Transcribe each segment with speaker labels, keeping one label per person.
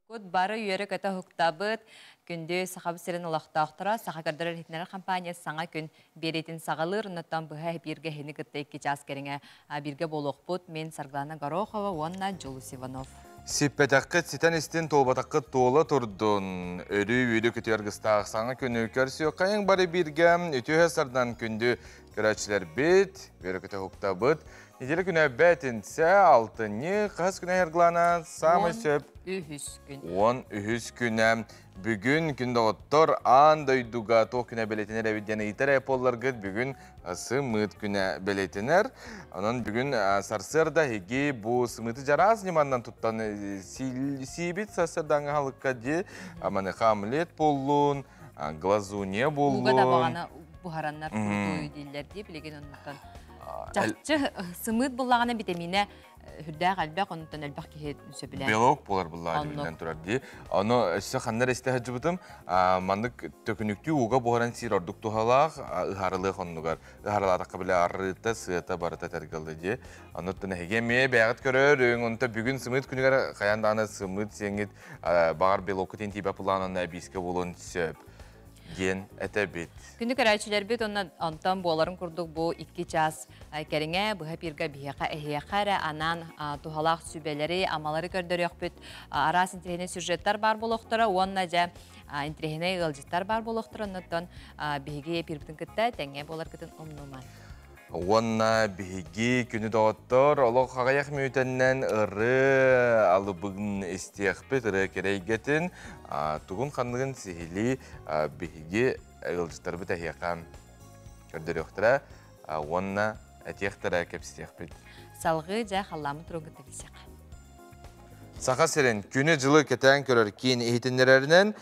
Speaker 1: Туруккут бары үөрэ-көтө уһуктабыт. Күндү Сахабыт сирин олохтоохторо, Саха көрдөрөр иһитиннэрэр компания саҥа күн биэриитин саҕалыыр. Оннуттан быһа бииргэ эһини кытта 2 чаас кэриҥэ бииргэ буолуохпут. Мин Саргылана Горохова уонна Дьулус Иванов.
Speaker 2: Сиппэтэххит ситэн истин, туолбатаххыт туола турдун. Өрүү үөрүү көтүөр гыстаах саҥа күнү көрсүөххэйиҥ бары бииргэ. Үтүө сардан күндү көрөөччүлэрбит, үөрэ-көтө уһуктабыт. Неделя күнэ бэтинсэ, алтынньы, хаһыс күнэ Эрглана, самый сөп.
Speaker 1: Үһүс күн.
Speaker 2: 13 күнэ. Бүгүн күн доҕоттор аан дойдуга туох күнэ бэлиэтэнэр эбит диэн ыйытар эполларгыт бүгүн сымыыт күнэ бэлиэтэнэр. Онон бүгүн сарсыарда эһиги бу сымыыты дьараас ньыманнан туттан сиибит сарсыардаҥҥы аһылыкка дии маныха омлет буоллун, глазунья буоллун.
Speaker 1: Ууга да баҕана буһараннар курутуйу дииллэр дии билигин оннуттан. Чахчы сымыыт буллаҕына битэмиинэ үрдээх элбэх, онтон элбэх киһи сөбүлээн.
Speaker 2: Белок буолар буллаҕа биллэн турар дии. Ону өссө ханна эрэ истэ сылдьыбытым, маннык төкүнүктүү ууга буһаран сиир ордук туһалаах, ыһаарылыах оннугар. Ыһаарылаатахха бile арыыта, сыата барыта тэргэллэ дии. Онуттан эһиги эмиэ бэйэҕит көрөөрүҥ, онто бүгүн сымыыт күнүгэр хайаан даҕаны сымыыт сиэҥҥит баҕар белоккут тиийбэт булаан онно эбиискэ буолуон сөп диэн этэбит.
Speaker 1: Күндү көрөөччүлэрбит онно онтон буоларын курдук бу 2 чаас кэриҥэ быһа пирга биһиэхэ эһиэхэ эрэ анаан туһалаах сүбэлэри, амалары көрдөрүөхпүт. Араас интэриэһинэй сюжеттар баар буолуохтара уонна дьэ интэриэһинэй ыалдьыттар баар буолуохтара. Оннуттан биһиги эпирбитин кытта тэҥҥэ буоларгытын умнуман.
Speaker 2: Уонна биһиги күнү доҕоттор олох аҕыйах мүөтэннэн ырыа алыбын истиэхпит, ырыа кэрэйгэтин, тугун ханныгын сиһилии биһиги ыалдьыттарбыт эһиэхэ көрдөрүөхтэрэ уонна этиэхтэрэ кэпсиэхпит.
Speaker 1: Салгыы дьэ халлааммыт туругун кытта билсиэххэ.
Speaker 2: Саха сирин күнү-дьылы кэтээн көрөр киин иһитиннэрэринэн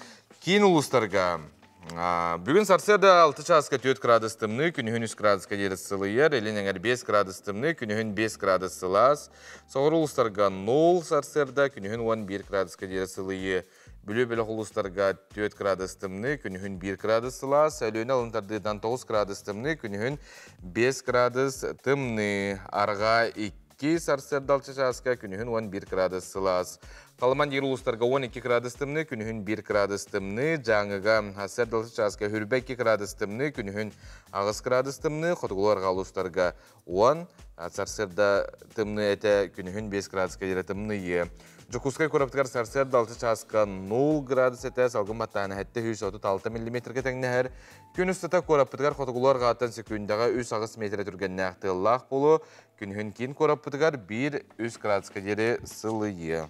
Speaker 2: киин улуустарга бүгүн сарсыарда 6 чааска 4 градус тымныы, күнүһүн 3 градуска диэри сылыйар, илин эҥэр 5 градус тымныы, күнүһүн 5 градус сылаас. Соҕуруу улуустарга 0 сарсыарда, күнүһүн 11 градуска диэри сылыйыы. Бүлүү бөлөх улуустарга 4 градус тымныы, күнүһүн 1 градус сылаас. Өлүөнэ алын тардыытынан 9 градус тымныы, күнүһүн 5 градус тымныы. Арҕаа 2 сарсыарда 6 чааска, күнүһүн 11 градус сылаас. Халыман диир улуустарга 12 градус тымныы, күнүһүн 1 градус тымныы, Дьааҥыга сарсыарда 6 чааска хүрбэ 2 градус тымныы, күнүһүн 8 градус тымныы, хотугулуу арҕаа улуустарга 10, сарсыарда тымныы этэ, күнүһүн 5 градуска диэри тымныйыа. Дьокуускай куорапытыгар сарсыарда 6 чааска 0 градус этэ, салгын баттааһына 736 миллиметргэ тэҥнэһэр. Күн устата куораппытыгар хотугулуу арҕааттан секундаҕа 3-8 метрэ түргэннээх тыаллаах буолуо, Күнүһүн киин куораппытыгар 1-3 градуска диэри сылыйыа.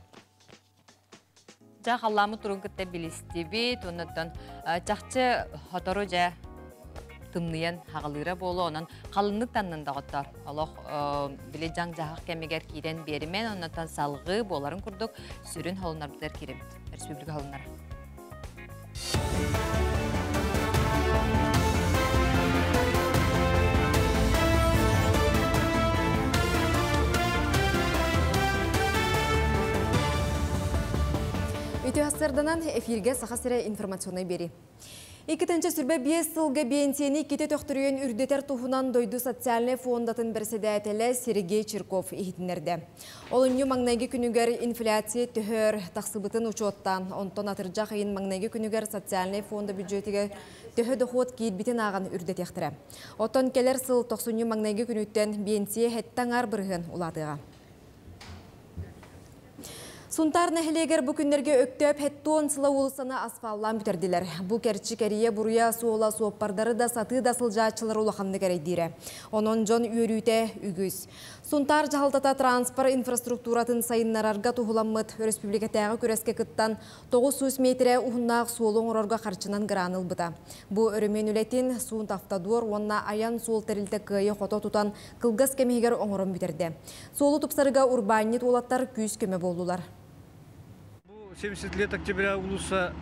Speaker 1: Дьэ, халлааммыт турун кытта билистибит, оннуттан чахчы хотору дьэ тымныйан хаҕалыыра буолуо, онон халыннык таннын доҕоттор. Олох били дьаҥ-дьаһах кэмигэр киирэн биэримэн, оннуттан салҕыы буоларын курдук сүрүн холуннарбытыгар киирэбит. Республика холуннара.
Speaker 3: Үтүө сарданан эфирге Саха сирэ информационнай бери. 2025 сылга биэнсийэни иккитэ төхтүрүйэн үрдэтэр туһунан дойду социальнай фондатын бэрэссэдээтэлэ Сергей Чирков иһитиннэрдэ. Олунньу маҥнайгы күнүгэр инфляция төһөр тахсыбытын учуоттаан, онтон атырдьах ыйын маҥнайгы күнүгэр социальнай фонда бюджетигэр төһө дохуот киирбитин ааҕан үрдэтиэхтэрэ. Оттон кэлэр сыл тохсунньу маҥнайгы күнүттэн биэнсийэ сэттэ аҥаар бырыһыан улаатыаҕа. Сунтаар нэһилиэгэр бу күннэргэ Өктөөп Хеттуон сыла уулуссаны асфаллаан бүтэрдилэр. Бу кэрчик эрийэ-буруйа суола суоппардары да сатыы да сылдьааччылары улаханнык эрэйдиирэ. Онон дьон үөрүүтэ үгүс. Сунтаар дьаһалтата транспорт инфраструктуратын сайыннарарга туһуламмыт өрөспүүбүлүкэтээҕи күрэскэ кыттан 900 миэтэрэ уһуннаах суолу оҥорорго харчынан гран ылбыта. Бу өрөмүөн үлэтин Сунтавтодор уонна Айан суол тэрилтэ кыайа-хото тутан кылгас кэм иһигэр оҥорон бүтэрдэ. Суолу тупсарыга урбаанньыт уолаттар күүс-көмө буоллулар.
Speaker 4: Бу 70 лет октября улуса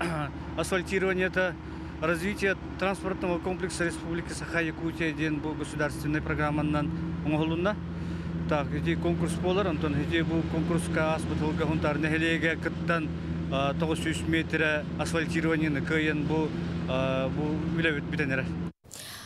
Speaker 4: асфальтирование это развитие транспортного комплекса Республики Саха-Якутия диэн бу государственной программанан оҥоһулунна. Так, ити конкурс буолар, онтон ити бу конкурска ааспыт сылга Хунтаар нэһилиэгэ кыттан 900 метрэ асфальтированиены кыайан бу бу үлэбит бүтэн эрэр.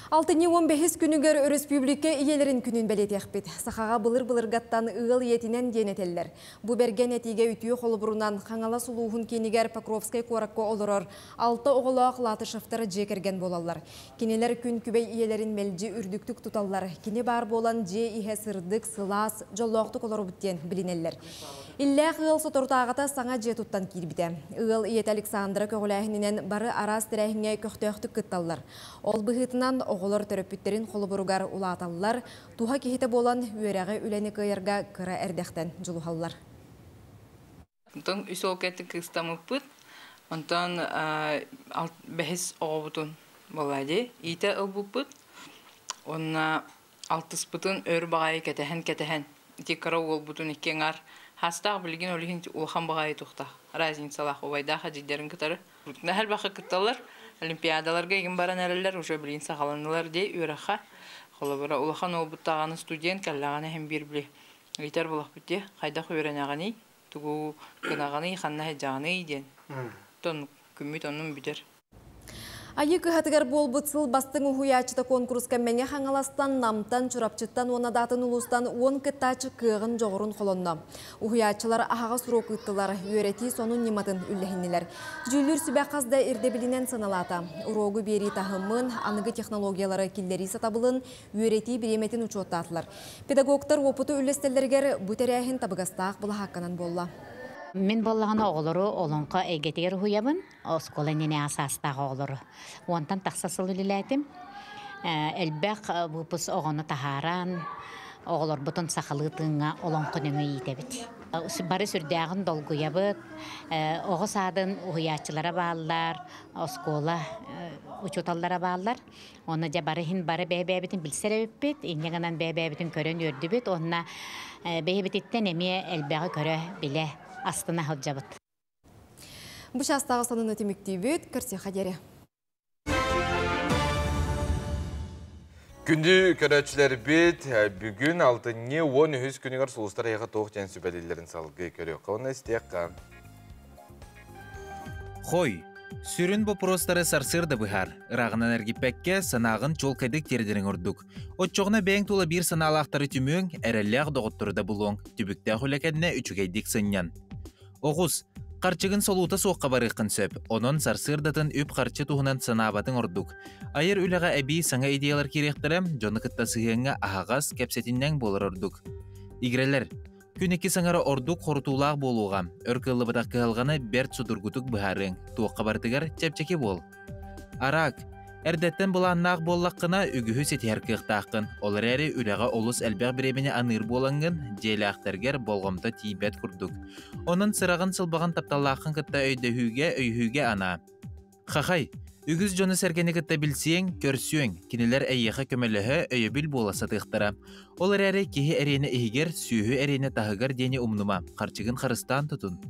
Speaker 3: Алтынньы 15 күнүгэр өрөспүүбүлүкэ ийэлэрин күнүн бэлиэтиэхпит. Сахаҕа былыр-былыргаттан ыал ийэтинэн диэн этэллэр. Бу бэргэн этиигэ үтүө холобурунан Хаҥалас улууһун киинигэр Покровскай куоракка олорор алта оҕолоох Латышевтар дьиэ кэргэн буолаллар. Кинилэр күн күбэй ийэлэрин мэлдьи үрдүктүк туталлар. Кини баар буолан дьиэ иһэ сырдык, сылаас, дьоллоохтук олоробут диэн билинэллэр. Иллээх ыал соторутааҕыта саҥа дьиэ туттан киирбитэ. Ыал ийэтэ Александра көҕүлээһининэн бары араас тэрээһиҥҥэ көхтөөхтүк кытталлар. Ол быһыытынан оҕолор төрөппүттэрин холобуругар улааталлар, туһа киһитэ буолан үөрэҕи үлэни кыайарга кыра эрдэхтэн дьулуһаллар.
Speaker 5: Онтон үс ол кэти кыыстамыппыт. Онтон бэһис оҕобутун буолла иитэ ылбыппыт. Онна алтыспытын өр баҕайы кэтэһэн-кэтэһэн ити кыра уолбутун икки аҥаар хаастаах билигин ол иһин улахан баҕайы тухтаах разницалаах убайдаах эдьиийдэрин кытары элбэххэ кытталлар олимпиадаларга игин баран эрэллэр уже билигин саҕаланнылар дии үөрэххэ холобура улахан уолбут даҕаны студент кэллэҕинэ иһин биир били ыйтар буолахпыт дии хайдах үөрэнэҕиний тугу гынаҕыный ханна сылдьаҕыный диэн тон күммүт оннун бүтэр.
Speaker 3: Айыы кыһатыгар буолбут сыл бастыҥ уһуйааччыта куонкуруска Мэҥэ Хаҥаластан, Намтан, Чурапчыттан уонна да атын улуустан уон кыттааччы кыаҕын дьоҕурун холонно. Уһуйааччылар аһаҕас уруок ыыттылар, үөрэтии сонун ньыматын үллэһиннилэр. Дьүүллүүр сүбэ хас да ирдэбилинэн сыаналаата. Уруогу биэрии таһымын, аныгы технологиялары киллэрии сатабылын, үөрэтии бириэмэтин учуоттаатылар. Педагогтар уопуту үллэстэллэригэр бу тэрээһин табыгастаах былаһаакканан буолла.
Speaker 6: Мин буоллаҕына оҕолору олоҥхо эйгэтигэр уһуйабын, оскуола иннинээҕи саастаах оҕолору. Уонтан тахса сыл үлэлээтим. Элбэх выпуск оҕону таһааран, оҕолорбутун сахалыы тыыҥҥа олоҥхо нөҥүө иитэбит. Бары сүрдээҕин долгуйабыт. Оҕо саадын уһуйааччылара бааллар, оскуола учууталлара бааллар. Онно дьэ бары иһин бары бэйэ-бэйэбитин билсэр эбиппит, инньэ гынан бэйэ-бэйэбитин көрөн үөрдүбүт уонна бэйэбититтэн эмиэ элбэҕи көрө, билэ, астына сылдьабыт.
Speaker 3: Бу чаастааҕы сонуну түмүктүүбүт. Көрсүөххэ диэри.
Speaker 2: Күндү көрөөччүлэрбит, бүгүн алтынньы 13 күнүгэр сулустар эйиэхэ туох диэн сүбэлииллэрин салгыы көрүөххэ уонна истиэххэ.
Speaker 7: Хой, Сүрүн боппуруостары сарсыарда быһаар, ырааҕынан эргиппэккэ, санааҕын чуолкайдык тиэрдэриҥ ордук. Оччоҕуна бэйэҥ тула биир санаалаахтары түмүөҥ, эрэллээх доҕоттору да булуоҥ, түбүктээх үлэ кэннэ үчүгэйдик сынньан. Оҕус, харчыгын солуута суохха барыаххын сөп, онон сарсыардатын үп-харчы туһунан санаабатыҥ ордук. Айар үлэҕэ эбии саҥа идеялар киириэхтэрэ, дьону кытта сыһыаҥҥа аһаҕас, кэпсэтинньэҥ буолар ордук. Игирэлэр, Күн икки саҥара ордук хорутуулаах буолуоҕа. Өр кыаллыбатах кыһалҕаны бэрт судургутук быһаарыаҥ. Туохха барытыгар чэпчэки буол. Араак. Эрдэттэн былааннаах буоллаххына, үгүһү ситиһэр кыахтааххын. Ол эрээри үлэҕэ олус элбэх бириэмэни аныыр буолаҥҥын, дьиэлээхтэргэр болҕомто тиийбэт курдук. Онон сыраҕын-сылбаҕын тапталлааххын кытта өйдөһүүгэ, өйөһүүгэ анаа. Хахай, үгүс дьону-сэргэни кытта билсиэҥ, көрсүөҥ, кинилэр эйиэхэ көмөлөһө, өйөбүл буола сатыахтара. Ол эрээри киһи эриэнэ иһигэр, сүөһү эриэнэ таһыгар диэни умнума, харчыгын харыстаан тутун.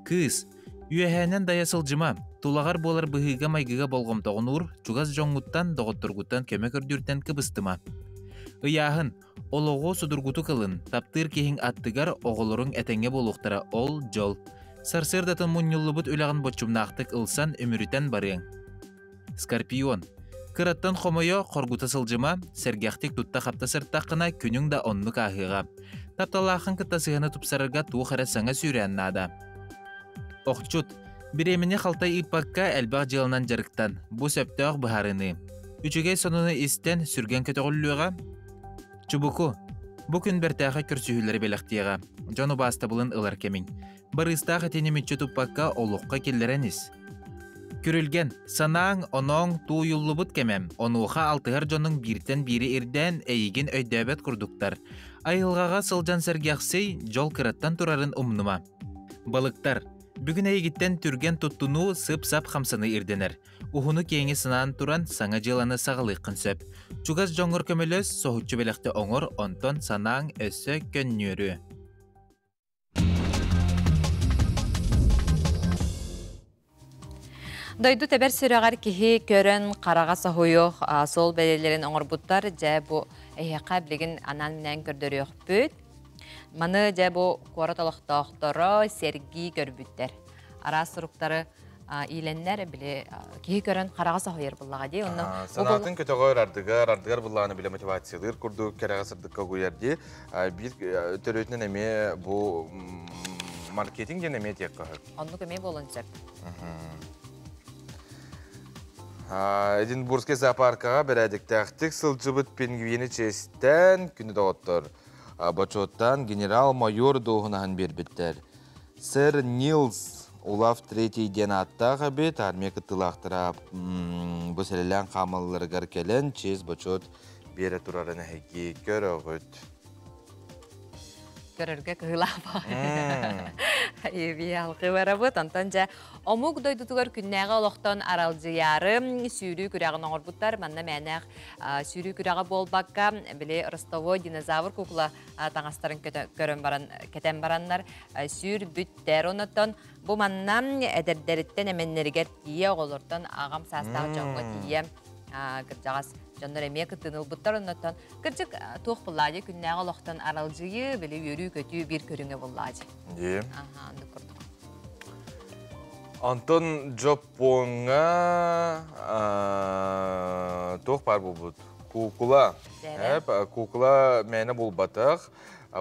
Speaker 7: Кыыс, үөһээнэн дайа сылдьыма, тулаҕар буолар быһыыга-майгыга болҕомтоҕун уур, чугас дьоҥҥуттан, доҕотторгуттан көмө көрдүүртэн кыбыстыма. Ыйааһын, олоҕу судургутук ылын, таптыыр киһиҥ аттыгар оҕолоруҥ этэҥҥэ буолуохтара, ол дьол. Сарсыардатын мунньуллубут үлэҕин боччумнаахтык ылсан үмүрүтэн барыаҥ. Скорпион. Кыраттан хомойо, хоргута сылдьыма, сэргэхтик тутта-хапта сыртаххына күнүҥ да оннук ааһыаҕа. Тапталлааххын кытта сыһыаны тупсарарга туох эрэ саҥа сүүрээн наада. Охчут. Бириэмэни халтай ыыппакка элбэх дьыаланан дьарыктан. Бу сөптөөх быһаарыныы. Үчүгэй сонуну истэн сүргэн көтөҕүллүөҕэ. Чубуку. Бу күн бэртээхэй көрсүһүүлэри бэлэхтиэҕэ. Дьон убаастабылын ылар кэмиҥ. Барыыстаах этини мүччү туппакка олоххо киллэрэн ис. Күрүлгэн, санааҥ, онооҥ тууйуллубут кэмэм, онуоха алтыһар дьонуҥ бииртэн биири ирдээн эйигин өйдөөбөт курдуктар. Айылҕаҕа сылдьан сэргэхсий, дьол кыраттан турарын умнума. Балыктар, бүгүн эйигиттэн түргэн туттунуу сып-сап хамсаныы ирдэнэр. Уһуну-киэҥи санаан туран саҥа дьыаланы саҕалыаххын сөп. Чугас дьоҥҥор көмөлөс, соһуччу бэлэхтэ оҥор, онтон санааҥ өссө көнньүөрүө.
Speaker 1: Дойду тэбэр сүрэҕэр киһи көрөн хараҕа соһуйуох суол бэлиэлэрин оҥорбуттар. Дьэ бу эһиэхэ билигин анаан-минээн көрдөрүөхпүт. Маны дьэ бу куорат олохтоохторо сэргии көрбүттэр. Араас суруктары Иилэннэр били киһи көрөн хараҕа соһуйар буллаҕа дии. Онно
Speaker 2: Санаатын көтөҕөр ардыгар, ардыгар буллаҕына биле мотивациялыыр курдук кэрэҕэ сырдыкка угуйар дии. Биир төрүөтүнэн эмиэ бу маркетинг диэн эмиэ тиэххэ сөп.
Speaker 1: Оннук эмиэ буолуон сөп.
Speaker 2: Эдинбургский зоопаркаҕа бэрээдэктээхтик сылдьыбыт пингвини чиэстээн күнү доҕоттор бочуоттаан генерал-майор дуоһунаһын биэрбиттэр. Сэр Нилс Улав Третий диэн ааттаах эбит, армия кыттыылаахтара бу сэлэлээн хаамалларыгар кэлэн чиэс-бочуот биэрэ турарын эһиги көрөҕүт.
Speaker 1: Көрөргө кыһыылаах Алгыы барабыт. Онтон дьэ омук дойдутугар күннээҕи олохтон аралдьыйаары сүүрүү күрэҕин оҥорбуттар. Манна мээнээх сүүрүү күрэҕэ буолбакка, били ростовой динозавр кукла таҥастарын көрөн баран кэтэн бараннар сүүрбүттэр. Онотон бу манна эдэрдэриттэн эмэннэригэр тиийэ, оҕолортон аҕам саастаах дьоҥҥо тиийэ кырдьаҕас дьоннор эмиэ кыттыыны ылбыттар. Оннотон кырдьык туох буллаадьы күннээҕи олохтон аралдьыйыы, били үөрүү-көтүү биир көрүҥэ буллаадьы.
Speaker 2: Дии.
Speaker 1: Аха, оннук курдук.
Speaker 2: Онтон Дьоппуоҥҥа туох баар буолбут? Куукула. Куукула мээнэ булбатах.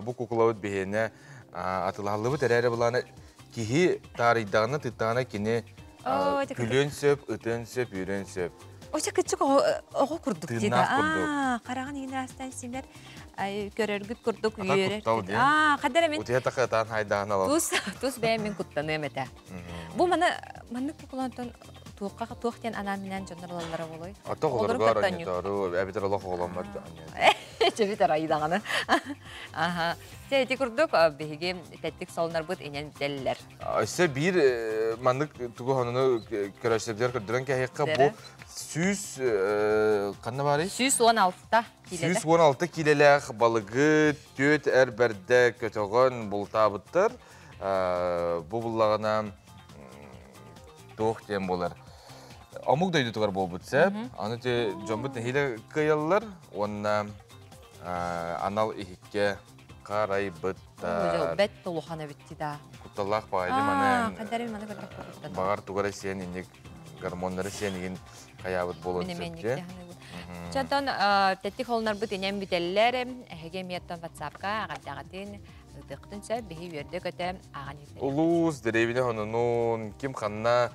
Speaker 2: Бу куукулабыт биһиэнэ атылаһаллыбыт эрээри былаана киһи таарыйдаҕына, тыттаҕына кини күлүөн сөп, ытыан сөп, үөрүөн сөп.
Speaker 1: Оча кыччык оҕо курдук дии
Speaker 2: Тыыннаах курдук.
Speaker 1: Хараҕын иһин астан симэр көрөргүт курдук
Speaker 2: Ата
Speaker 1: үөрэр.
Speaker 2: куттал диэн.
Speaker 1: Аа, хадара мин
Speaker 2: Утуйа тахытаан хайдаан алал.
Speaker 1: тус тус бэйэм мин куттаныам этэ. Бу маны маннык кукулантан туохха туох диэн анаан минээн дьоннор ылаллара буолуой?
Speaker 2: Ото
Speaker 1: Оҕолору
Speaker 2: оҕолоргор
Speaker 1: кытта
Speaker 2: анньытаару, эбэтэр олох оҕоломмор
Speaker 1: Чэбит арайдаҕаны. Аха. Чэ, ити курдук биһиги тэттик солнорбут инэн бүтэллэр.
Speaker 2: Өссө биир маннык тугу хонуну көрөсөбдөр көрдөрөн кэһиэххэ бу 100 ханна баарый?
Speaker 1: 116 киилэлээх.
Speaker 2: 116 киилэлээх балыгы түөт эр бэрдэ көтөҕөн бултаабыттар. Бу буллаҕына туох диэн буолар. Омук дойдутугар буолбут сөп. Аны те дьоммут нэһиилэ кыайаллар уонна анал иһиккэ харайбыттар.
Speaker 1: Бэт улахан эбитти да.
Speaker 2: Кутталлаах баҕайы маны.
Speaker 1: Хадары маны көрдөх.
Speaker 2: Бағар тугара сиэн инник гормоннары сиэн игин хаябыт болон сөпче.
Speaker 1: Чантон тэттик холнарбыт инем бүтэллэр, эһиги эмиэттэн WhatsApp-ка аҕардаҕатын ытыктын сөп, биһи үөрдэ көтө ааҕан
Speaker 2: Улуус, дэриэбинэ хонунун, ким ханна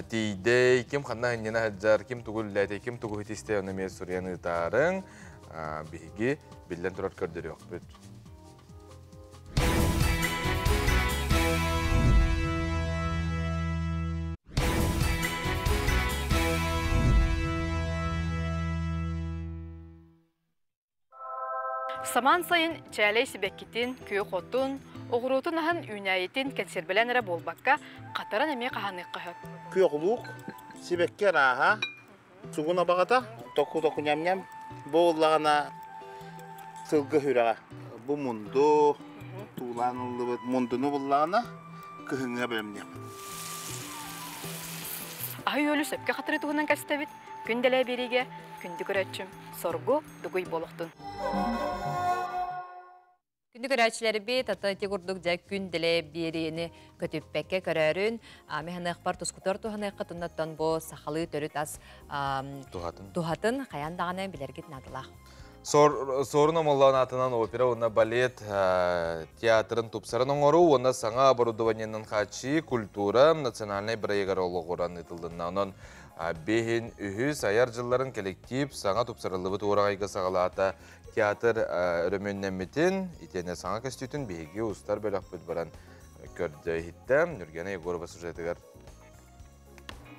Speaker 2: тиийдэй, ким ханна ханньана сылдьар, ким тугу үллээтэй, ким тугу хитистэй, ону эмиэ суруйан ыытаарыҥ. Биһиги биллэн турар көрдөрүөхпүт.
Speaker 8: Самаан сайын чээлэй сибэккитин, күөх отун, оҕуруотун аһын үүнээйитин кэнсиэрбэлээн эрэ буолбакка, хатаран эмиэ хаһаныахха сөп.
Speaker 9: Күөх луук, сибэкки арааһа, сугун абаҕата, току-току ньам-ньам, бу буоллаҕына сылгы сүрэҕэ. Бу мунду, туулаан ыллыбыт мундуну буллаҕына кыһыҥҥа бэлэмниэхпит.
Speaker 8: Аһы-үөлү сөпкө хатырыы туһунан кэпсэтэбит. Күн дэлээ биэриигэ күндү көрөөччүм Соргу Дугуй буолуохтун.
Speaker 1: Күндү көрөөччүлэрбит, ата ити курдук дьэ күн дэлээ биэриини көтүппэккэ көрөөрүн, механыахпар тускутар туһаныахха туннаттан бу сахалыы төрүт ас
Speaker 2: туһатын
Speaker 1: туһатын хайан даҕаны билэргит наадалаах.
Speaker 2: Суорун Омоллоон аатынан опера уонна балет театрын тупсаран оҥоруу уонна саҥа оборудованиенан хааччыйыы культура национальнай бырайыагар олоҕуран ыытылынна. Онон биһин үһүс айар дьылларын коллектив саҥа тупсарыллыбыт уораҕайга саҕалаата театр өрөмүөннэммитин, итиэннэ саҥа көстүүтүн биһиги устар бөлөхпүт баран көрдө иһиттэ. Нюргена Егорова сюжетыгар.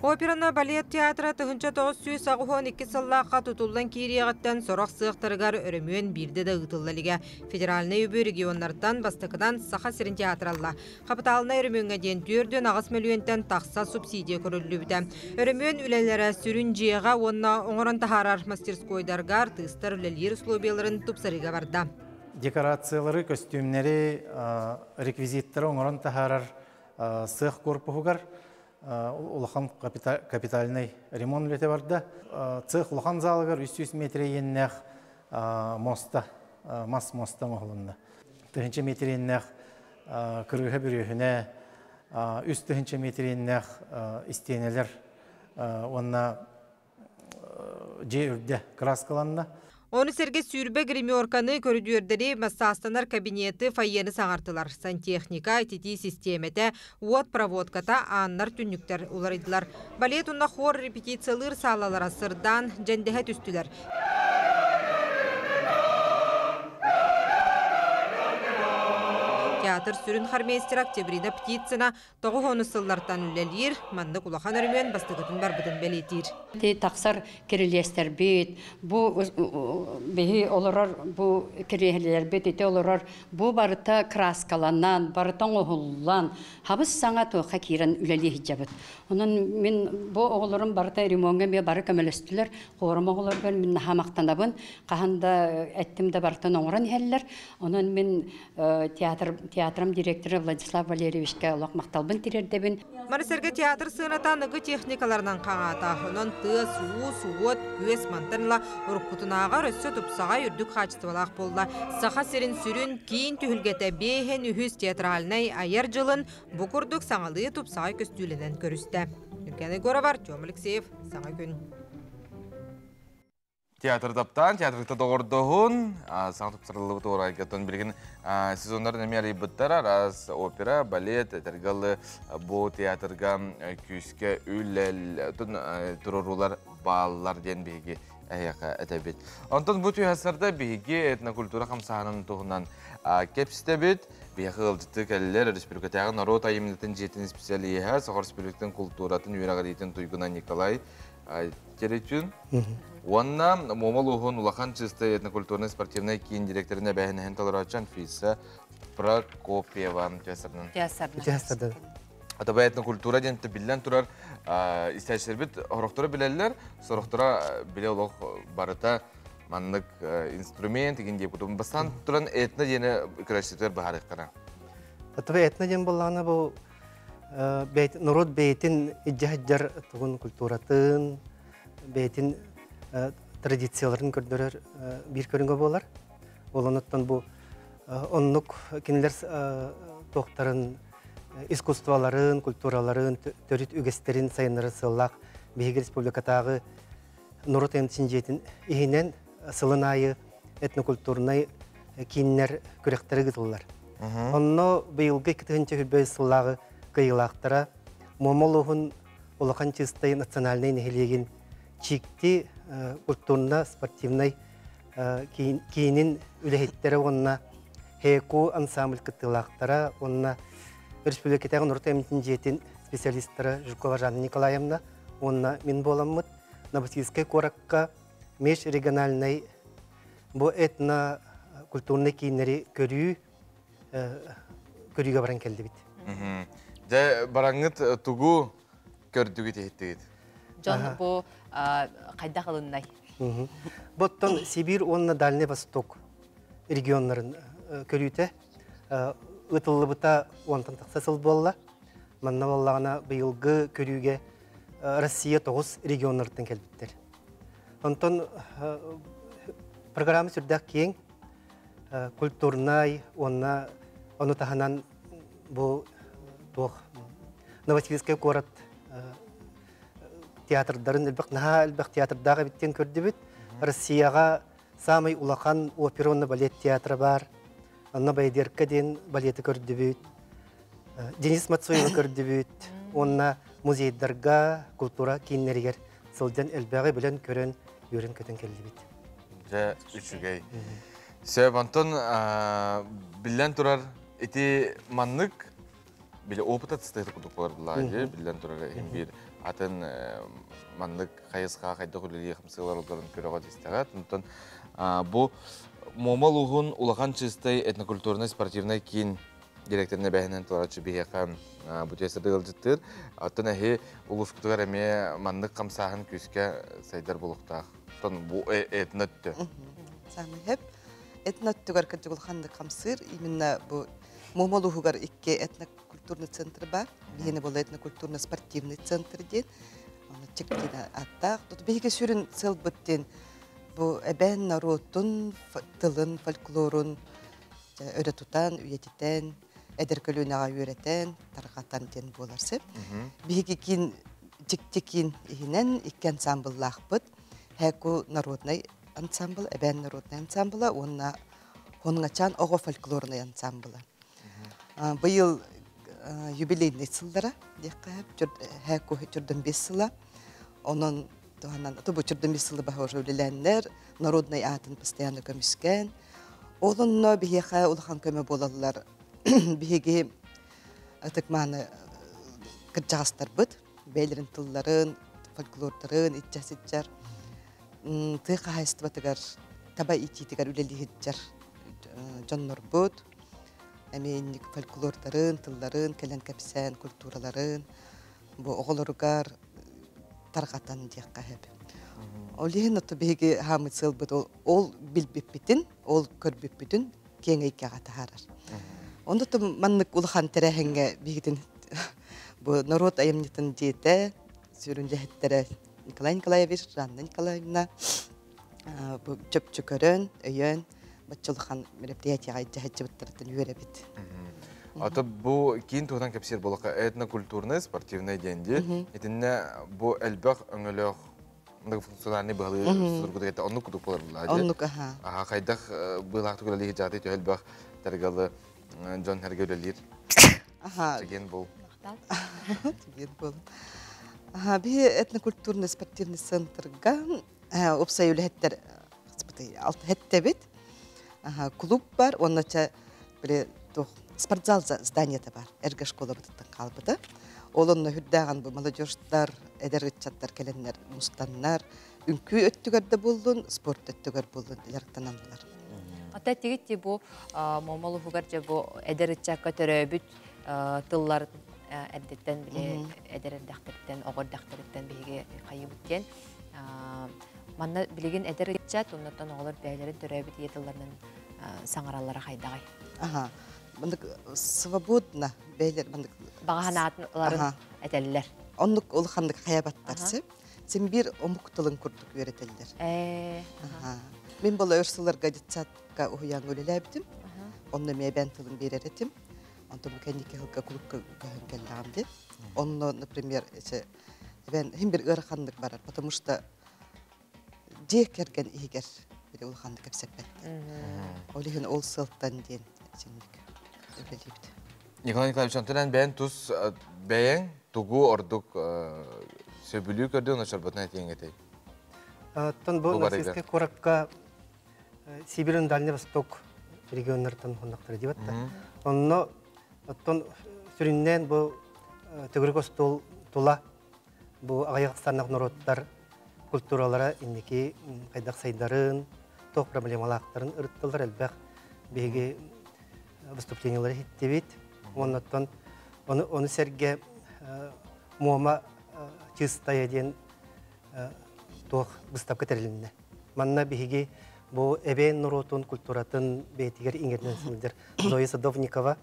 Speaker 10: Операны балет театра 1982 сыллаахха тутуллан киириэҕиттэн сорох сыахтарыгар өрөмүөн биирдэ да ыытылла илигэ. Федеральнай үбү регионнартан бастакынан Саха сирин театралла. Хапытаалынай өрөмүөҥҥэ диэн 4,8 мөлүйүөнтэн тахса субсидия көрүллүбүтэ. Өрөмүөн үлэлэрэ сүрүн дьиэҕэ уонна оҥорон таһаарар мастерскойдарга артыыстар үлэлиир условияларын тупсарыыга барда.
Speaker 11: Декорациялары, көстүүмнэри, реквизиттары оҥорон таһаарар сыах корпуһугар улахан капитальный ремонт үлэтэ барда. Цех улахан залыгар 300 метр иэннээх моста, мас моста оҥоһулунна. Тыһыынча метр иэннээх кырыыһа бүрүөһүнэ Үс тыһыынча метриннээх истиэнэлэр уонна дьиэ үрдэ краскаланна.
Speaker 10: Ону сэргэ сүүрбэ гримерканы, көрүдүөрдэри, массаастанар кабинеты, фойены саҥартылар. Сантехника, ититии систиэмэтэ, уот проводката, ааннар, түннүктэр уларыйдылар. Балет уонна хор репетициялыыр саалалара сырдаан, дьэндэһэ түстүлэр. Театр сүрүн хормейстера Октябрина Птицына 90 сыллартан үлэлиир, маннык улахан өрөмүөн бастакытын барбытын бэлиэтиир.
Speaker 12: Ти тахсар кирилиэстэрбит, бу биһи олорор бу кириэһилэлэрбит ити олорор бу барыта краскаланан, барыта оҥоһуллан, хабыс саҥа туохха киирэн үлэлии сылдьабыт. Онон мин бу оҕолорум барыта ремоҥҥа эмиэ бары көмөлөстүлэр. Хуорум оҕолорбор мин наһаа махтанабын. Хаһан да эттим да барытын оҥорон иһэллэр. Онон мин театр театрым директора Владислав Валерьевичка олох махталбын тириэрдэбин.
Speaker 10: Маны сэргэ театр сыаната аныгы техникаларынан хаҥаата. Онон тыас, уус, уот, күөс мантан ыла уруккутунааҕар өссө тупсаҕай үрдүк хаачыстыбалаах буолла. Саха сирин сүрүн киин түһүлгэтэ биэһин үһүс театральнай айар дьылын бу курдук саҥалыы тупсаҕай көстүүлэнэн көрүстэ. Евгений Егоров, Артем Алексеев, Саҥа күн.
Speaker 2: Театр таптаан, театрыкта доҕордоһун, саҥа тупсарыллыбыт уорайгаттан билигин сезоннарын эмиэ арыйбыттар, араас опера, балет, этэргалы бу театрга күүскэ үлэл туруоруулар бааллар диэн биһиги эһиэхэ этэбит. Онтон бу түһэсарда биһиги этнокультура хамсааһынын туһунан кэпсэтэбит. Биһиэхэ ыалдьыттыы кэллилэр республикатааҕы норуот айымньытын дьиэтин специалиһа, Саха Республикатын култууратын үөрэҕириитин туйгуна Николай Теречун уонна Муома улууһун Улахан Чыстай этнокультурнай спортивнай киин директорын эбээһинэһин толорооччу Анфиса Прокопьева.
Speaker 1: Теасарна.
Speaker 2: Атаба этнокультура диэн биллэн турар истээччилэрбит сорохторо билэллэр, сорохторо биле олох барыта маннык инструмент игин диэбит. Бастаан туран этно диэни көрөөччүлэр быһаарыахтара.
Speaker 13: Атаба этно диэн буоллаҕына бу норуот бэйэтин илдьэ тугун культуратын, бэйэтин традицияларын көрдөрөр биир көрүҥэ буолар. Ол онуттан бу оннук кинилэр туохтарын искусстволарын, культураларын, төрүт үгэстэрин сайыннарар сыаллаах биһиги республикатааҕы норуот дьиэтин иһинэн сылын аайы этнокультурнай кииннэр күрэхтэри ыытыллар. Онно быйылгы 2025 сыллааҕы кыайыылаахтара Муома улууһун Улахан Чыстай национальнай нэһилиэгин Чикти культурно-спортивнай киинин үлэһиттэрэ уонна ХЭКУ ансамбль кыттыылаахтара уонна республикатааҕы норуот эмтин дьиэтин специалистара Жукова Жанна Николаевна уонна мин буоламмыт Новосибирскай куоракка межрегиональнай бу этно-культурнай кииннэри көрүү көрүүгэ баран кэлдибит.
Speaker 2: Дьэ, бараҥҥыт тугу көрдүгүт иһиттигит?
Speaker 1: Дьон бу хайдах ылыннай?
Speaker 13: Боттон Сибирь уонна Дальний Восток регионнарын көрүүтэ ытыллыбыта уонтан тахса сыл буолла. Манна буоллаҕына быйылгы көрүүгэ Россия тоҕус регионнарыттан кэлбиттэр. Онтон программа сүрдээх киэҥ, культурнай уонна ону таһынан бу туох Новосибирскай куорат театрдарын элбэх наһаа элбэх театрдаах эбиттэн көрдүбүт. Россияҕа самый улахан опера уонна балет театра бар. Онно Байдерка диэн балеты көрдүбүт. Денис Мацуевы көрдүбүт. Уонна музейдарга, культура кииннэригэр сылдьан элбэҕи билэн көрөн, үөрэн-көтөн кэллибит.
Speaker 2: Дьэ, үчүгэй. Сөп, онтон биллэн турар ити маннык били опыт атыстыыр курдук болар булаа биллэн турар иһин биир атын маннык хайысха хайдах үлэлии хамсыылар олорон көрөҕө дистэҕэ. Онтон бу Муома улууһун Улахан Чыстай этнокультурнай спортивнай киин директорын эбээһинэн толороччу биһиэхэ бу тиэстэри ыалдьыттыыр. Оттон эһи улуускутугар эмиэ маннык хамсааһын күүскэ сайдар буолуохтаах. Оттон бу этно өттө.
Speaker 14: Самый хөп. Этно өттүгэр кырдьык улаханнык хамсыыр. Именно бу Муома улууһугар икки этнокультурный центр бар. Биһиэнэ буолла этнокультурно-спортивный центр диэн. Оны чиктин аттаах. Тут биһиги сүрүн сылбыт диэн бу эбээн норуотун тылын, фольклорун өрө тутан, үйэтитэн, Эдэр көлүөнэҕэ үөрэтэн, тарҕатан диэн буолар сөп. Биһиги киин дьикти киин иһинэн икки ансамбллаахпыт. Хэку народнай ансамбл, эбээн народнай ансамбла уонна Хонҥачаан оҕо фольклорнай ансамбла. Быйыл юбилейный сыллара диэххэ Хэку 45 сыла. Онон туһанан бу 45 сылы баһа уже үлэлээннэр народнай аатын постоянно көмүскээн ол онно биһиэхэ улахан көмө буолаллар биһиги ытык-мааны кырдьаҕастарбыт бэйэлэрин тылларын, фольклордарын иччэ сылдьар, тыа хаһаайыстыбатыгар таба иитиитигэр үлэлии сылдьар дьоннорбут эмиэ инник фольклордарын, тылларын кэлэн кэпсээн, культураларын бу оҕолоругар тарҕатан диэххэ сөп. Ол иһин ото биһиги хаамыт сыалбыт ол билбиппитин, ол көрбүппүтүн киэҥ эйгэҕэ таһаарар. Онно маннык улахан тэрээһиҥҥэ биһигитин бу норуот айымньытын дьиэтэ сүрүн үлэһиттэрэ Николай Николаевич, Жанна Николаевна бу чөпчө көрөн, өйөөн бачча улахан мероприятияҕа илдьэ үөрэбит.
Speaker 2: Ата бу киин туһунан кэпсиир буоллахха этнокультурный, спортивный диэн дии. Итиннэ бу элбэх өҥөлөөх многофункциональный быһалыы судургутук этэ оннук курдук буолар булаа
Speaker 14: Оннук аха.
Speaker 2: Аха хайдах быылаахтык үлэлиир жааты төһө элбэх таргалы дьон хэргэ үлэлиир.
Speaker 14: Аха.
Speaker 2: Чэгиэн бол.
Speaker 14: Чэгиэн бол. Аха биһи этнокультурный спортивный центрга уопсай үлэһиттэр алта хэттэбит. Аха клуб бар, онно ча били туох спортзал зданиета бар. Эргэ школа бытыттан хаалбыта. Ол онно үрдээҕин бу молодежтар, эдэр ыччаттар кэлэннэр мустаннар, үҥкүү өттүгэр да буоллун, спорт өттүгэр буоллун дьарыктаналлар.
Speaker 1: Ата тигит бу Момол уһугар же бу эдэр ыччакка төрөөбүт тыллар эрдеттен биле эдэр эрдэхтэриттэн, оҕо эрдэхтэриттэн биһиги хайыбыт диэн. Манна билигин эдэр ыччат, оннуттан оҕолор бэйэлэрин төрөөбүт ийэ тылларынан саҥараллара хайдаҕай?
Speaker 14: Аха. Мандык свободно бэйлер мандык
Speaker 1: баҕа санаатын этэллэр.
Speaker 14: Оннук улаханнык хаябаттар сөп. Син биир омук тылын курдук үөрэтэллэр. Мин була өр сылларга детсадка уһуйааҥҥа үлэлээбитим. Онно эмиэ эбээн тылын биэрэр этим. Онтон бу кэнники сылга клубка көһөн кэллэҕим дии. Онно, например, эбээн иһин бир ыараханнык барар, потому что дьиэ кэргэн иһигэр били улаханнык кэпсэппэттэр. Ол иһин ол сыалтан диэн итинник үлэлиибит.
Speaker 2: Николай Николаевич, онтон бэйэн тус бэйэҥ тугу ордук сөбүлүү көрдүҥ, очорботун этиэҥ этэй?
Speaker 13: Оттон бу Новосибирскай куоракка Сибирь Дальний Восток регионнартан хоннохтор диэбэт да. Онно оттон сүрүннээн бу төгүрүк остуол тула бу аҕыйах ахсааннаах норуоттар культуралара инники хайдах сайдарын, туох проблемалаахтарын ырыттылар элбэх биһиги выступлениелары иһиттибит. Оннуттан ону сэргэ Муома чыстая диэн туох выставка тэрилиннэ. Манна биһиги бу эбээн норуотун культуратын бэйэтигэр иҥэринэн сылдьар Зоя Садовникова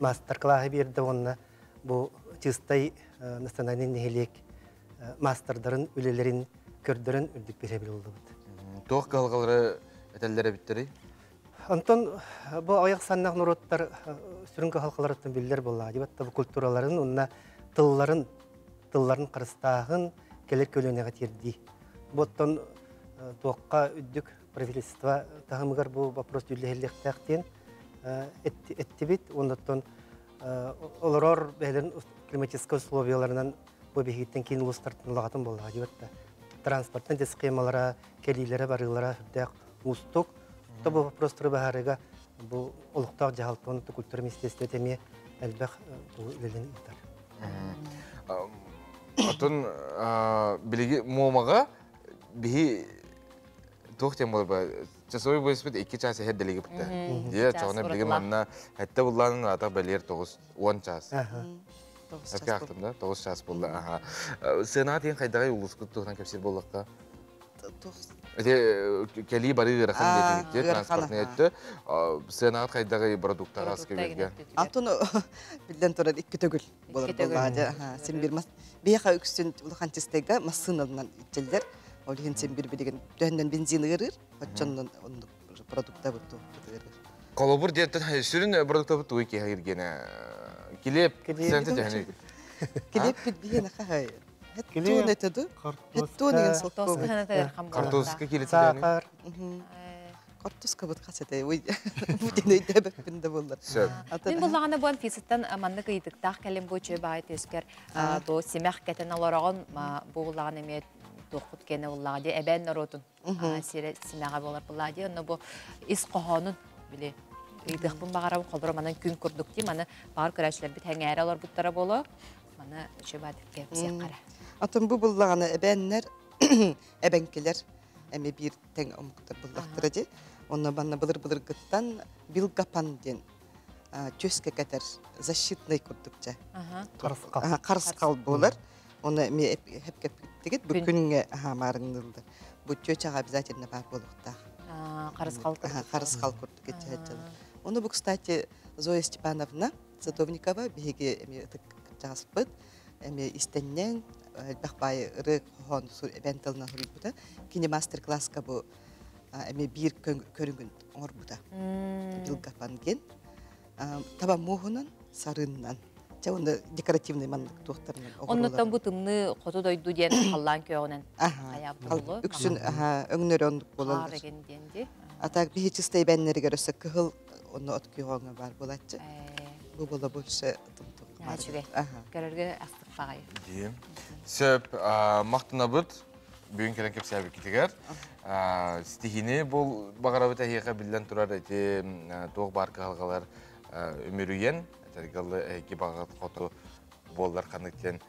Speaker 13: маастар-кылааһы биэрдэ уонна бу чыстай национальный нэһилиэк маастардарын үлэлэрин көрдөрөн үрдүк биһирэбил ыллыбыт.
Speaker 2: Туох кыһалҕалары этэллэр эбиттэрий?
Speaker 13: Онтон бу аҕыйах саннаах норуоттар сүрүн кыһалҕаларыттан биллэр буоллаҕа дии бу культураларын уонна тылларын тылларын харыстааһын кэлэр көлүөнэҕэ тиэрдии. Бу оттон туохха үрдүк правительство таһымыгар бу вопрос дьүүллэһиллиэхтээх диэн эттибит. Оннуттан олорор бэйэлэрин климатическай условияларынан бу биһигиттэн киин улуустартан улаҕатын буоллаҕа диэбит да. Транспортнай да схемалара, кэлиилэрэ, барыылара сүрдээх уустук. То бу вопростары быһаарыыга бу олохтоох дьаһалта уонна культура министерствота эмиэ элбэх үлэлэн ыытар.
Speaker 2: Отон билиги Муомаҕа биһи туох диэн буолар часовой пояспыт 2 час эһэр дэлиги бутта. Дие чоҕуна билиги манна хэтте буллаанын аата бэлиэр 9 10 час. Өкө ахтым да 9 час булла. Аха. Сыанаҕа тиэн хайдаҕай улускут туһунан кэпсиир буоллахха. Эти кэлии бары ыарахан диэтигит транспортный өттө. Сыанаҕыт хайдаҕай продуктаҕа аска-үөлгэ?
Speaker 14: Антон биллэн турар икки төгүл болар буоллаҕа. Син бир биһиэхэ үксүн улахан чистайга массыыналынан иччэллэр. Ол иһин син бир билигин төһөннөн бензин ыырыр, оччоннон оннук продукта буту ыырыр.
Speaker 2: Холобур диэттен сүрүн продуктабыт тугуй киһи иргене килиэп сенте дьэһэни.
Speaker 14: Килиэп биһиэнэ хаһай. Хеттуун этеду. Хеттуун деген солкуобут.
Speaker 2: Картоска килиэп.
Speaker 13: Саахар.
Speaker 14: Картоска бут хас этэй. Ой, бу ден өйдөбөппүн да боллар.
Speaker 1: Мин буллаҕына бу Анфисаттан маннык ыйытыктаах кэлин бу үчүгэй баҕайы түөскэр бу симэх кэтэн олороҕун бу буллаҕына эмиэ туоххут киэнэ буллаҕа дии эбээн норуотун сирэ симэҕэ буолар буллаҕа дии онно бу ис хоһоонун били ыйытыахпын баҕарабын холобура манан күн курдук дии маны баҕар көрөөччүлэрбит сэҥээрэ олорбуттара буолуо маны үчүгэй баҕайытык кэпсиэххэ эрэ.
Speaker 14: Атын бу буллаҕына эбээннэр эбэҥкилэр эмиэ биир тэҥ омуктар буллахтара дии. Онно манна былыр-былыргыттан билгапан диэн түөскэ кэтэр защитный курдук дьэ. Харысхал буолар. Оны эмиэ хепкэппиттигит бу күҥҥэ аһаамаарыҥныллар. Бу чүөчэҕэ обязательно баар буолуохтаах.
Speaker 1: Харысхал курдук.
Speaker 14: Харысхал курдук этиһэччилэр. Оны бу, кстати, Зоя Степановна Садовникова биһиги эмиэ ытык кырдьаҕаспыт, эмиэ истэнньэҥ, элбэх баай ырыа хоһоон эбээн тылынан суруйбута. Кини мастер-класска бу эмиэ биир көрүҥүн оҥорбута. Билгапанген. Таба муоһунан, сарыыннан. Чэ, онно декоративный маннык туохтарынан
Speaker 1: Оннуттан бу тымныы хоту дойду диэн халлаан күөҕүнэн хайаабыт
Speaker 14: Үксүн өҥнөрө оннук буолаллар.
Speaker 1: диэн ди.
Speaker 14: А так биһи чисто эбэннэригэр өссө кыһыл онно от күөҕөҥө баар буолааччы. Бу буола больше
Speaker 1: Үчүгэй. Көрөргө астык баҕайы.
Speaker 2: Дии. Сөп, махтанабыт бүгүн кэлэн кэпсээбиккитигэр. Стихини бұл баҕарабыт эһиэхэ биллэн турар эти туох баар кыһалҕалар үмүрүйэн, этэргэлы эһиги баҕат хоту буоллар ханнык диэн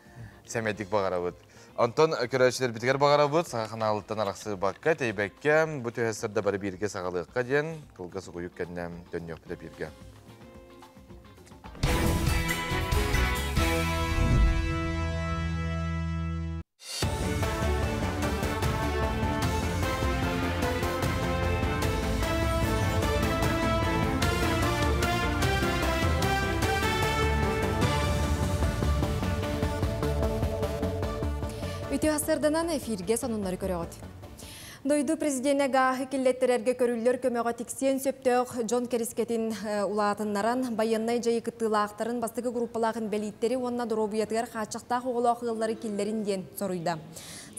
Speaker 2: сэмэдик баҕарабыт. Онтон көрөөччүлэрбитигэр баҕарабыт, саха ханаалыттан арахсыбакка, тэйбэккэ, бу түһэссэр бары бииргэ саҕалыахха диэн, кылгас угуйук кэннэ төннүөхпүтэ бииргэ.
Speaker 3: Үтүө сарданан эфирге сонуннары көрөҕүт. Дойду президенэ гааһы киллэттэрэргэ көрүллэр көмөҕө тиксиэн сөптөөх дьон кэрискэтин улаатыннаран, байыаннай дьайыы кыттыылаахтарын бастакы группалаах инбэлииттэри уонна доруобуйатыгар хааччахтаах оҕолоох ыаллары киллэрин диэн соруйда.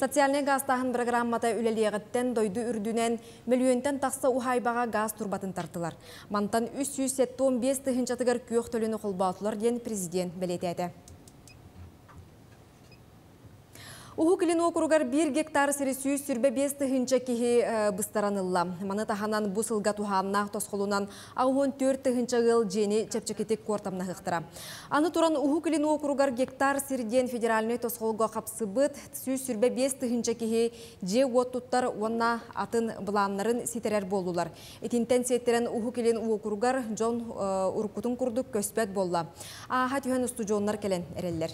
Speaker 3: Социальнай гаастааһын программата үлэлиэҕиттэн дойду үрдүнэн мөлүйүөнтэн тахса уһаайбаҕа гаас турбатын тартылар. Мантан 375 тыһыынчатыгар күөх төлөнү холбоотулар диэн президент бэлиэтээтэ. Уһук Илин уокуругар 1 гектар сири 125 тыһыынча киһи быстаран ылла. Маны таһынан бу сылга туһааннаах тосхолунан 84 тыһыынча ыал дьиэни чэпчэкитик куортамнаһыахтара. Аны туран Уһук Илин уокуругар гектар сир диэн федеральнай тосхолго хапсыбыт 125 тыһыынча киһи дьиэ-уот туттар уонна атын былааннарын ситэрэр буоллулар. Итинтэн сиэттэрэн Уһук Илин уокуругар дьон уруккутун курдук көспөт буолла. Ааһа түһэн устудьуоннар кэлэн эрэллэр.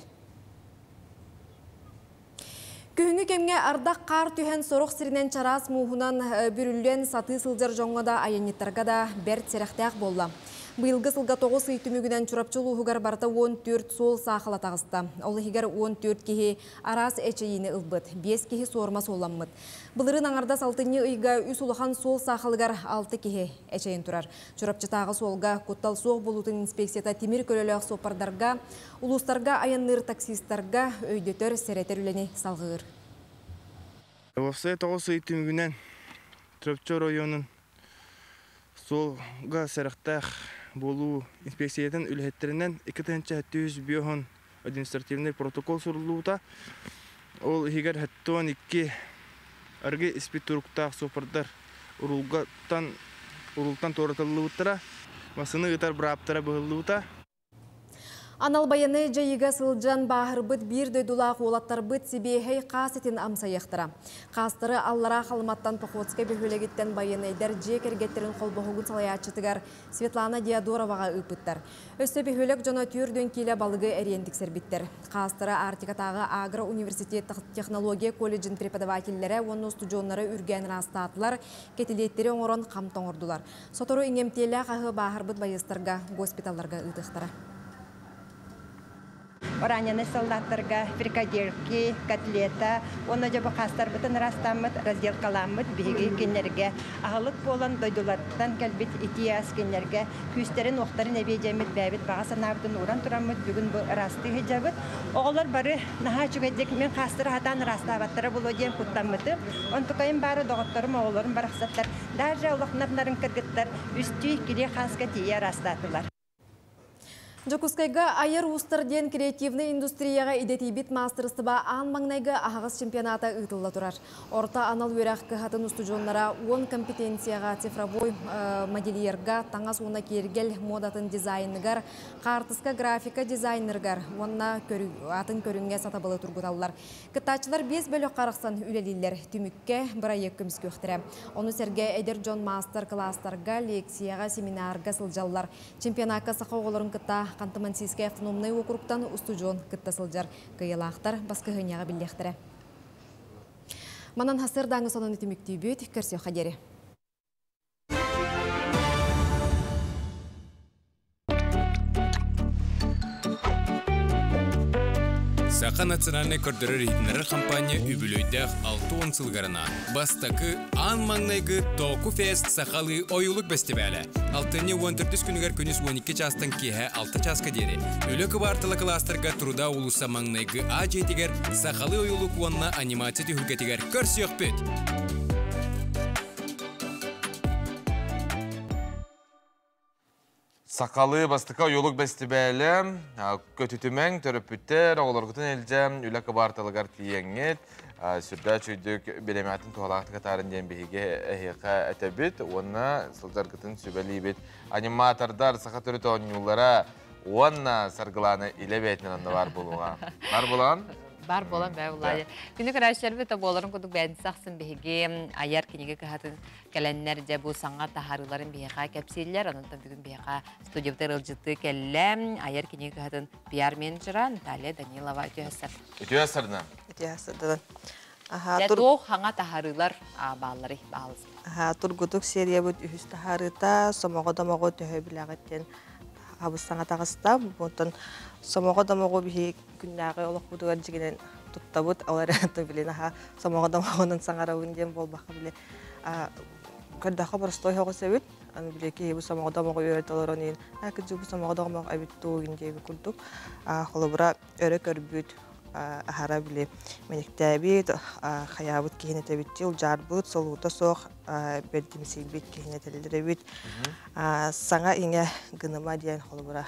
Speaker 3: Күһүҥҥү кэмҥэ ардах хаар түһэн сорох сиринэн чараас мууһунан бүрүллэн сатыы сылдьар дьоҥҥо да айанньыттарга да бэрт сэрэхтээх буолла. Быйылгы сылга 9 ый түмүгүнэн Чурапчы улууһугар барыта 14 суол саахала таҕыста. Ол иһигэр 14 киһи араас эчэйиини ылбыт, 5 киһи суорума суолламмыт. Былырыын аҥардас алтынньы ыйга үс улахан суол саахалыгар 6 киһи эчэйэн турар. Чурапчытааҕы суолга куттал суох буолуутун инспекцията тимир көлөлөөх суоппардарга, улуустарга айанныыр таксистарга өйдөтөр, сэрэтэр үлэни салҕыыр.
Speaker 15: Уопсай 9 ый түмүгүнэн Чурапчы оройуонун суолга сэрэхтээх буолуу инспекциятын үлэһиттэринэн 2705 административнай протокол суруллубута. Ол иһигэр 72 арыгы испит туруктаах суоппардар уруулгаттан уруултан туоратыллыбыттара, массыына ыытар бырааптара быһыллыбыта.
Speaker 3: Анал байыаннай дьайыыга сылдьан бааһырбыт биир дойдулаах уолаттарбыт сибиэһэй хаас этин амсайыахтара. Хаастары Аллараа Халыматтан Походскай бөһүөлэгиттэн байыаннайдар дьиэ кэргэттерин холбоһугун салайааччытыгар Светлана Диодороваҕа ыыппыттар. Өссө бөһүөлэк дьоно 4 киилэ балыгы эриэн тиксэрбиттэр. Хаастары Арктикатааҕы агро-университет технология колледжын преподавателлэрэ уонна устудьуоннара үргээн ыраастаатылар, кэтилиэттэри оҥорон хам тоҥордулар. Сотору иҥэмтиэлээх аһы бааһырбыт байыастарга госпиталларга ыытыахтара.
Speaker 16: Раненый солдаттарга фрикадельки, котлета, уонна дьэ бу хаастарбытын ыраастааммыт, разделкаламмыт биһиги кинилэргэ аһылык буолан дойдуларыттан кэлбит итии ас кинилэргэ күүстэрин-уохтарын эбиэдьэммит бэйэбит баҕа санаабытын ууран тураммыт бүгүн бу ыраастыы сылдьабыт. Оҕолор бары наһаа үчүгэйдик мин хаастары сатаан ыраастаабаттара буолуо диэн куттаммытым. Онтукайым баара доҕотторум, оҕолорум барахсаттар даже олох нарын кыргыттар үстүү иккилии хааска тиийэ ыраастаатылар.
Speaker 3: Дьокуускайга айар уустар диэн креативнай индустрияҕа идэтийбит маастарыстыба аан маҥнайгы аһаҕас чемпионата ыытылла турар. Орто анал үөрэх кыһатын устудьуоннара 10 компетенцияҕа цифровой модельерга, таҥас уонна киэргэл муодатын дизайныгар, хаартыска графика дизайнерыгар уонна атын көрүҥҥэ сатабылы тургуталлар. Кыттааччылар 5 бөлөххө арахсан үлэлииллэр. Түмүккэ бырайыак көмүскүөхтэрэ. Ону сэргэ эдэр дьон маастар-кылаастарга, лекцияҕа, семинарга сылдьаллар. Чемпионакка саха оҕолорун кытта Ханты-Мансийскай автономнай уокуруктан устудьуон кытта сылдьар. Кыайыылаахтар баскыһыанньаҕа биллиэхтэрэ. Манан сарсыардааҥы сонуну түмүктүүбүт. Көрсүөххэ диэри.
Speaker 17: Саха национальнай көрдөрөр-иһитиннэрэр компания үбүлүөйдээх 60 сылыгар анаан бастакы аан маҥнайгы Току Фест сахалыы ойуулук бэстибээлэ алтынньы 14 күнүгэр күнүс 12 чаастан киэһэ 6 чааска диэри Үлэ кыбаартала кылаастарга Труда уулусса маҥнайгы А дьиэтигэр сахалыы ойуулук уонна анимация түһүлгэтигэр көрсүөхпүт!
Speaker 2: Сахалыы бастакы ойуулук бэстибээлэ көтүтүмэҥ, төрөппүттэр, оҕолоргутун илдьэ үлэ кыбаарталыгар тиийэҥҥит, сүрдээх үчүгдүк бириэмэҕитин туһалаахтык атаарын диэн биһиги эһиэхэ этэбит уонна сылдьаргытын сүбэлиибит. Аниматордар, саха төрүт оонньуулара уонна Саргылаана илэ бэйэтинэн онно баар буолуоҕа. Баар буолан?
Speaker 1: Бар буолан бээ булаайа. Күнү көрөөччүлэрбит буоларын курдук бэйэтин ахсын биһиги айар кинигэ кыһатын кэлэннэр дьэ бу саҥа таһаарыыларын биһиэхэ кэпсииллэр. Онон бүгүн биһиэхэ студиябытыгар ыалдьыттыы кэллэ. Айар кинигэ кыһатын пиар-менеджера Наталья Данилова үтүө
Speaker 2: Үтүө сарынан.
Speaker 14: Үтүө сарынан.
Speaker 1: Дьэ туох хаҥа таһаарыылар баалларый баалыс.
Speaker 14: Тургутук сериябыт үһүс таһаарыыта сомоҕо домоҕу төһө билэҕит диэн хабыс саҥа таҕыста. Онтон сомоҕо домоҕу биһи күннээҕи олохпутугар дьигинэн туттабыт. Ол эрэн билин аха сомоҕо домоҕунан саҥарабын диэн буолбакка били көрдөххө боростуой соҕус эбит. Аны били киһи бу сомоҕо домоҕу үөрэтэ олорон иин кыдьы бу сомоҕо домоҕ эбит дуу диэби курдук. Холобура өрө көрбүт аһара били мэниктээбит, хайаабыт киһини этэбитчи, улдьаарбыт, солуута суох бэрдимсийбит киһини этэллэр эбит. Саҥа иҥэ гыныма диэн холобура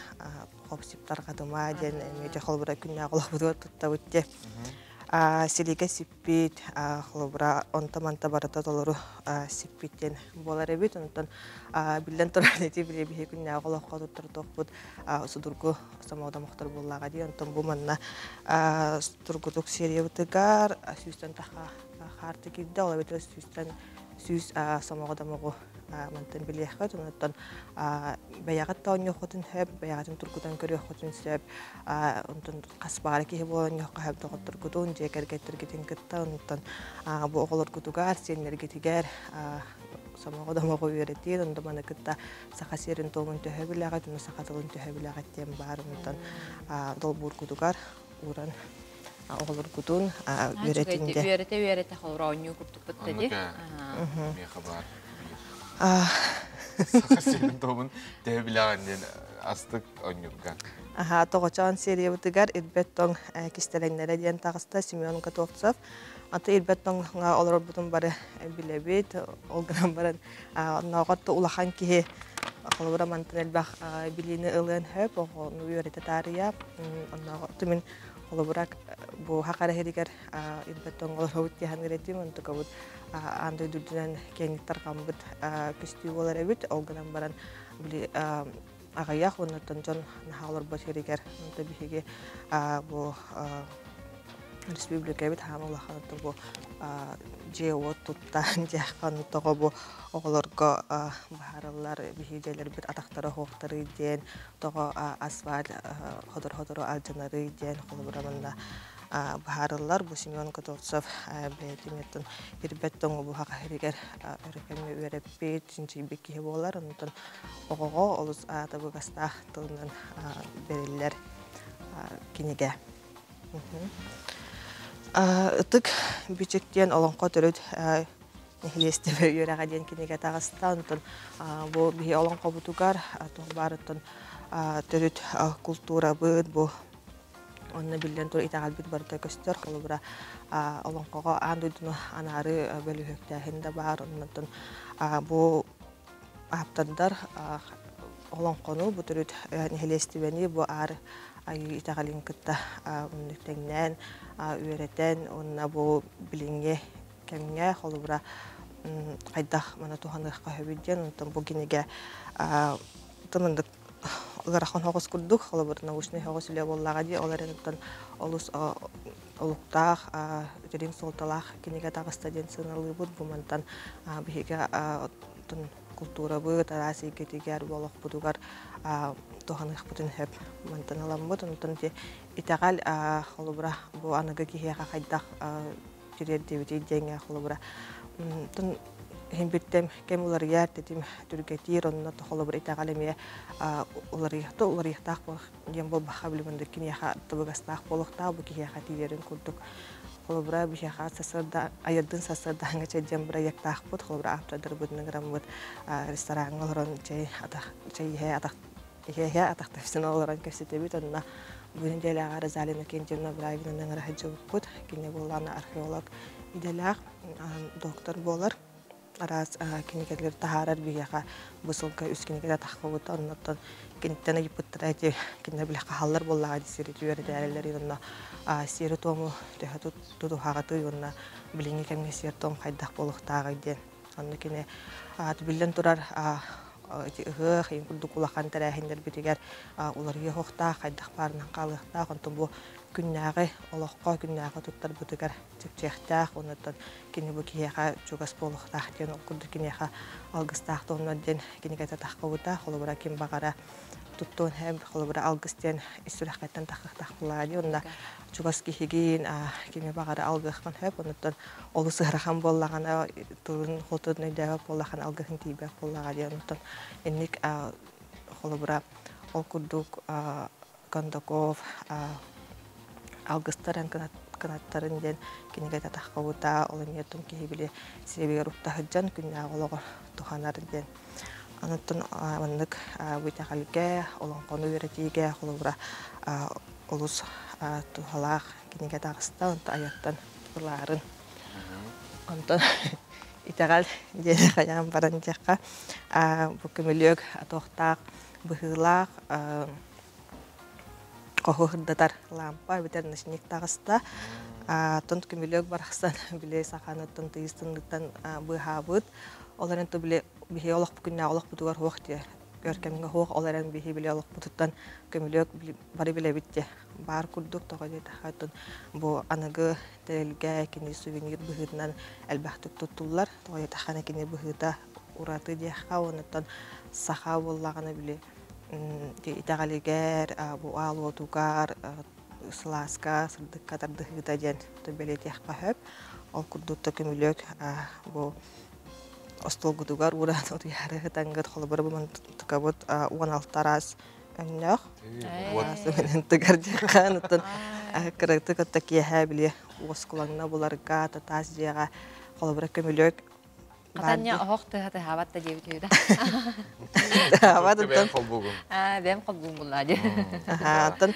Speaker 14: хопсип тарҕатыма диэн эмиэ холобура күннээҕи олохпутугар туттабыт диэ. Силигэ сиппит, холобура онто-манта барыта толору сиппит диэн буолар эбит. Онтон биллэн турар ити били биһи күннээҕи олоххо туттар туохпут судургу сомоҕодомохтор буоллаҕа дии. Онтон бу манна тургутук сериябытыгар сүүстэн таха хаарты киирдэ, ол эбэтэр сүүстэн сүүс сомоҕодомоҕу мантан билиэххит. Онтон бэйэҕит да оонньуоххутун сөп, бэйэҕитин тургутан көрүөххүтүн сөп. Онтон хас баҕар киһи буолан оонньуохха сөп доҕотторгутун, дьиэ кэргэттэргитин кытта. Онтон бу оҕолоргутугар, сиэннэргитигэр сомоҕо домоҕу үөрэтиин, онто маны кытта саха сиэрин туомун төһө билэҕит, уонна саха тылын төһө билэҕит диэн баар. Онтон долбуургутугар ууран оҕолоргутун үөрэтинде.
Speaker 1: Үөрэтэ үөрэтэ холоро оонньуу курдук ди.
Speaker 2: Миэхэ баар. Саха сиэрин туомун төһө билэҕин диэн астык оонньуурга.
Speaker 14: Аха, тоҕочоон сериябытыгар Ирбэт тоҥ кистэлэҥнэрэ диэн таҕыста Семен Готовцев. Аты ирбэт тоҥ олорорбутун бары билэбит. Ол гынан баран оннооҕор улахан киһи холобура мантан элбэх билиини ылыан сөп, оҕону үөрэтэ таарыйа. Оннооҕор мин холобура бу хахара иһигэр ирбэт тоҥ олоробут диэн этим, онтукабыт аан дойду үрдүнэн киэҥник тарҕаммыт көстүү буолар эбит. Ол гынан баран били аҕыйах уоннаттан дьон наһаа олорбот сиригэр онто биһиги бу республикабыт хаама улахан бу дьиэ-уот туттаан дьиэххан тоҕо бу оҕолорго баһараллар биһиги дьиэлэрбит атахтара оһуохтарый диэн тоҕо асфальт ходор-ходору алдьанарый диэн холобура манна баһарыллар бу Семен Готовцев бэйэтин ирбэт тоҥу бу хахыригэр өрөкөмҥө үөрэппит чинчийбит киһи буолар онтон оҕоҕо олус табыгастаах тылынан бэриллэр.
Speaker 18: кинигэ. Ытык бичик диэн олоҥхо төрүт нэһилиэстибэ үөрэҕэ диэн кинигэ таҕыста. Онтон бу биһи олоҥхобутугар туох баарыттан төрүт култуурабыт бу онно биллэн тур итэҕэлбит барыта көстөр. Холобура, олоҥхоҕо аан дойдуну анаары бөлүһүөктээһин да баар. Оннуттан бу ааптардар олоҥхону бу төрүт нэһилиэстибэни бу аар айыы итэҕэлин кытта тэҥнээн үөрэтэн уонна бу билиҥҥи кэмҥэ холобура хайдах маны туһаныахха сөбүй диэн онтон бу кинигэ тымындык ыарахан оҕус курдук холобур научный оҕус үлэ буоллаҕа дии ол эрэн оттон олус олуктаах дириҥ суолталаах кинигэ таҕыста диэн сыаналыыбыт бу мантан биһиги оттон култуурабыт араас эйгэтигэр бу олохпутугар туһаныахпытын сөп мантан ыламмыт онтон ити итэҕэл холобура бу аныгы киһиэхэ хайдах тириэрдибитий диэҥҥэ холобура тон иһин кэм уларыйар тэтим түргэтиир онно холобура итэҕэл эмиэ уларыйыахта уларыйыахтаах диэн буолбахха билимин киниэхэ табыгастаах буолуохтаах бу киһиэхэ тиийэрин курдук холобура биһиэхэ сарсыарда айырдын сарсыардааҥҥа чэй диэн бырайыактаахпыт холобура ааптардарбытын ыҥыраммыт рестораҥҥа олорон чэй атах чэй иһэ атах иһэ атах тэпсэн олорон кэпсэтэбит онно бу нэдиэлэҕэ Розалина Кентьевна Бравинаны ыҥыра сылдьыбыппыт кини буоллаҕына археолог идэлээх доктор буолар араас кинигэлэри таһаарар биһиэхэ бу сылга үс кинигэ таххыбыта оннуттан киниттэн ыйыппыттара ити кинилэр били хаһаллар буоллаҕа дии сири үөрэтээрэлэр онно сиэри-туому төһө тутуһаҕытый уонна билиҥҥи кэмҥэ сиэр-туом хайдах буолуохтааҕый диэн онно кини биллэн турар ити ыһыах иин курдук улахан тэрээһиннэрбитигэр уларыйыахтаах хайдах баарынан хаалыахтаах онтон бу күннээҕи олоххо күннээҕи туттарбытыгар чэпчиэхтээх оннуттан кини бу киһиэхэ чугас буолуохтаах диэн ол курдук киниэхэ алгыстаах туһунан диэн кинигэтэ таххыбыта холобура ким баҕара туттуон хэм холобура алгыс диэн ис сүрэххиттэн таххыахтаах буоллаҕа дии онно чугас киһигин кими баҕара алгыаххын сөп оннуттан олус ыарахан буоллаҕына тылын хотун өйдөөбөт буоллаҕына алгыһын тиийбэт буоллаҕа дии оннуттан инник холобура ол курдук Кондаков алгыстарын кынаттарын диэн кинигэтэ таххыбыта ол эмиэ тум киһи били сиэбигэр укта сылдьан күннээҕи олоҕор туһанар диэн Онуттан маннык бу итэҕэлгэ, олоҥхону үөрэтиигэ холобура олус туһалаах кинигэ таҕыста, онто айаттан ылаарын. Онтон итэҕэл диэн хайаан баран диэххэ, бу көмүлүөк туохтаах быһыылаах хоһу сырдатар лампа эбэтэр ночник таҕыста. Оттон көмүлүөк барахсан били саханыттан тыйыс тымныыттан быыһаабыт. Ол эрэн били биһиги олохпут күннээҕи олохпутугар суох диэ өр кэмҥэ суох ол эрэн биһи били олохпутуттан көмүлүөк бары билэбит диэ баар курдук тоҕо диэтэххэ оттон бу аныгы тэрилгэ кини сувенир быһыытынан элбэхтик туттуллар тоҕо диэтэххинэ кини быһыыта ураты диэххэ уонуттан саха буоллаҕына били итэҕэлигэр бу аал уотугар сылааска сырдыкка тардыһыыта диэн бэлиэтиэххэ сөп ол курдук да көмүлүөк бу остуолгутугар ууран утуйаары сытаҥҥыт холобура бу мантыкабыт 16 араас өҥнөөх тыгар диэххэ онтон кыратык отто киэһэ били уоскулаҥна буларга татаас дьиэҕэ холобура көмүлүөк
Speaker 1: Хатаньа оһох тыһа тыһаабат да диэбит үһү да.
Speaker 18: Тыһаабат оттон.
Speaker 1: Аа, бэйэм холбугун буллаа дии.
Speaker 18: Аха, оттон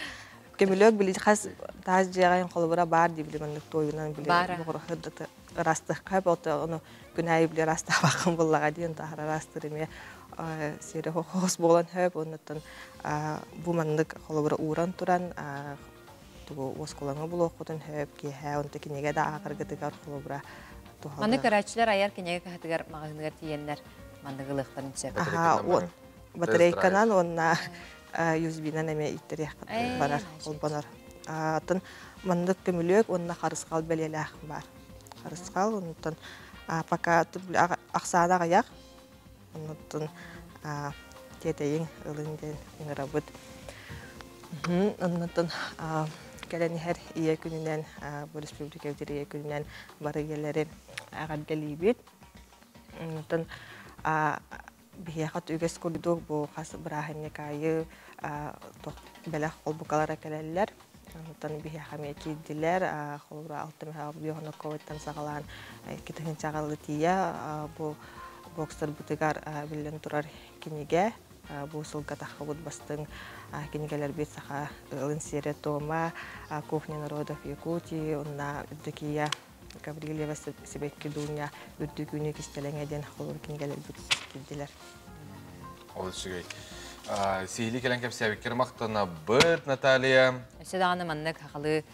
Speaker 18: көмүлүөк били хас таас дьиэҕэ холобура баар дии били маннык туойунан били ыраастыахха болто ону күн аайы били ыраастаабаккын буллаҕа диэн таһар ыраастыр эмиэ сиэри хос буолан хөп оннуттан бу маннык холобура ууран туран тугу уоскулаҥы булуоххутун хөп киэһэ онто кинигэ да ааҕаргытыгар холобура
Speaker 1: Маннык көрөөччүлэр айар кинигэ кыһатыгар маҕаһыыныгар тиийэннэр маннык ылыахтарын сөп.
Speaker 18: Батарейканан уонна USB-нан эмиэ иттэриэххэ барар, холбонор. Атын маннык көмүлүөк уонна харысхал бэлиэлээх баар. Харысхал онтон пока ахсаана аҕыйах. Оннуттан тиэтэйиҥ ылыҥ диэн ыҥырабыт. Оннуттан кэлэн иһэр Ийэ күнүнэн, бу республикабыт Ийэ күнүнэн бары ийэлэри эҕэрдэлиибит. Онтон Биһиэхэ үгэс курдук бу хас бырааһынньык аайы бэлэх холбукалара кэлэллэр. Онтон биһиэхэ эмиэ киирдилэр. Холобура, алтымыһа биохоноковыттан саҕалаан 2000 тиийэ бу боксербытыгар биллэн турар кинигэ. Бу сылга таххыбыт бастыҥ кинигэлэрбит Саха ыалын сиэрэ-туома, Кухня народов Якутии, уонна Евдокия Гаврильева Сибэкки Дуня үрдүк үүнүү кистэлэҥэ диэн холобур кинигэлэрбит киирдилэр.
Speaker 2: Ол үчүгэй. Сиһилии кэлэн кэпсээбиккэр махтанабыт, Наталья.
Speaker 1: Өссө даҕаны маннык хахалы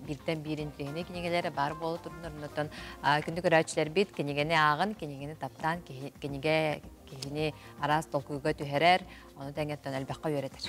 Speaker 1: бииртэн биир интириэһинэй кинигэлэр баар буола турдунар. Оннуттан күндү көрөөччүлэрбит кинигэни ааҕын, кинигэни таптаан, кинигэ киһини араас толкуйга түһэрэр, ону тэҥэттэн элбэххэ үөрэтэр.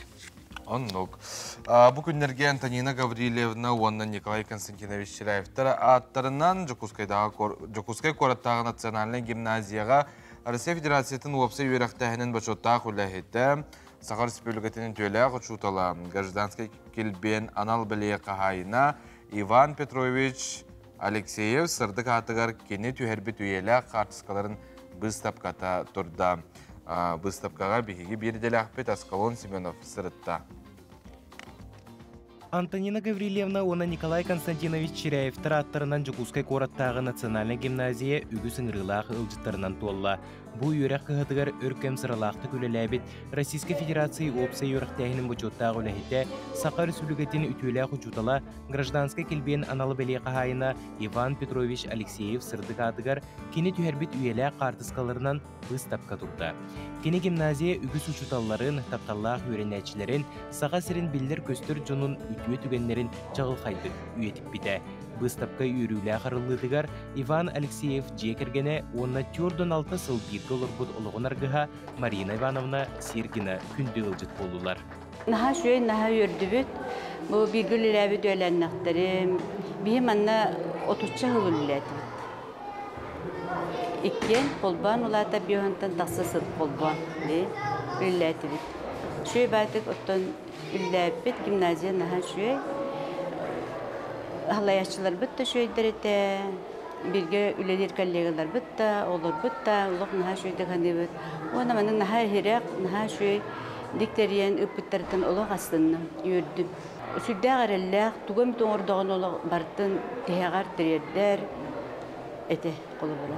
Speaker 2: Оннук. Бу күннэргэ Антонина Гаврильевна уонна Николай Константинович Чиряевтар ааттарынан Дьокуускай куораттааҕы национальнай гимназияҕа Россия Федерациятын уопсай үөрэхтээһинин бочуоттаах үлэһитэ, Саха Республикатын үтүөлээх учуутала, гражданскай килбиэн анал бэлиэ хаһаайына Иван Петрович Алексеев сырдык аатыгар кини түһэрбит үйэлээх хаартыскаларын быыстапката турда. Быыстапкаҕа биһиги биир идэлээхпит Аскалон Семенов сырытта.
Speaker 19: Антонина Гаврильевна уонна Николай Константинович Чиряевтар ааттарынан Дьокуускай куораттааҕы национальнай гимназия үгүс ыҥырыылаах ыалдьыттарынан туолла. Бу үөрэх кыһатыгар өр кэм сыралаахтык үлэлээбит Российскай Федерация уопсай үөрэхтээһинин бочуоттаах үлэһитэ, Саха Республикатын үтүөлээх учуутала, гражданскай килбиэн анал бэлиэ хаһаайына Иван Петрович Алексеев сырдык аатыгар кини түһэрбит үйэлээх хаартыскаларынан быыстапка турда. Кини гимназия үгүс учууталларын, тапталлаах үөрэнээччилэрин, Саха сирин биллэр-көстөр дьонун үтүө түгэннэрин чаҕылхайдык үйэтиппитэ. Быыстапка үөрүүлээх арыллыытыгар Иван Алексеев дьиэ кэргэнэ уонна 46 сыл бииргэ олорбут олоҕун аргыһа Марина Ивановна Сергина күндү ыалдьыт буоллулар.
Speaker 20: Наһаа үчүгэй, наһаа үөрдүбүт. Бу бииргэ үлэлээбит үөлээннэхтэрим. Биһи манна отучча сыл үлэлээтибит. Иккиэн холбоон улаата биоһантан тахса сыл холбоон үлэлээтибит. Үчүгэй баайтык оттон үлэлээбиппит гимназия наһаа үчүгэй. Халайааччыларбыт да үчүгэйдэр этэ. Бииргэ үлэлиир коллегаларбыт да, оҕолорбут да олох наһаа үчүгэйдик саныыбыт. Уонна манна наһаа иһирэх, наһаа үчүгэй диктэриэн ыппыттарыттан олох астынным, үөрдүм. Сүрдээх эрэллээх, тугу эмит оҥордоҕуна олох барытын тиһэҕэр тириэрдэр этэ холобура.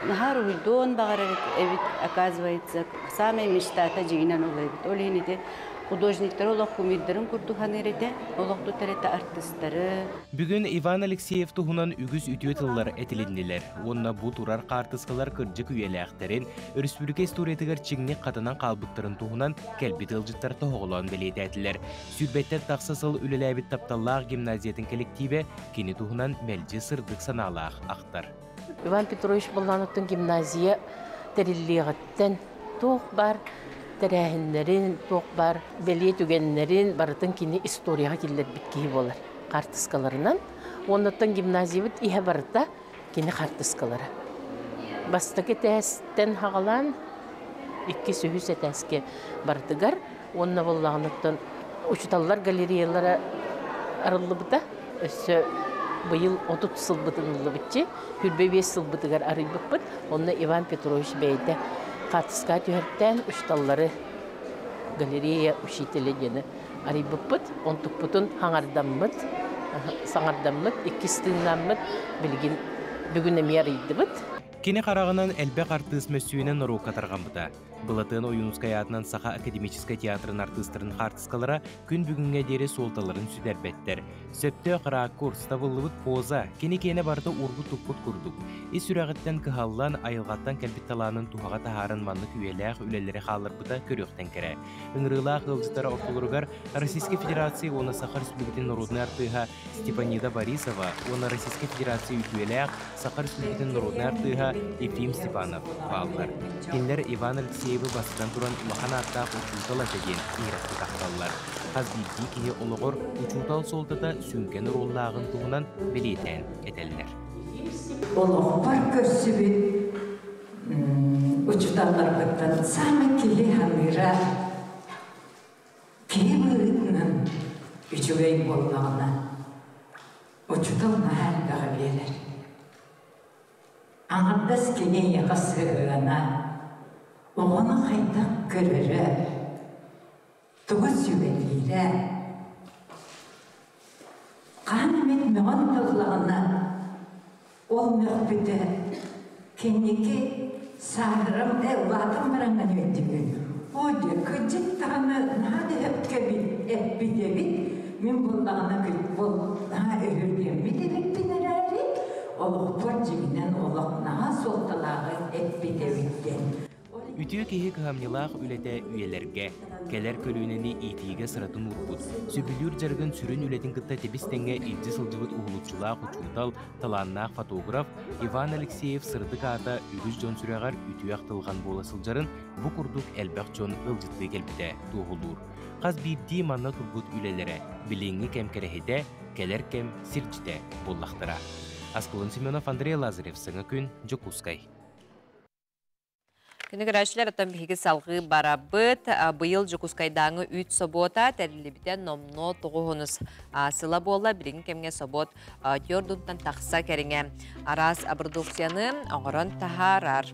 Speaker 20: Наһаа уруһуйдуон баҕарар эбит, оказывается, самая мечтата дьиҥинэн ол эбит. Ол иһин ити художниктары олох кумирдарын курдук саныыр этэ, олох тутар этэ артыстары.
Speaker 19: Бүгүн Иван Алексеев туһунан үгүс үтүө тыллар этилиннилэр уонна бу турар хаартыскалар кырдьык үйэлээхтэрин, өрөспүүбүлүкэ историятыгар чиҥник хатанан хаалбыттарын туһунан кэлбит ыалдьыттар тоһоҕолоон бэлиэтээтилэр. Сүүрбэттэн тахса сыл үлэлээбит тапталлаах гимназиятын кэлэктиибэ кини туһунан мэлдьи сырдык санаалаах ахтар.
Speaker 21: Иван Петрович Боллановтун гимназия тэриллиэҕиттэн туох баар тэрээһиннэрин, туох баар бэлиэ түгэннэрин барытын кини историяҕа киллэрбит киһи буолар хаартыскаларынан. Уоннаттан гимназиябыт иһэ барыта кини хаартыскалара. Бастакы этээстэн хаҕалаан иккис үһүс этээскэ барытыгар уонна буоллаҕыттан учуталлар галереялара арыллыбыта. Өссө быйыл 30 сылбытын ыллыбытчы, 25 сылбытыгар арыйбыппыт. Онно Иван Петрович бэйэтэ хаартыскаҕа түһэртээн учуталлары галерея учителя диэни арыйбыппыт. Онтукпутун хаҥардаммыт, саҥардаммыт, иккис тыыннааммыт билигин бүгүн эмиэ арыйдыбыт.
Speaker 19: Кини хараҕынан элбэх артыыс мөссүөнэ норуокка тарҕаммыта. Былатыан Ойуунускай аатынан Саха академическай театрын артыыстарын хаартыскалара күн бүгүҥҥэ диэри суолталарын сүтэрбэттэр. Сөптөөх ракурс, табыллыбыт поза, кини киэнэ барыта уурбут-туппут курдук. Ис сүрэҕиттэн кыһаллан, айылҕаттан кэлбит талаанын туһаҕа таһааран маннык үйэлээх үлэлэри хаалларбыта көрүөхтэн кэрэ. Ыҥырыылаах ыалдьыттара ортолоругар Российскай Федерация уонна Саха Республикатын народнай артыыһа Степанида Борисова уонна Российскай Федерация үтүөлээх Саха Республикатын народнай артыыһа Ефим Степанов бааллар. Кинилэр Иван Алексеевы бастатан туран улахан ааттаах учуутал этэ диэн иһирэхтик ахталлар. Хас биирдии киһи олоҕор учуутал суолтата сүҥкэн оруоллааҕын туһунан бэлиэтээн этэллэр.
Speaker 22: Олохпор көрсүбүт учууталларбыттан саамай киһи ханыыра Киһи быһыытынан үчүгэй буоллаҕына, учуутал наһаа элбэҕи биэрэр. Аҥардас кини эйиэхэ сыһыана. Оҕону хайдах көрөрө, тугу сүбэлиирэ. Хаһан эмит мөҕөн тыллаҕына, ол мөхпүтэ кэнники сааһырам ээ улаатан бараҥҥын өйдүүгүн. Оо дьэ, кырдьык даҕаны наһаа да сөпкө эппит эбит, мин буоллаҕына ол наһаа өһүргэммит эбиппин эрээри, олохпор дьиҥинэн олох наһаа суолталааҕы эппит эбит диэн.
Speaker 19: Үтүө киһи кыһамньылаах үлэтэ үйэлэргэ, кэлэр көлүөнэни иитиигэ сыратын уурбут, сөбүлүүр дьарыгын сүрүн үлэтин кытта тэбис-тэҥҥэ илдьэ сылдьыбыт уһулуччулаах учуутал, талааннаах фотограф Иван Алексеев сырдык аата үгүс дьон сүрэҕэр үтүө ахтылҕан буола сылдьарын бу курдук элбэх дьон ыалдьыттыы кэлбитэ туоһулуур. Хас биирдии манна турбут үлэлэрэ билиҥҥи кэм кэрэһитэ, кэлэр кэм сирдьитэ буоллахтара. Аскалон Семенов, Андрей Лазарев, Саҥа күн, Дьокуускай.
Speaker 1: Күнү көрөөччүлэр, оттон биһиги салҕыы барабыт. Быйыл Дьокуускайдааҥы үүт собуота тэриллибитэ номнуо тоҕуһунус сыла буолла. Билиҥҥи кэмҥэ собуот түөрдунтан тахса кэриҥэ араас продукцияны оҥорон таһаарар.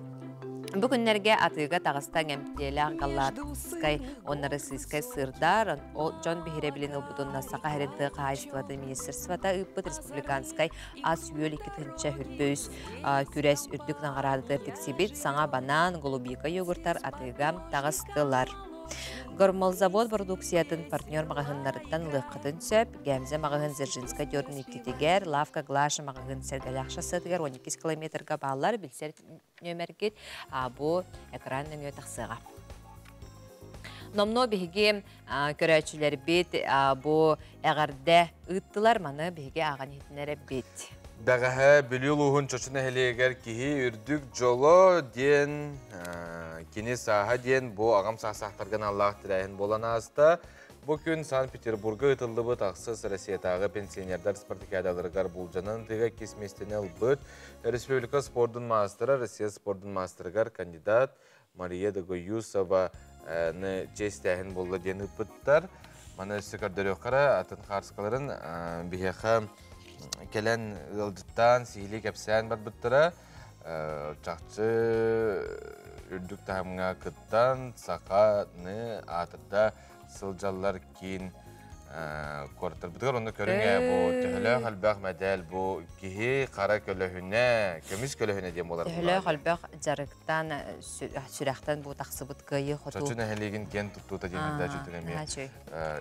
Speaker 1: Бу күннэргэ атыыга таҕыста эмтиэлээх галлатскай уонна российскай сырдар ол дьон биһирэбилин ылбытынна Саха сирин тыа хаһаайыстыбатын министерствота ыыппыт республиканскай ас-үөл 2 үс күрэс үрдүк наҕараадатыгар тиксибит саҥа банан, голубика йогуртар атыыга таҕыстылар. Гормолзавод продукциятын партнер маҕаһыыннарыттан ылыаххытын сөп. Гэмзэ маҕаһыын Дзержинскай дьорун иккитигэр, Лавка Глаша маҕаһыын Сэргэлээх шоссетыгар 12 километрга бааллар. Билсэр нүөмэргит бу экран нөҥүө тахсыаҕа. Номнуо биһиги көрөөччүлэрбит бу эҕэрдэ ыыттылар, маны биһиги ааҕан иһитиннэрэбит.
Speaker 2: Бэҕэһээ Бүлүү улууһун Чочу нэһилиэгэр киһи үрдүк дьоло диэн, кини сааһа диэн бу аҕам саастаахтарга аналлаах тэрээһин буолан ааста. Бу күн Санкт-Петербурга ыытыллыбыт ахсыс Россиятааҕы пенсионердар спартакиадаларыгар булдьанан ытыыга иккис миэстэни ылбыт республика спордун маастара, Россия спордун маастарыгар кандидат Мария Догоюсованы чиэстээһин буолла диэн ыыппыттар. Маны өссө көрдөрүөххэ атын хаарыскаларын биһиэхэ кэлэн ыалдьыттаан, сиһилии кэпсээн барбыттара. Чахчы үрдүк таһымҥа кыттан, саханы аатырда сылдьаллар киин куораттарбытыгар онно көрүҥ ээ бу төһөлөөх элбэх мэдээл бу киһи хара көлөһүнэ көмүс көлөһүнэ диэн буолар
Speaker 1: төһөлөөх элбэх дьарыктан сүрэхтэн бу тахсыбыт кыайыы хотуу
Speaker 2: Чочу нэһилиэгин киэн туттуута диэн үрдээччитин эмиэ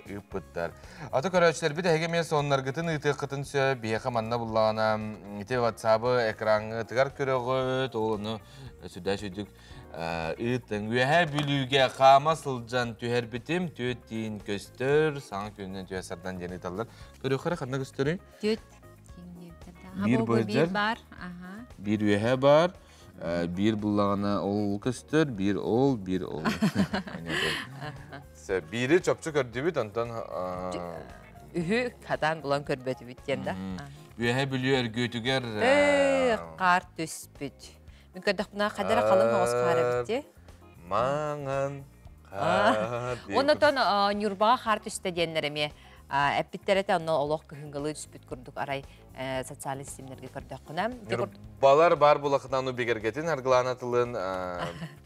Speaker 2: ыыппыттар. Аты көрөөччүлэрбит эһиги эмиэ соннаргытын ыытыаххытын сөп. Биһиэхэ манна буллаҕына ити WhatsApp-ы экраҥҥытыгар көрөҕүт. Ол ону сүрдээх үчүгдүк Ыытыҥ. Үөһээ Бүлүүгэ хаама сылдьан түһэрбитим түөт тиин көстөр, саҥа күнүнэн түһэ сардан диэн ыыталлар. Көрүөххэ ханна көстөрүй?
Speaker 1: Түөт
Speaker 2: Биир быһыдьар.
Speaker 1: Биир бар. Аха.
Speaker 2: Биир үөһэ бар. Биир буллаҕына ол көстөр, биир ол, биир ол. Биири чопчу көрдүбүт, онтон
Speaker 1: үһү хатаан булан көрбөтүбүт диэн да.
Speaker 2: Үөһэ Бүлүү өргүөтүгэр
Speaker 1: хаар түспүт. Мин көрдөхпүнэ хадара халыҥ оҕус хаар эбит дии.
Speaker 2: Маҥан хаар.
Speaker 1: Оннотон Ньурбаҕа хаар түстэ диэннэр эмиэ эппиттэр этэ, онно олох кыһыҥгылыы түспүт курдук арай социальный ситимнэргэ көрдөххүнэ.
Speaker 2: Ньурбалар бар булахынан бигэргэтин аргылаана тылын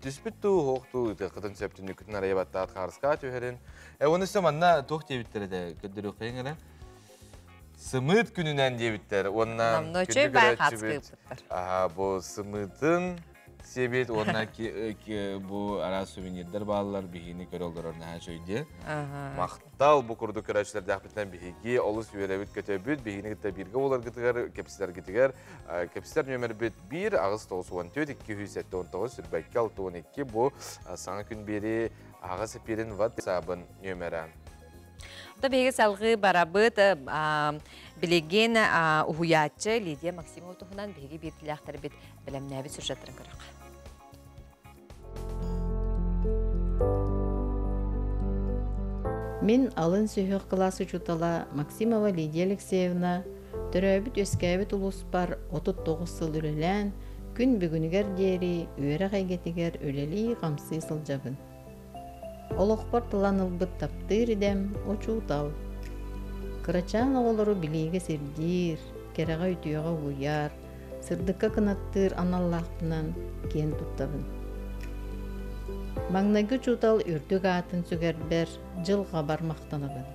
Speaker 2: түспүт туу, хоох туу ытыаххытын сөп түннүккүтүн арайа баттаат хаарыска түһэрин. Оны өссө манна туох диэбиттэр этэ көрдөрүөххэйиҥ эрэ. Сымыыт күнүнэн диэбиттэр уонна
Speaker 1: күндү көрөөччүбүт
Speaker 2: аха бу сымыытын сиэбит уонна бу араас сувенирдэр бааллар биһигини көрө олорор наһаа үчүгэй махтал бу курдук көрөөччүлэрдээхпитинэн биһиги олус үөрэбит көтөбүт биһигини кытта бииргэ буоларгытыгар кэпсэтэргитигэр кэпсэтэр нүөмэрбит 1 8 94 279 сүрбэккэ 62 бу саҥа күн биэри аҕыс эпиирин ватсабын нүөмэрэ
Speaker 1: Оттон биһиги салҕыы барабыт билигин уһуйааччы Лидия Максимова туһунан биһиги биирдилээхтэрбит бэлэмнээбит сюжеттарын көрөххө.
Speaker 4: Мин алын сүһүөх кылаас учуутала Максимова Лидия Алексеевна төрөөбүт-үөскээбит улууспар 39 сыл үлэлээн, күн бүгүнүгэр диэри үөрэх эйгэтигэр үлэлии-хамсыы сылдьабын. Олохпор тылан ылбыт таптыыр идэм учуутал. Кырачаан оҕолору билиигэ сирдиир, кэрэҕэ-үтүөҕэ угуйар, сырдыкка кынаттыыр аналлаахпынан киэн туттабын. Маҥнайгы учуутал үрдүк аатын сүгэрбэр дьылҕабар махтанабын.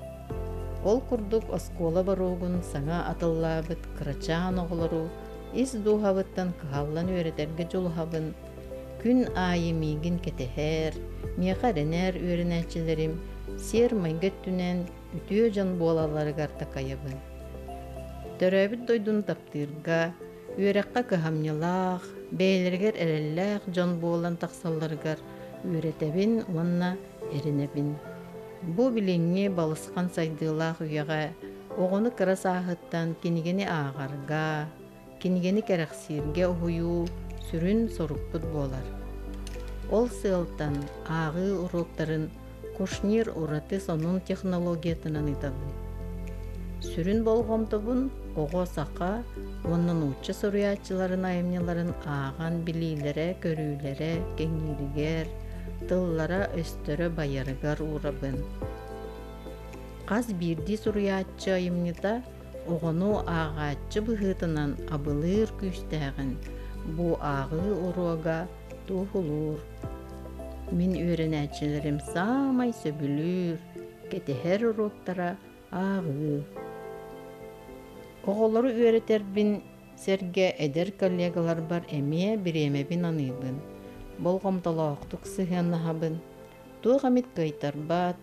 Speaker 4: Ол курдук оскуола боруогун саҥа атыллаабыт кырачаан оҕолору ис дууһабыттан кыһаллан үөрэтэргэ дьулуһабын, күн аайы миигин кэтэһэр, миэхэ эрэнэр үөрэнээччилэрим сиэр-майгы өттүнэн үтүө дьон буолалларыгар такайабын. Төрөөбүт дойдуну таптыырга, үөрэххэ кыһамньылаах, бэйэлэригэр эрэллээх дьон буолан тахсалларыгар үөрэтэбин уонна эрэнэбин. Бу билиҥҥи балысхан сайдыылаах үйэҕэ оҕону кыра сааһыттан кинигэни ааҕарга, кинигэни кэрэхсииргэ уһуйуу сүрүн сорукпут буолар. Ол сыалтан ааҕыы уруоктарын Кушнир ураты сонун технологиятынан ыытабын. Сүрүн болҕомтобун оҕо саха уонна нуучча суруйааччыларын айымньыларын ааҕан билиилэрэ-көрүүлэрэ кэҥииригэр, тыллара-өстөрө байарыгар уурабын. Хас биирдии суруйааччы айымньыта оҕону ааҕааччы быһыытынан абылыыр күүстээҕин бу ааҕыы уруога туоһулуур. Мин үөрэнээччилэрим саамай сөбүлүүр, кэтэһэр уруоктара ааҕыы. Оҕолору үөрэтэрбин сэргэ эдэр коллегаларбар эмиэ бириэмэбин аныыбын, болҕомтолоохтук сыһыаннаһабын. Туох эмит кыайтарбат,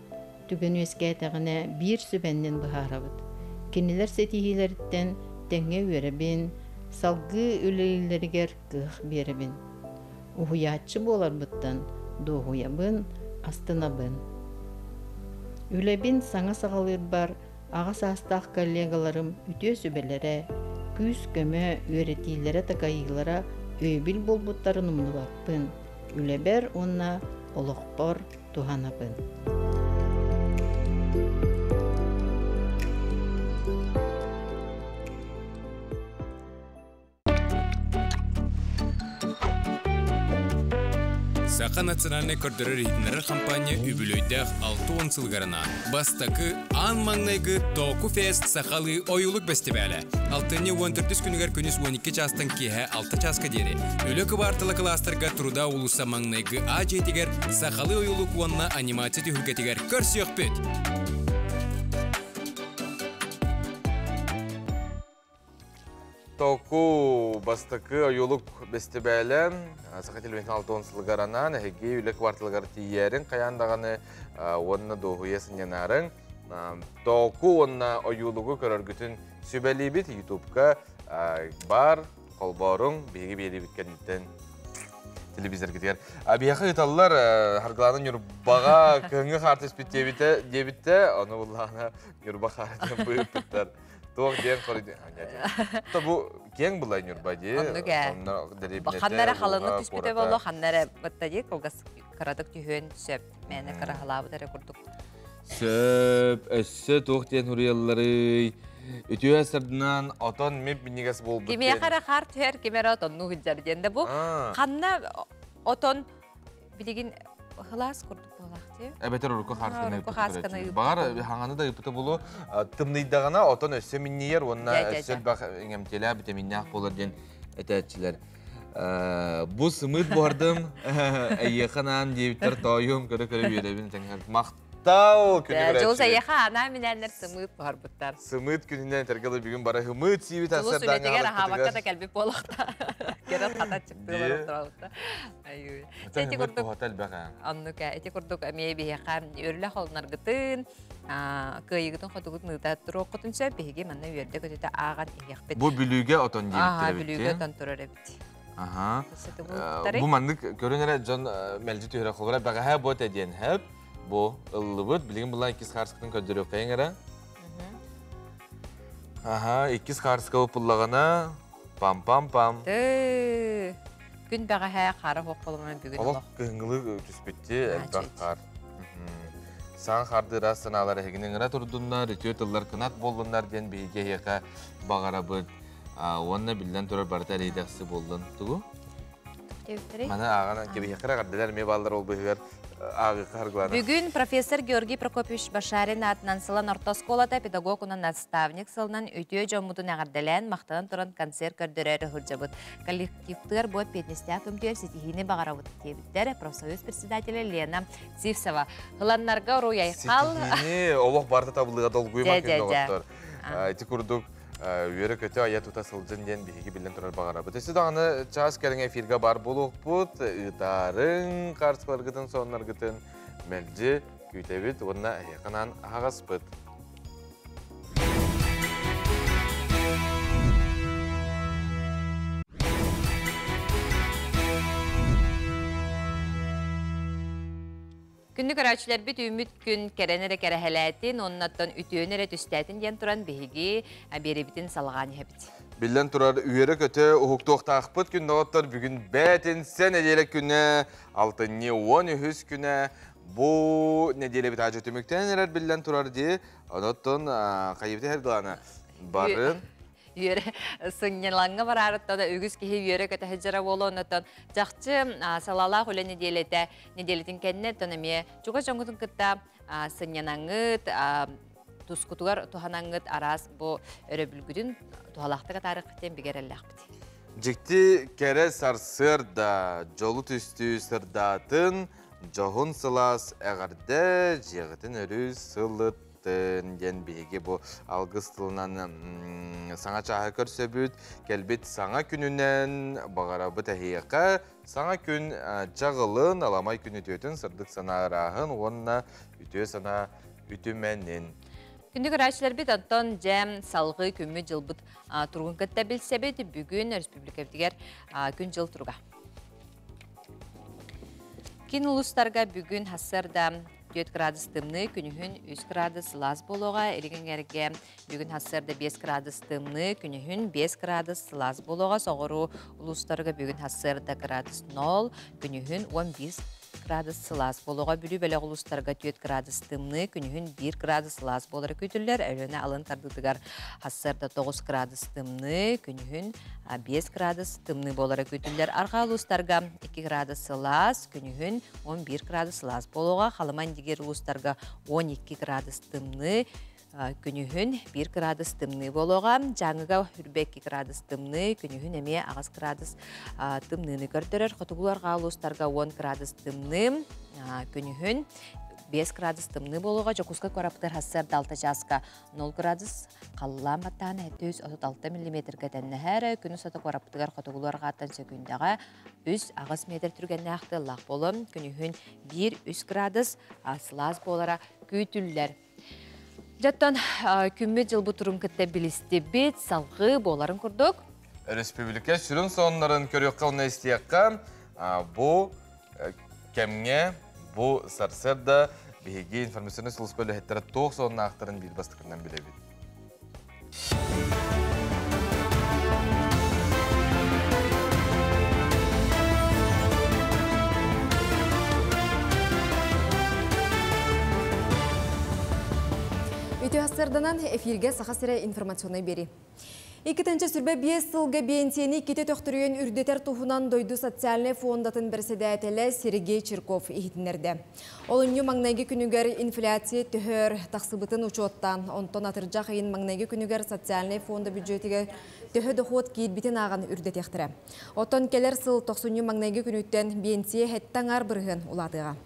Speaker 4: түгэн үөскээтэҕинэ биир сүбэннэн быһаарабыт. Кинилэр ситиһиилэриттэн тэҥҥэ үөрэбин, салгыы үлэлииллэригэр кыах биэрэбин. Уһуйааччы буоларбыттан дуоһуйабын, астынабын. Үлэбин саҥа саҕалыырбар аҕа саастаах коллегаларым үтүө сүбэлэрэ, күүс-көмө, үөрэтиилэрэ-такайыылара өйөбүл буолбуттарын умнубаппын, үлэбэр уонна олохпор туһанабын.
Speaker 17: Саха национальнай көрдөрөр-иһитиннэрэр хампаанньа үбүлүөйдээх 60 сылыгар анаан бастакы аан маҥнайгы Току Фест сахалыы ойуулук бэстибээлэ алтынньы 14 күнүгэр күнүс 12 чаастан киэһэ 6 чааска диэри Үлэ кыбаартала кылаастарга Труда уулусса маҥнайгы А дьиэтигэр сахалыы ойуулук уонна анимация түһүлгэтигэр көрсүөхпүт!
Speaker 2: Току бастакы ойуулук бэстибээлэ Саха телевидениетин 60 сылыгар анаан эһиги үлэ кварталыгар тиийээрин хайаан даҕаны уонна дуоһуйа сынньанаарыҥ. Току уонна ойуулугу көрөргүтүн сүбэлиибит Ютубка бар холбооруҥ биһиги биэриибит кэнниттэн телевизоргытыгар. Биһиэхэ ыыталлар Харгылаана Ньурбаҕа кыһыҥҥы хаар түспүт диэбитэ диэбиттэ ону буллаҕына Ньурба хаарын быыппыттар. Туох диэн хоруйду? Бу киэҥ булай Ньурба дии.
Speaker 1: Оннук ээ. Ханна эрэ халыҥнык түспүтэ буолуо, ханна эрэ бытта дии кылгас кыратык түһүөн сөп. Мээнэ кыраһалаабыт эрэ курдук.
Speaker 2: Сөп, өссө туох диэн суруйалларый? Үтүө сырдынан отон мип минньигэс буолбут
Speaker 1: Кимиэхэ эрэ хаар түһэр, ким эрэ отоннуу сылдьар диэн да бу ханна отон билигин хылаас курдук буолаах дии.
Speaker 2: Эбэтэр урукку хаасканы
Speaker 1: Урукку хаасканы ыыппыт.
Speaker 2: Баҕар хаҥаны да ыыппыта буолуо. Тымныйдаҕына отон өссө минньийэр уонна өссө элбэх иҥэмтиэлээх битэмииннээх буолар диэн этээччилэр. Бу сымыыт буһардым, эйиэхэ анаан диэбиттэр тоойуом көрө-көрө үөрэбин тэҥҥэр. Махтал күнү
Speaker 1: Дьулус эйиэхэ анаан минээннэр сымыыт буһарбыттар.
Speaker 2: Сымыыт күнүнэн этэргэ дылы бүгүн бары һымыыт сиибит
Speaker 1: Дьулус үлэтигэр аһаабакка да кэлбит буолуохта. Керен хата чыктыылар охторообутта.
Speaker 2: Ити курдук
Speaker 1: Оннук ити курдук эмиэ биһиэхэ үөрүлэ холунаргытын, кыайыгытын хотугутун ыыта туруоххутун сөп. Биһиги манна үөрдэ көтүтэ ааҕан иһиэхпит.
Speaker 2: Бу Бүлүүгэ отон диэбиттэр эбит.
Speaker 1: Бүлүүгэ отон турар эбит.
Speaker 2: Аха. Бу маннык көрөн эрэ дьон мэлдьи түһэрэ холура бэҕэһээ бу этэ диэн хэп. Бу ыллыбыт. Билигин булан иккис хаарскытын көрдөрүөххэйиҥ эрэ. Аха, иккис хаарска буллаҕына пам-пам-пам.
Speaker 1: Күн бэҕэһээ хаара суох буолумунан бүгүн
Speaker 2: олох. Кыһыҥҥылыы түспүттүү элбэх хаар. Саҥа хаардыы ыраас санаалар эһигини ыҥыра турдуннар, үтүө тыллар кынат буоллуннар диэн биһиги эһиэхэ баҕарабыт. Уонна биллэн турар барыта эриэдэхси буоллун. Тугу? Маны ааҕан кэбиһиэххэ эрэ эҕэрдэлэр эмиэ бааллар ол быыһыгар. ааҕы харгылана.
Speaker 1: Бүгүн профессор Георгий Прокопьевич Башарин аатынан Сылан орто оскуолата педагог уонна наставник сылынан үтүө дьоммутун эҕэрдэлээн, махтанан туран концерт көрдөрөөрү сылдьабыт. Коллективтыгар бу эппиэтинэстээх күмтүгэр ситиһиини баҕарабыт диэбиттэр профсоюз председателэ Лена Сивцева. Ыланнарга уруй-айхал.
Speaker 2: Ситиһиини олох барыта табыллыга долгуйма күн доҕоттор. Ити курдук үөрэ-көтө айа тута сылдьын диэн биһиги биллэн турар баҕарабыт. Өссө даҕаны чаас кэриҥэ эфиргэ бар буолуохпут. Ыытаарыҥ, хаарыскаларгытын, соннаргытын мэлдьи күүтэбит уонна эһиэхэ анаан аһаҕаспыт.
Speaker 1: Күндү көрөөччүлэрбит үүммүт күн кэрэн эрэ кэрэһэлээтин, оннаттан үтүөнү эрэ түстээтин диэн туран биһиги биэрибитин салҕаан иһэбит.
Speaker 2: Биллэн турар, үөрэ-көтө уһуктуохтаахпыт күн доҕоттор бүгүн бээтинсэ нэдиэлэ күнэ, алтынньы 13 күнэ. Бу нэдиэлэбит аадьы түмүктэнэн эрэр биллэн турар дии. Онон хайыбыт иһэр барын
Speaker 1: үөрэ сынньалаҥҥа бараарыттан үгүс киһи үөрэ көтө сылдьара буолуо. Оннуттан чахчы салалаах үлэ нэдиэлэтэ нэдиэлэтин кэннэ оттон эмиэ чугас дьоҥҥутун кытта сынньанаҥҥыт, тускутугар туһанаҥҥыт араас бу өрөбүлгүтүн туһалаахтык атаарыаххыт диэн бигэ эрэллээхпит.
Speaker 2: Дьикти кэрэ сарсыарда дьолу түстүү сырдаатын, дьоһун сылаас эҕэрдэ дьиэҕитин өрүү сылыт диэн биһиги бу алгыс тылынан саҥа чааһы көрсөбүт. Кэлбит саҥа күнүнэн баҕарабыт эһиэхэ саҥа күн чаҕылын, аламай күн үтүөтүн, сырдык санаа ырааһын уонна үтүө санаа үтүмэнин.
Speaker 1: Күндү көрөөччүлэрбит, оттон дьэм салгыы күммүт дьылбыт туругун кытта билсэбит. Бүгүн республикабытыгар күн-дьыл туруга. Кин улустарга бүгүн хассарда 4 градус тымныы, күнүһүн 3 градус сылаас буолуоҕа. Илин эҥэргэ бүгүн хассыарда 5 градус тымныы, күнүһүн 5 градус сылаас буолуоҕа. Соҕуруу улуустарга бүгүн хассыарда градус 0, күнүһүн 11 градус сылаас буолуоҕа. Бүлүү бөлөх улуустарга 4 градус тымныы, күнүһүн 1 градус сылаас буолара күүтүллэр. Өлүөнэ алын тардыытыгар хассыарда 9 градус тымныы, күнүһүн 5 градус тымныы буолара күүтүллэр. Арҕаа улуустарга 2 градус сылаас, күнүһүн 11 градус сылаас буолуоҕа. Халыман дигер улуустарга 12 градус тымныы, күнүһүн 1 градус тымныы буолуоҕа. Дьааҥыга үрбэ 2 градус тымныы, күнүһүн эмиэ 8 градус тымныыны көрдөрөр. Хотугу арҕаа улуустарга 10 градус тымныы, күнүһүн 5 градус тымныы буолуоҕа. Дьокуускай куораппытыгар сарсыарда 6 чааска 0 градус, халлаан баттаана 736 миллиметргэ тэннэһэр. Күн устата куораппытыгар хотугулуу арҕааттан сөкүүндэҕэ 3-8 метр түргэннээх тыаллаах буолуо. Күнүһүн 1-3 градус сылаас буолара күүтүллэр. Дьоттон күммүт дьылбыт турун кытта билистибит, салгыы буоларын курдук.
Speaker 2: Республика сүрүн сонуннарын көрүөххэ уонна истиэххэ бу кэмҥэ, бу сарсыарда биһиги информационнай сулууспа үлэһиттэрэ туох сонуннаахтарын биир бастакынан билэбит.
Speaker 3: Үтүө сарданан эфирге Саха сирэ информационный бери. 2025 сылга бенсияны ките төхтөрүйен үрдетер туһунан дойду социальный фондатын председателі Сергей Чирков иһитиннэрдэ. Олунньу маҥнайгы күнүгэр инфляция төһөр тахсыбытын учуоттаан, онтон атырдьах ыйын маҥнайгы күнүгэр социальный фонда бюджетигэр төһө дохуот киирбитин ааҕан үрдэтиэхтэрэ. Оттон кэлэр сыл тохсунньу маҥнайгы күнүттэн биэнсийэ сэттэ аҥаар бырыһыан улаатыаҕа.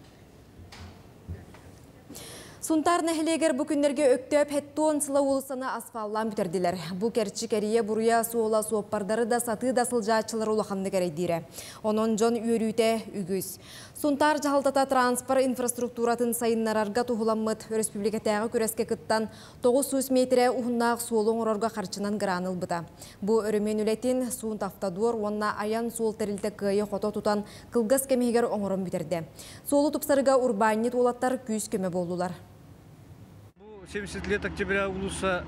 Speaker 3: Сунтаар нэһилиэгэр бу күннэргэ Өктөөп 70 сыла уулуссаны асфаллаан бүтэрдилэр. Бу кэрчик эрийэ-буруйа суола суоппардары да сатыы да сылдьааччылары улаханнык эрэйдиирэ. Онон дьон үөрүүтэ үгүс. Сунтаар дьаһалтата транспорт инфраструктуратын сайыннарарга туһуламмыт өрөспүүбүлүкэтээҕи күрэскэ кыттан 900 миэтэрэ уһуннаах суолу оҥорорго харчынан гран ылбыта. Бу өрөмүөн үлэтин Сунтавтодор уонна Айан суол тэрилтэ кыайа-хото тутан кылгас кэм иһигэр оҥорон бүтэрдэ. Суолу тупсарыга урбаанньыт уолаттар күүс-көмө буоллулар.
Speaker 5: 70 лет октября улуса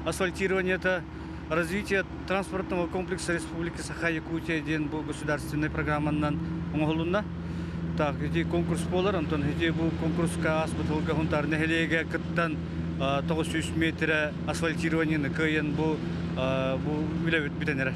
Speaker 5: асфальтирование это развитие транспортного комплекса Республики Саха-Якутия диэн бу государственной программанан оҥоһулунна. Так, ити конкурс буолар, онтон ити бу конкурска ааспыт сылга Хунтаар нэһилиэгэ кыттан 900 метрэ асфальтированиены кыайан бу бу үлэбит бүтэн эрэр.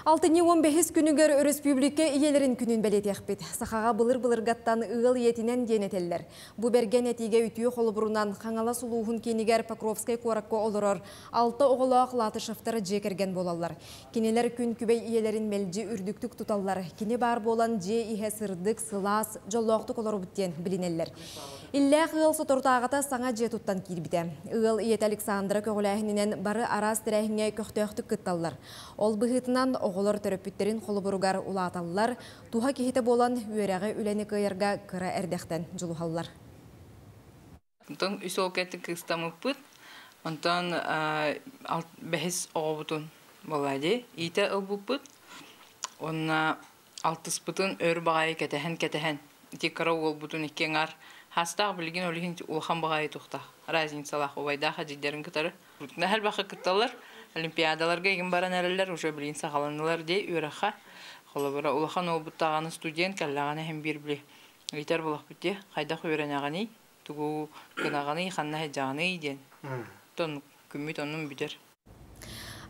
Speaker 3: Алтынньы 15 күнүгэр өрөспүүбүлүкэ ийэлэрин күнүн бэлиэтиэхпит. Сахаҕа былыр-былыргаттан ыал ийэтинэн диэн этэллэр. Бу бэргэн этиигэ үтүө холобурунан Хаҥалас улууһун киинигэр Покровскай куоракка олорор алта оҕолоох Латышевтар дьиэ кэргэн буолаллар. Кинилэр күн күбэй ийэлэрин мэлдьи үрдүктүк туталлар. Кини баар буолан дьиэ иһэ сырдык, сылаас, дьоллоохтук олоробут диэн билинэллэр. Иллээх ыал соторутааҕыта саҥа дьиэ туттан киирбитэ. Ыал ийэтэ Александра көҕүлээһининэн бары араас тэрээһиҥҥэ көхтөөхтүк кытталлар. Ол быһыытынан оҕолор төрөппүттэрин холобуругар улааталлар, туһа киһитэ буолан үөрэҕи үлэни кыайарга кыра эрдэхтэн дьулуһаллар.
Speaker 6: Онтон үс ол кэти кыыстамыппыт. Онтон бэһис оҕобутун буолла дии иитэ ылбыппыт. Онна алтыспытын өр баҕайы кэтэһэн-кэтэһэн ити кыра уолбутун икки аҥаар хаастаах билигин ол иһин улахан баҕайы тухтаах разницалаах убайдаах эдьиийдэрин кытары элбэххэ кытталлар олимпиадаларга игин баран эрэллэр уже билигин саҕаланнылар дии үөрэххэ холобура улахан уолбут даҕаны студент кэллэҕинэ иһин биир били ыйтар буолахпыт дии хайдах үөрэнэҕиний тугу гынаҕыный ханна сылдьаҕыный диэн тон күммүт оннун бүтэр.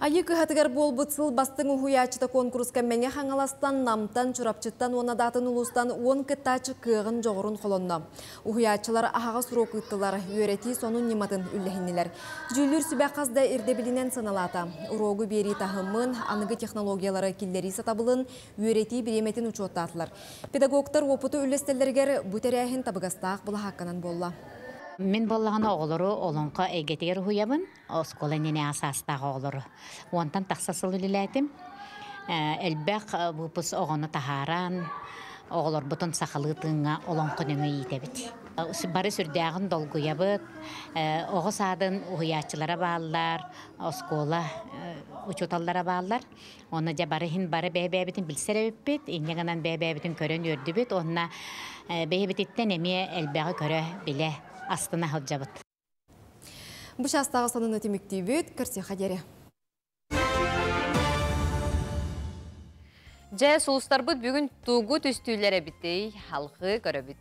Speaker 3: Айыы кыһатыгар буолбут сыл бастыҥ уһуйааччыта куонкуруска Мэҥэ Хаҥаластан, Намтан, Чурапчыттан уонна да атын улуустан уон кыттааччы кыаҕын, дьоҕурун холонно. Уһуйааччылар аһаҕас уруок ыыттылар, үөрэтии сонун ньыматын үллэһиннилэр. Дьүүллүүр сүбэ хас да ирдэбилинэн сыаналаата. Уруогу биэрии таһымын, аныгы технологиялары киллэрии сатабылын, үөрэтии бириэмэтин учуоттаатылар. Педагогтар уопуту үллэстэллэригэр бу тэрээһин табыгастаах былаһаакканан буолла.
Speaker 7: Мин буоллаҕына оҕолору олоҥхо эйгэтигэр уһуйабын. Оскуола иннинээҕи саастаах оҕолору. Уонтан тахса сыл үлэлээтим. Элбэх выпуск оҕону таһааран, оҕолорбутун сахалыы тыыҥҥа олоҥхо нөҥүө иитэбит. Бары сүрдээҕин долгуйабыт. Оҕо саадын уһуйааччылара бааллар, оскуола учууталлара бааллар. Онно дьэ бары иһин бары бэйэ-бэйэбитин билсэр эбиппит, инньэ гынан бэйэ-бэйэбитин көрөн үөрдүбүт уонна бэйэбититтэн эмиэ элбэҕи көрө, билэ, астына сылдьабыт.
Speaker 3: Бу чаастааҕы сонуну түмүктүүбүт. Көрсүөххэ диэри.
Speaker 1: Дьэ, сулустарбыт бүгүн тугу түстүүлэр эбитий? Халхыы көрөбүт.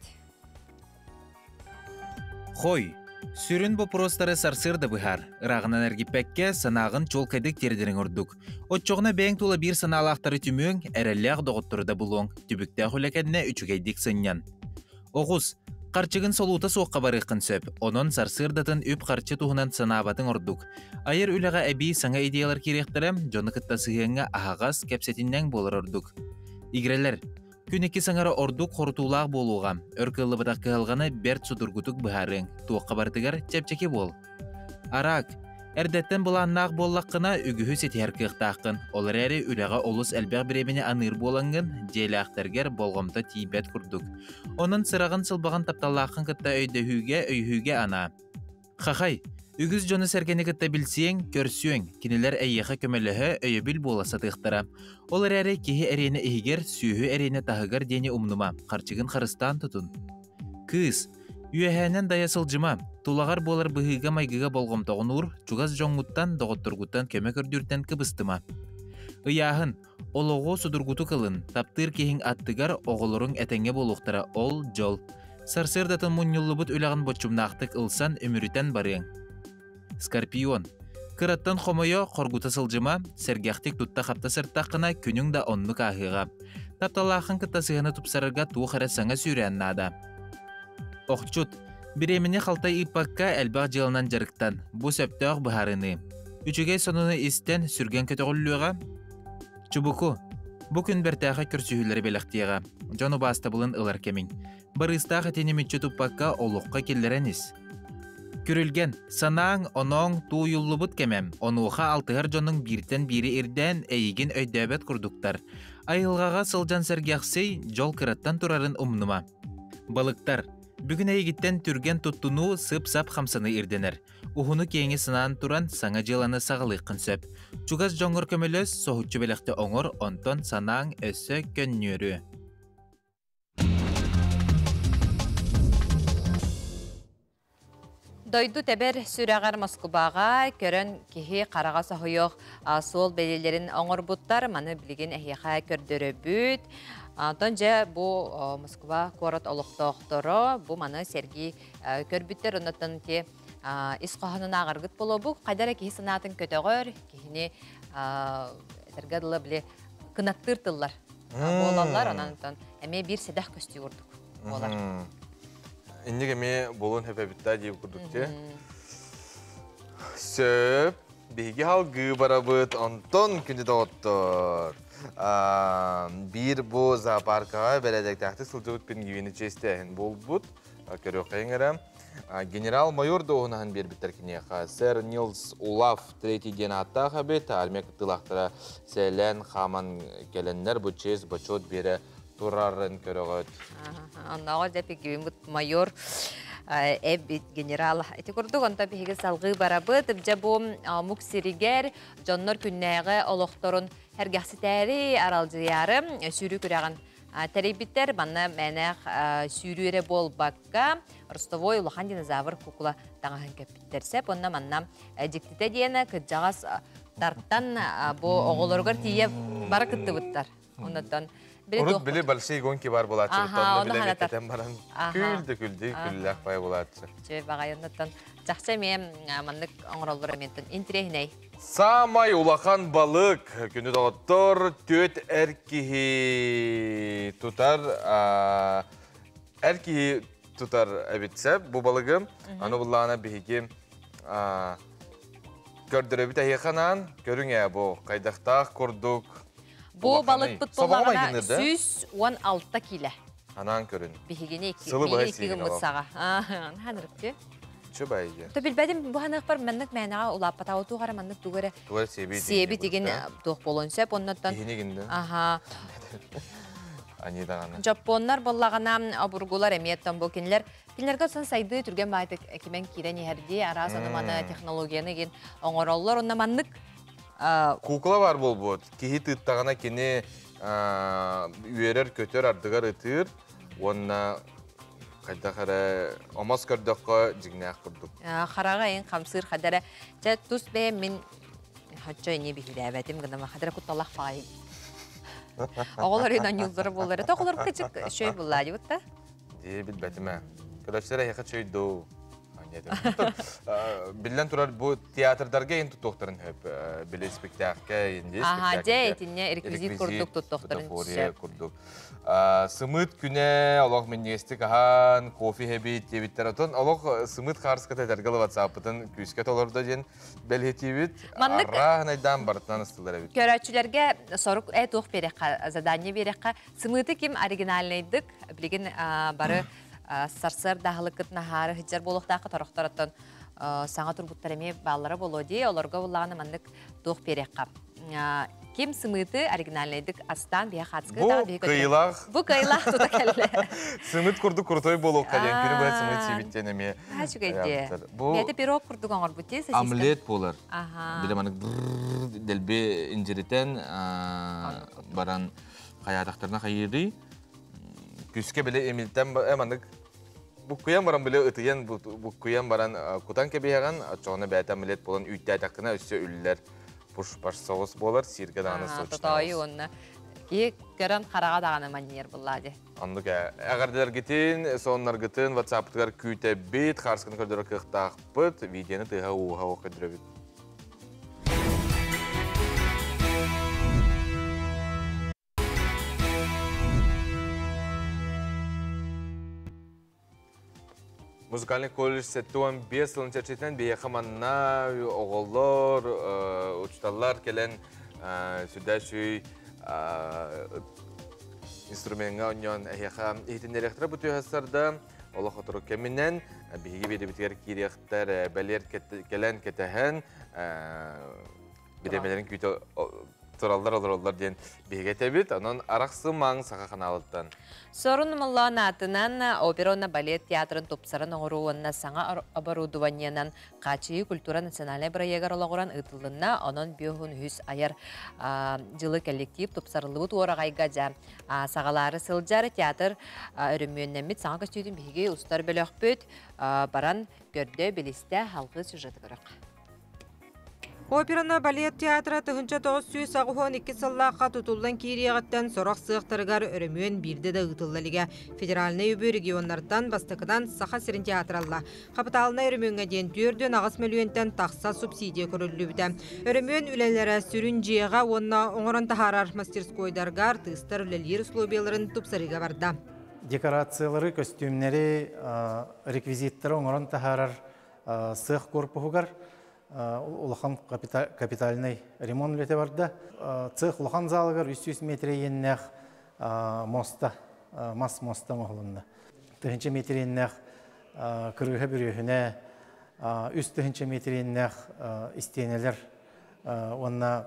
Speaker 23: Хой, сүрүн боппуруостары сарсыарда быһаар. Ырааҕынан эргиппэккэ, санааҕын чуолкайдык тиэрдэриҥ ордук. Оччоҕуна бэйэҥ тула биир санаалаахтары түмүөҥ, эрэллээх доҕоттору да булуоҥ. Түбүктээх үлэ кэннэ үчүгэйдик сынньан. Оҕус, харчыгын солуута суохха барыаххын сөп, онон сарсыардатын үп-харчы туһунан санаабатыҥ ордук. Айар үлэҕэ эбии саҥа идеялар киириэхтэрэ, дьону кытта сыһыаҥҥа аһаҕас, кэпсэтинньэҥ буолар ордук. Игирэлэр, күн икки саҥара ордук хорутуулаах буолуоҕа. Өр кыаллыбатах кыһалҕаны бэрт судургутук быһаарыаҥ, туохха барытыгар чэпчэки буол. Араак, эрдэттэн былааннаах буоллаххына, үгүһү ситиһэр кыахтааххын. Ол эрээри үлэҕэ олус элбэх бириэмэни аныыр буолаҥҥын, дьиэлээхтэргэр болҕомто тиийбэт курдук. Онон сыраҕын-сылбаҕын тапталлааххын кытта өйдөһүүгэ, өйөһүүгэ анаа. Хахай, үгүс дьону-сэргэни кытта билсиэҥ, көрсүөҥ, кинилэр эйиэхэ көмөлөһө, өйөбүл буола сатыахтара. Ол эрээри киһи эриэнэ иһигэр, сүөһү эриэнэ таһыгар диэни умнума, харчыгын харыстаан тутун. Кыыс, Үөһээнэн дайа сылдьыма, тулаҕар буолар быһыыга-майгыга болҕомтоҕун уур, чугас дьоҥҥуттан, доҕотторгуттан көмө көрдүүртэн кыбыстыма. Ыйааһын, олоҕу судургутук ылын, таптыыр киһиҥ аттыгар оҕолоруҥ этэҥҥэ буолуохтара, ол дьол. Сарсыардатын мунньуллубут үлэҕин боччумнаахтык ылсан, үмүрүтэн барыаҥ. Скорпион. Кыраттан хомойо, хоргута сылдьыма, сэргэхтик тутта-хапта сыртаххына, күнүҥ да оннук ааһыаҕа. Тапталлааххын кытта сыһыаны тупсарарга туох эрэ саҥа сүүрээн наада. Охчут. Бириэмэни халтай ыыппакка элбэх дьыаланан дьарыктан. Бу сөптөөх быһаарыныы. Үчүгэй сонуну истэн, сүргэн көтөҕүллүөҕэ. Чубуку. Бу күн бэртээхэй көрсүһүүлэри бэлэхтиэҕэ. Дьон убаастабылын ылар кэмиҥ. Барыыстаах этини мүччү туппакка олоххо киллэрэн ис. Күрүлгэн, санааҥ, онооҥ тууйуллубут кэмэм, онуоха алтыһар дьонуҥ бииртэн биири ирдээн, эйигин өйдөөбөт курдуктар. Айылҕаҕа сылдьан сэргэхсий, дьол кыраттан турарын умнума. Балыктар, бүгүн эйигиттэн түргэн туттунуу, сып-сап хамсаныы ирдэнэр. Уһуну-киэҥи санаан туран, саҥа дьыаланы саҕалыаххын сөп. Чугас дьоҥҥор көмөлөс, соһуччу бэлэхтэ оҥор, онтон санааҥ өссө көнньүөрүө.
Speaker 1: Дойду тэбэр сүрэҕэр Москубаҕа көрөн киһи хараҕа соһуйуох суол бэлиэлэрин оҥорбуттар. Маны билигин эһиэхэ көрдөрөбүт. Онтон дьэ бу Москва куорат олохтоохторо бу маны сэргии көрбүттэр. Оннуттан ти ис хоһоонун ааҕаргыт буолуобук. Хайда эрэ киһи санаатын көтөҕөр, киһини этэргэ дылы били Кынаттыыр тыллар буолаллар, онон эмиэ биир сэдэх көстүү курдук буолар.
Speaker 2: Инник эмиэ буолуон хөпөбүттаа дии курдук те. Сөп. Биһиги халгыы барабыт, онтон күндү доҕоттор. Биир бу зоопаркаҕа бэрээдэктээхтик сылдьыбыт пингвини чиэстээһин буолбут. Көрүөххэйиҥ эрэ. Генерал-майор дуоһунаһын биэрбиттэр киниэхэ. Сэр Нилс Улаф Третий диэн ааттаах эбит. Армия кыттыылаахтара сээлээн хааман кэлэннэр бу чиэс бочуот биэрэ турарын көрөҕөт.
Speaker 1: Оннооҕор дьэ пингвиммит майор эбит генерал. Ити курдук онто биһиги салгыы барабыт. Дьэ бу омук сиригэр дьоннор күннээҕи олохторун сэргэхситээри, аралдьыйаары сүүрүү күрэҕин тэрийбиттэр. Манна мээнэх сүүрүү эрэ буолбакка, ростовой улахан динозавр кукула таҥаһын кэппиттэр сөп. Онно манна дьиктитэ диэн кырдьаҕас тартан бу оҕолоругар тиийэ бары кыттыбыттар. Оннуттан
Speaker 2: Урут били большие гонки бар булааччы, онно билэ кетен баран күлдү күлдү күллэх бай булааччы.
Speaker 1: Чү багай оннуттан чахчы эмиэ маннык оҥороллор эмиэнтэн интириэһинэй.
Speaker 2: Саамай улахан балык күнү доҕоттор түөт эр киһи тутар эр киһи тутар эбитсэ бу балыгы. Аны буллаана биһиги көрдөрөбүт эһиэхэ анаан көрүҥ ээ бу хайдахтаах курдук
Speaker 1: Бу балыкпыт буоллаҕына 116 киилэ.
Speaker 2: Анаан көрүн.
Speaker 1: Биһигини икки гыммыт саҕа. Ханырыкчы.
Speaker 2: Чубайы.
Speaker 1: То билбэтим бу ханыахпар маннык мээнэҕэ улааппатаҕа туох эрэ маннык тугу эрэ сиэби тигин туох буолуон сөп оннуттан.
Speaker 2: Киһини гинде.
Speaker 1: Аха.
Speaker 2: Они даҕаны.
Speaker 1: Дьоппуоннар боллаҕына обургулар эмиэ бу кинилэр кинилэргэ сон сайдыы түргэн баайтык кимэн киирэн иһэрдии араас аны технологияны гин оҥороллор онно маннык
Speaker 2: Кукла бар буолбут. Киһи тыыттаҕына кини үөрэр-көтөр, ардыгар ытыыр уонна хайдах эрэ омос көрдөххө дьиҥнээх курдук.
Speaker 1: Хараҕа эйин хамсыыр хадара. Чэ тус бэйэм мин хачча ини биһирээбэтим гынама хадара кутталах баайым. Оҕолор ин аньыллара буоллар. Это оҕолор кычык шөй буллаа дибит та.
Speaker 2: Дии билбэтим ээ. Көрөөччүлэр эһиэхэ чөй дуу. Биллэн турар, бу театрдарга ин туттуохтарын хөп. Били спектаклька, инди
Speaker 1: Аха, дьэ, итинне реквизит курдук туттуохтарын сөп.
Speaker 2: курдук. Сымыт күнэ, олох минньигэстик аһаан, кофе хэбит диэбиттэр. Отон олох сымыт хаарыската этэргэ ватсаппытын күүскэ толордо диэн бэлиэтиибит.
Speaker 1: Маннык
Speaker 2: Арааһынайдаан барытынан ыстылар эбит.
Speaker 1: Көрөөччүлэргэ сорук туох биэрэххэ, задание биэрэххэ, сымыты ким оригинальнайдык, билигин бары сарсыарда аһылыккыт наһаары сылдьар буолуохтаахха торохтороттон саҥа турбуттар эмиэ бааллара буолуо дии олорго буллаҕына маннык туох биэриэххэ ким сымыыты оригинальнайдык астаан биһи хаацкы
Speaker 2: бу кыйылаах
Speaker 1: бу кыйылаах тута кэллэ
Speaker 2: сымыт курдук крутой буолуохха диэн күнү быһа сымыт сиибит диэн эмиэ
Speaker 1: үчүгэй бу бэйэтэ пирог курдук оҥорбут дии
Speaker 2: омлет буолар биле маннык дэлби инжиритен баран хайаатахтарына хайыырый Күскэ били Эмилтэн маннык буккуйан баран били ытыйан буккуйан баран кутан кэбиһэҕин, оччоҕуна бэйэтэ омлет буолан үүттээтэххинэ өссө үллэр пуш-паш соҕус буолар, сииргэ даҕаны сочно.
Speaker 1: Тотоойу уонна киһи көрөн хараҕа даҕаны манньыйар буллаа дии.
Speaker 2: Оннук ээ. Эҕэрдэлэргитин, сонуннаргытын WhatsApp-тыгар күүтэбит, хаарсканы көрдөрөр кыахтаахпыт, видеоны тыаһа-ууһа көрдөрөбүт. Музыкальный колледж 75 сылын чэрчитинэн биһиэхэ манна оҕолор, учууталлар кэлэн сүрдээх үчүгэй инструмеҥҥа оонньоон эһиэхэ иһитиннэриэхтэрэ бу түһэсэрдэ олох отору кэминэн биһиги биэдэбитигэр киириэхтэр бэлиэр кэлэн кэтэһэн бириэмэлэрин күүтэ тураллар олороллор диэн биһиги этэбит. Онон арахсымаҥ саха ханаалыттан.
Speaker 1: Сорун Моллоон аатынан опера уонна балет театрын тупсаран оҥоруу уонна саҥа оборудованиенан хааччыйыы культура национальнай бырайыагар олоҕуран ыытыллынна. Онон биоһун үһүс айар дьылы коллектив тупсарыллыбыт уораҕайга дьа саҕалаары сылдьар театр өрөмүөннэммит саҥа көстүүтүн биһиги устар бөлөхпүт баран көрдө, билистэ, халгыы сюжеты көрөх.
Speaker 10: Операны балет театра 1982 сыллаахха тутуллан киириэҕиттэн сорох сыахтарыгар өрөмүөн биирдэ да ыытылла илигэ. Федеральнай үбү регионнартан бастакынан Саха сирин театралла. Хапытаалынай өрөмүөҥҥэ диэн 4,8 мөлүйүөнтэн тахса субсидия көрүллүбүтэ. Өрөмүөн үлэлэрэ сүрүн дьиэҕэ уонна оҥорон таһаарар мастерскойдарга артыыстар үлэлиир условияларын тупсарыыга барда.
Speaker 8: Декорациялары, көстүүмнэри, реквизиттары оҥорон таһаарар сыах корпуһугар улахан капитальный ремонт үлэтэ барда. Цех улахан залыгар 300 метр иэннээх моста, мас моста оҥоһулунна. Тыһынча метр иэннээх кырыыһа бүрүөһүнэ, 3 тыһынча метр иэннээх истиэнэлэр уонна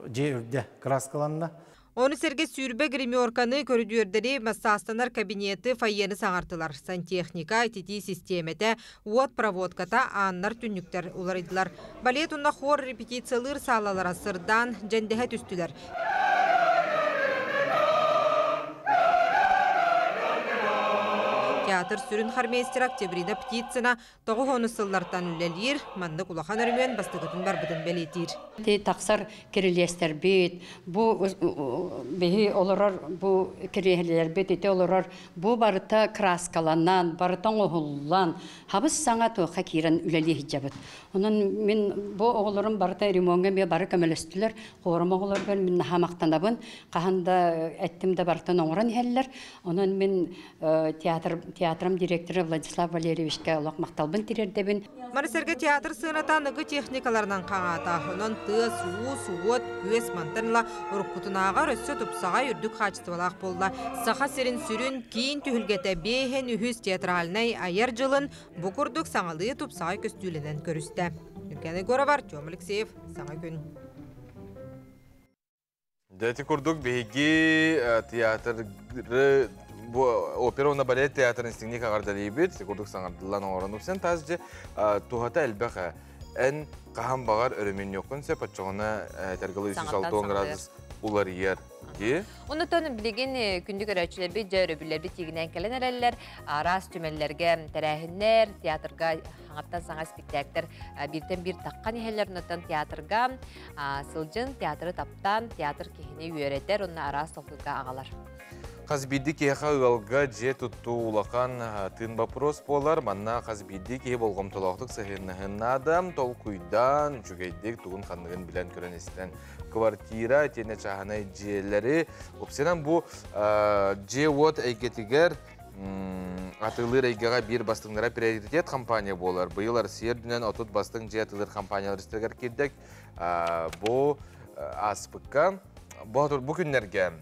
Speaker 8: дьиэ үрдэ краскаланна.
Speaker 10: Ону сэргэ 20 гримерканы, көрүдүөрдэри, массаастанар кабинеты, фойены саҥартылар. Сантехника, ититии систиэмэтэ, уот проводката, ааннар, түннүктэр уларыйдылар. Балет уонна хор репетициялыыр саалалара сырдаан, дьэндэһэ түстүлэр. Театр сүрүн хормейстера Октябрина Птицына 90 сыллартан үлэлиир, маннык улахан өрөмүөн бастакытын барбытын бэлиэтиир.
Speaker 12: Ти тахсар кирилиэстэрбит, бу биһи олорор бу кириэһилэрбит ити олорор бу барыта краскаланан, барыта оҥоһуллан, хабыс саҥа туохха киирэн үлэлии сылдьабыт. Онон мин бу оҕолорум барыта ремоҥҥа эмиэ бары көмөлөстүлэр. Хорум оҕолорбор мин наһаа махтанабын. Хаһан да эттим да барытын оҥорон иһэллэр. Онон мин театр театрым директора Владислав Валерьевичка олох махталбын тириэрдэбин.
Speaker 10: Маны сэргэ театр сыаната аныгы техникаларынан хаҥаата. Онон тыас, уус, уот, күөс мантан ыла уруккутунааҕар өссө тупсаҕай үрдүк хаачыстыбалаах буолла. Саха сирин сүрүн киин түһүлгэтэ 53 театральнай айар дьылын бу курдук саҥалыы тупсаҕай көстүүлэнэн көрүстэ. Евгений Егоров, Артем Алексеев, Саҥа күн.
Speaker 2: Дьэ, ити курдук биһиги театры бу опера уонна балет театрын истиҥник эҕэрдэлиибит. Ити курдук саҥардыллан оҥорон упсан таас дьэ туһата элбэх ээ. Эн хаһан баҕар өрөмүннүөххүн сөп, оччоҕуна этэргэ 360 градус уларыйар дии.
Speaker 1: Оннуттан билигин күндү көрөөччүлэрбит дьэ өрөбүллэрбит тиигинэн кэлэн эрэллэр. Араас түмэллэргэ тэрээһиннэр, театрга хаҥаттан саҥа спектакльтэр бииртэн биир таххан иһэллэр. Оннуттан театрга сылдьын, театры таптаан, театр киһини үөрэтэр, онно араас толкуйга аҕалар.
Speaker 2: Хас биирдии киһиэхэ ыалга дьиэ туттуу улахан тыын боппуруос буолар. Манна хас биирдии киһи болҕомтолоохтук сыһыаннаһыан наада. Толкуйдаан, үчүгэйдик тугун-ханныгын билэн-көрөн истэн квартира, итиэннэ чааһынай дьиэлэри. Уопсайынан бу дьиэ-уот эйгэтигэр атыылыыр эйгэҕэ биир бастыҥнара приоритет компания буолар. Быйыл Россия үрдүнэн 30 бастыҥ дьиэ атыылыыр компаниялар истэригэр киирдик. Бу ааспыкка бу күннэргэ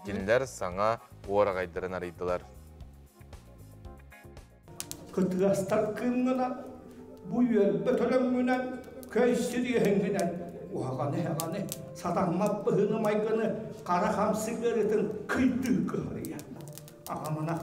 Speaker 2: кинилэр саҥа уораҕайдарын арыйдылар.
Speaker 9: Кытыастар кыымҥынан, бу үөрбэ төлөҥҥүнэн, көй сириэһиҥҥинэн уһаҕаны-эһэҕэни, сатаммат быһыыны-майгыны хара хамсык ыарыытын кыйдыы кыһарыйа. Аҕамына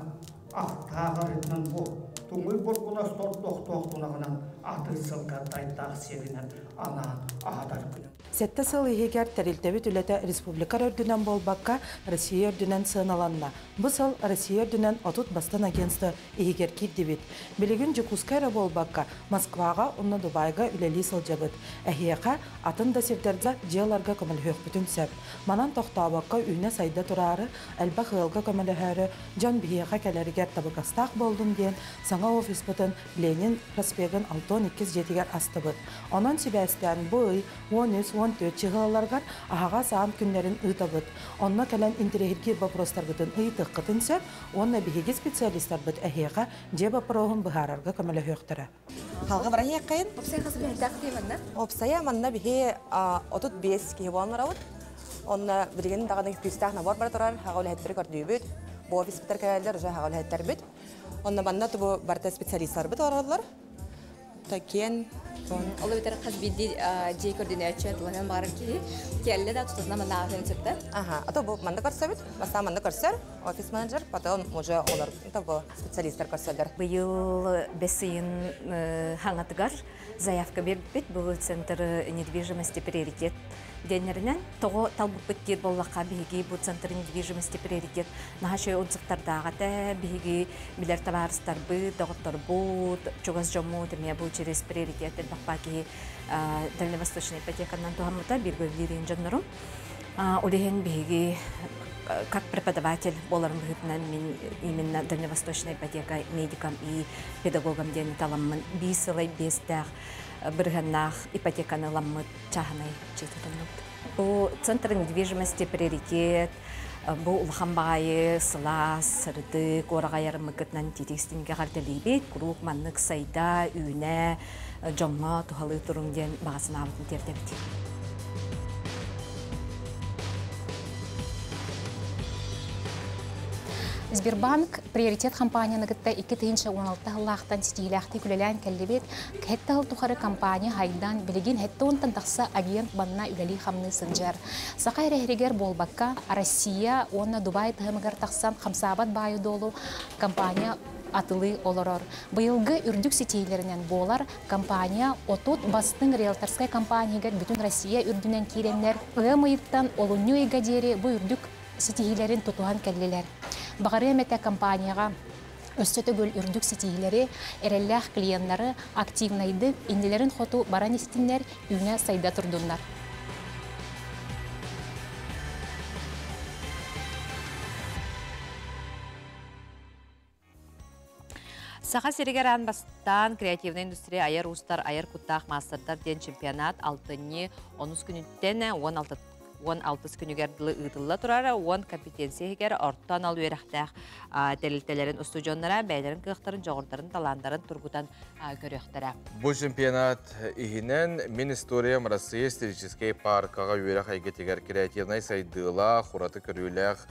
Speaker 9: ахтааҕарынан бу туҥуй бургунас тордохтоохтунаҕынан атын сылга тайдаах сиэринэн анаан аһатар күнүм.
Speaker 11: Сэттэ сыл иһигэр тэрилтэбит үлэтэ республика үрдүнэн буолбакка, Россия үрдүнэн сыаналанна. Бу сыл Россия үрдүнэн 30 бастан агентство иһигэр киирдибит. Билигин Дьокуускай эрэ буолбакка, Москваҕа уонна Дубайга үлэлии сылдьабыт. Эһиэхэ атын да сирдэргэ дьиэлэргэ көмөлөһүөхпүтүн сөп. Манан тохтообокко үүнэ-сайда тураары, элбэх ыалга көмөлөһөөрү, дьон биһиэхэ кэлэригэр табыгастаах буоллун диэн саҥа офиспытын Ленин проспегын 62 дьиэтигэр астыбыт. Онон сибээстээн бу ый 13-14 чыһыаларыгар аһаҕас аан күннэрин ыытабыт. Онно кэлэн интэриэһиргиир боппуруостаргытын ыйытыаххытын сөп уонна биһиги специалистарбыт эһиэхэ дьиэ боппуруоһун быһаарарга көмөлөһүөхтэрэ.
Speaker 24: Халга барайыаккайын.
Speaker 25: Опсай хас үлэһиттээх киһи манна?
Speaker 24: Опсайа манна биһи 35 киһи буолан барабыт. Онно билигин даҕаны күүстээх набор бара турар, хаҕа үлэһиттэри көрдүүбүт. Бу офиспытар кэлэллэр, уже хаҕа үлэһиттэрбит. Онно манна тубу барыта специалисттарбыт олороллор.
Speaker 25: Такиен Ол эбэтэр хас биирдии дьиэ көрдөнөөччү тылынан баҕарар киһи кэллэ да тутатына манна ааһыан сөптө.
Speaker 24: Ага, а то бу манна көрсөбүт. Бастаан манна көрсөр, офис менеджер, потом уже олор того специалисттар көрсөллөр.
Speaker 26: Быйыл бэс ыйын хаҥатыгар заявка бербит. Бу центр недвижимости приоритет.
Speaker 13: Диэннэринэн тоҕо талбыппыт диир буоллахха, биһиги бу Центр недвижимости приоритет наһаа үчүгэй отзывтардаах этэ. Биһиги билэр табаарыстарбыт, доҕотторбут, чугас дьоммут эмиэ бу через приоритет элбэх баа киһи дальневосточная ипотеканан туһаммыта, бииргэ үлэлиир дьоннорум. Ол иһин биһиги как преподаватель буоларым быһыытынан мин именно дальневосточная ипотека медикам и педагогам диэн таламмын биир сылай биэстээх бырыһыаннаах ипотеканы ыламмыт чааһынай дьиэ тутуннубут. Бу Центр недвижимости приоритет бу улахан баҕайы сылаас, сырдык, уораҕайарыммыкытынан тиитик эҕэрдэлиибит. Куруук маннык сайда, үүнэ, дьоҥҥо туһалыы туруҥ диэн баҕа санаабытын тиэрдэбит.
Speaker 14: Сбербанк приоритет компанияны кытта 2016 сыллаахтан ситиһиилээхтик үлэлээн кэллибит. Хэттэ сыл тухары компания хайдан, билигин хэттэ уонтан тахса агент банна үлэлии-хамныы сылдьар. Саха эрэһиригэр буолбакка, Россия уонна Дубай таһымыгар тахсан хамсаабат баайы-дуолу компания атылыы олорор. Быйылгы үрдүк ситиһиилэринэн буолар компания 30 бастыҥ риэлторскай компаниягар бүтүн Россия үрдүнэн киирэннэр, ыам ыйыттан олунньу ыйга диэри бу үрдүк ситиһиилэрин тутуһан кэллилэр. Баҕарыам этэ компанияҕа өссө төгүл үрдүк ситиһиилэри, эрэллээх клиеннары активнайдык иннилэрин хоту баран истиннэр, үүнэ сайда турдуннар.
Speaker 1: Саха сиригэр аан бастаан креативнай индустрия айар уустар, айар куттаах маастардар диэн чемпионат алтынньы онус күнүттэн 16 күнүгэр дылы ыытылла турар 10 компетенция иһигэр орто анал үөрэхтээх тэрилтэлэрин устудьуоннара бэйэлэрин кыахтарын, дьоҕурдарын, талааннарын тургутан көрүөхтэрэ.
Speaker 2: Бу чемпионат иһинэн Мин историям Россия историческай паркаҕа үөрэх эйгэтигэр креативнай сайдыылаах, ураты көрүүлээх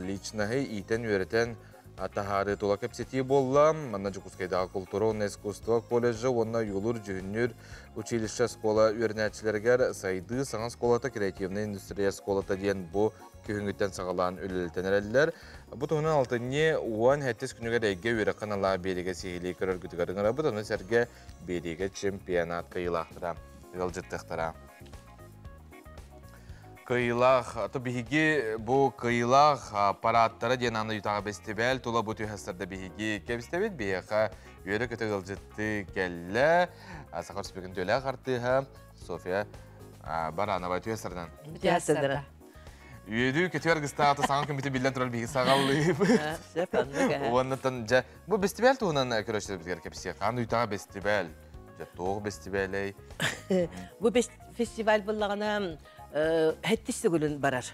Speaker 2: личноһы иитэн-үөрэтэн таһаарыы тула кэпсэтии буолла. Манна Дьокуускайдааҕы култуура уонна искусство колледжа уонна ойуулуур-дьүһүннүүр училище оскуола үөрэнээччилэригэр сайдыы саҥа оскуолата креативнай индустрия оскуолата диэн бу күһүҥҥүттэн саҕалаан үлэлэтэн эрэллэр. Бу туһунан алтынньы 17 күнүгэр эйгэ үөрэххэ аналаах биэриигэ сиһилии көрөргүтүгэр ыҥырабыт. Ону сэргэ биэриигэ чемпионат кыайыылаахтара ыалдьыттыахтара. Кыайыылаах, то биһиги бу кыайыылаах парадтара диэн аны ютаҕа бэстибээл тула бу түһэстэрдэ биһиги кэбистэбит. Биһиэхэ үөрэ-көтө ыалдьытты кэллэ. Саха Республикатын төлөөх артыыһа Софья Баранова түһэстэринэн.
Speaker 15: Түһэстэрдэрэ.
Speaker 2: Үөрүү көтүөр гыстаата саҥа күммүтү биллэн турар биһиги саҕалыыбыт. Уоннатан дьэ бу бэстибээл туһунан көрөөччүлэрбитигэр кэпсиэх. Аан уйтаҕа бэстибээл. Дьэ туох бэстибээлэй?
Speaker 15: Бу фестиваль буллаҕына хэттис төгүлүн барар.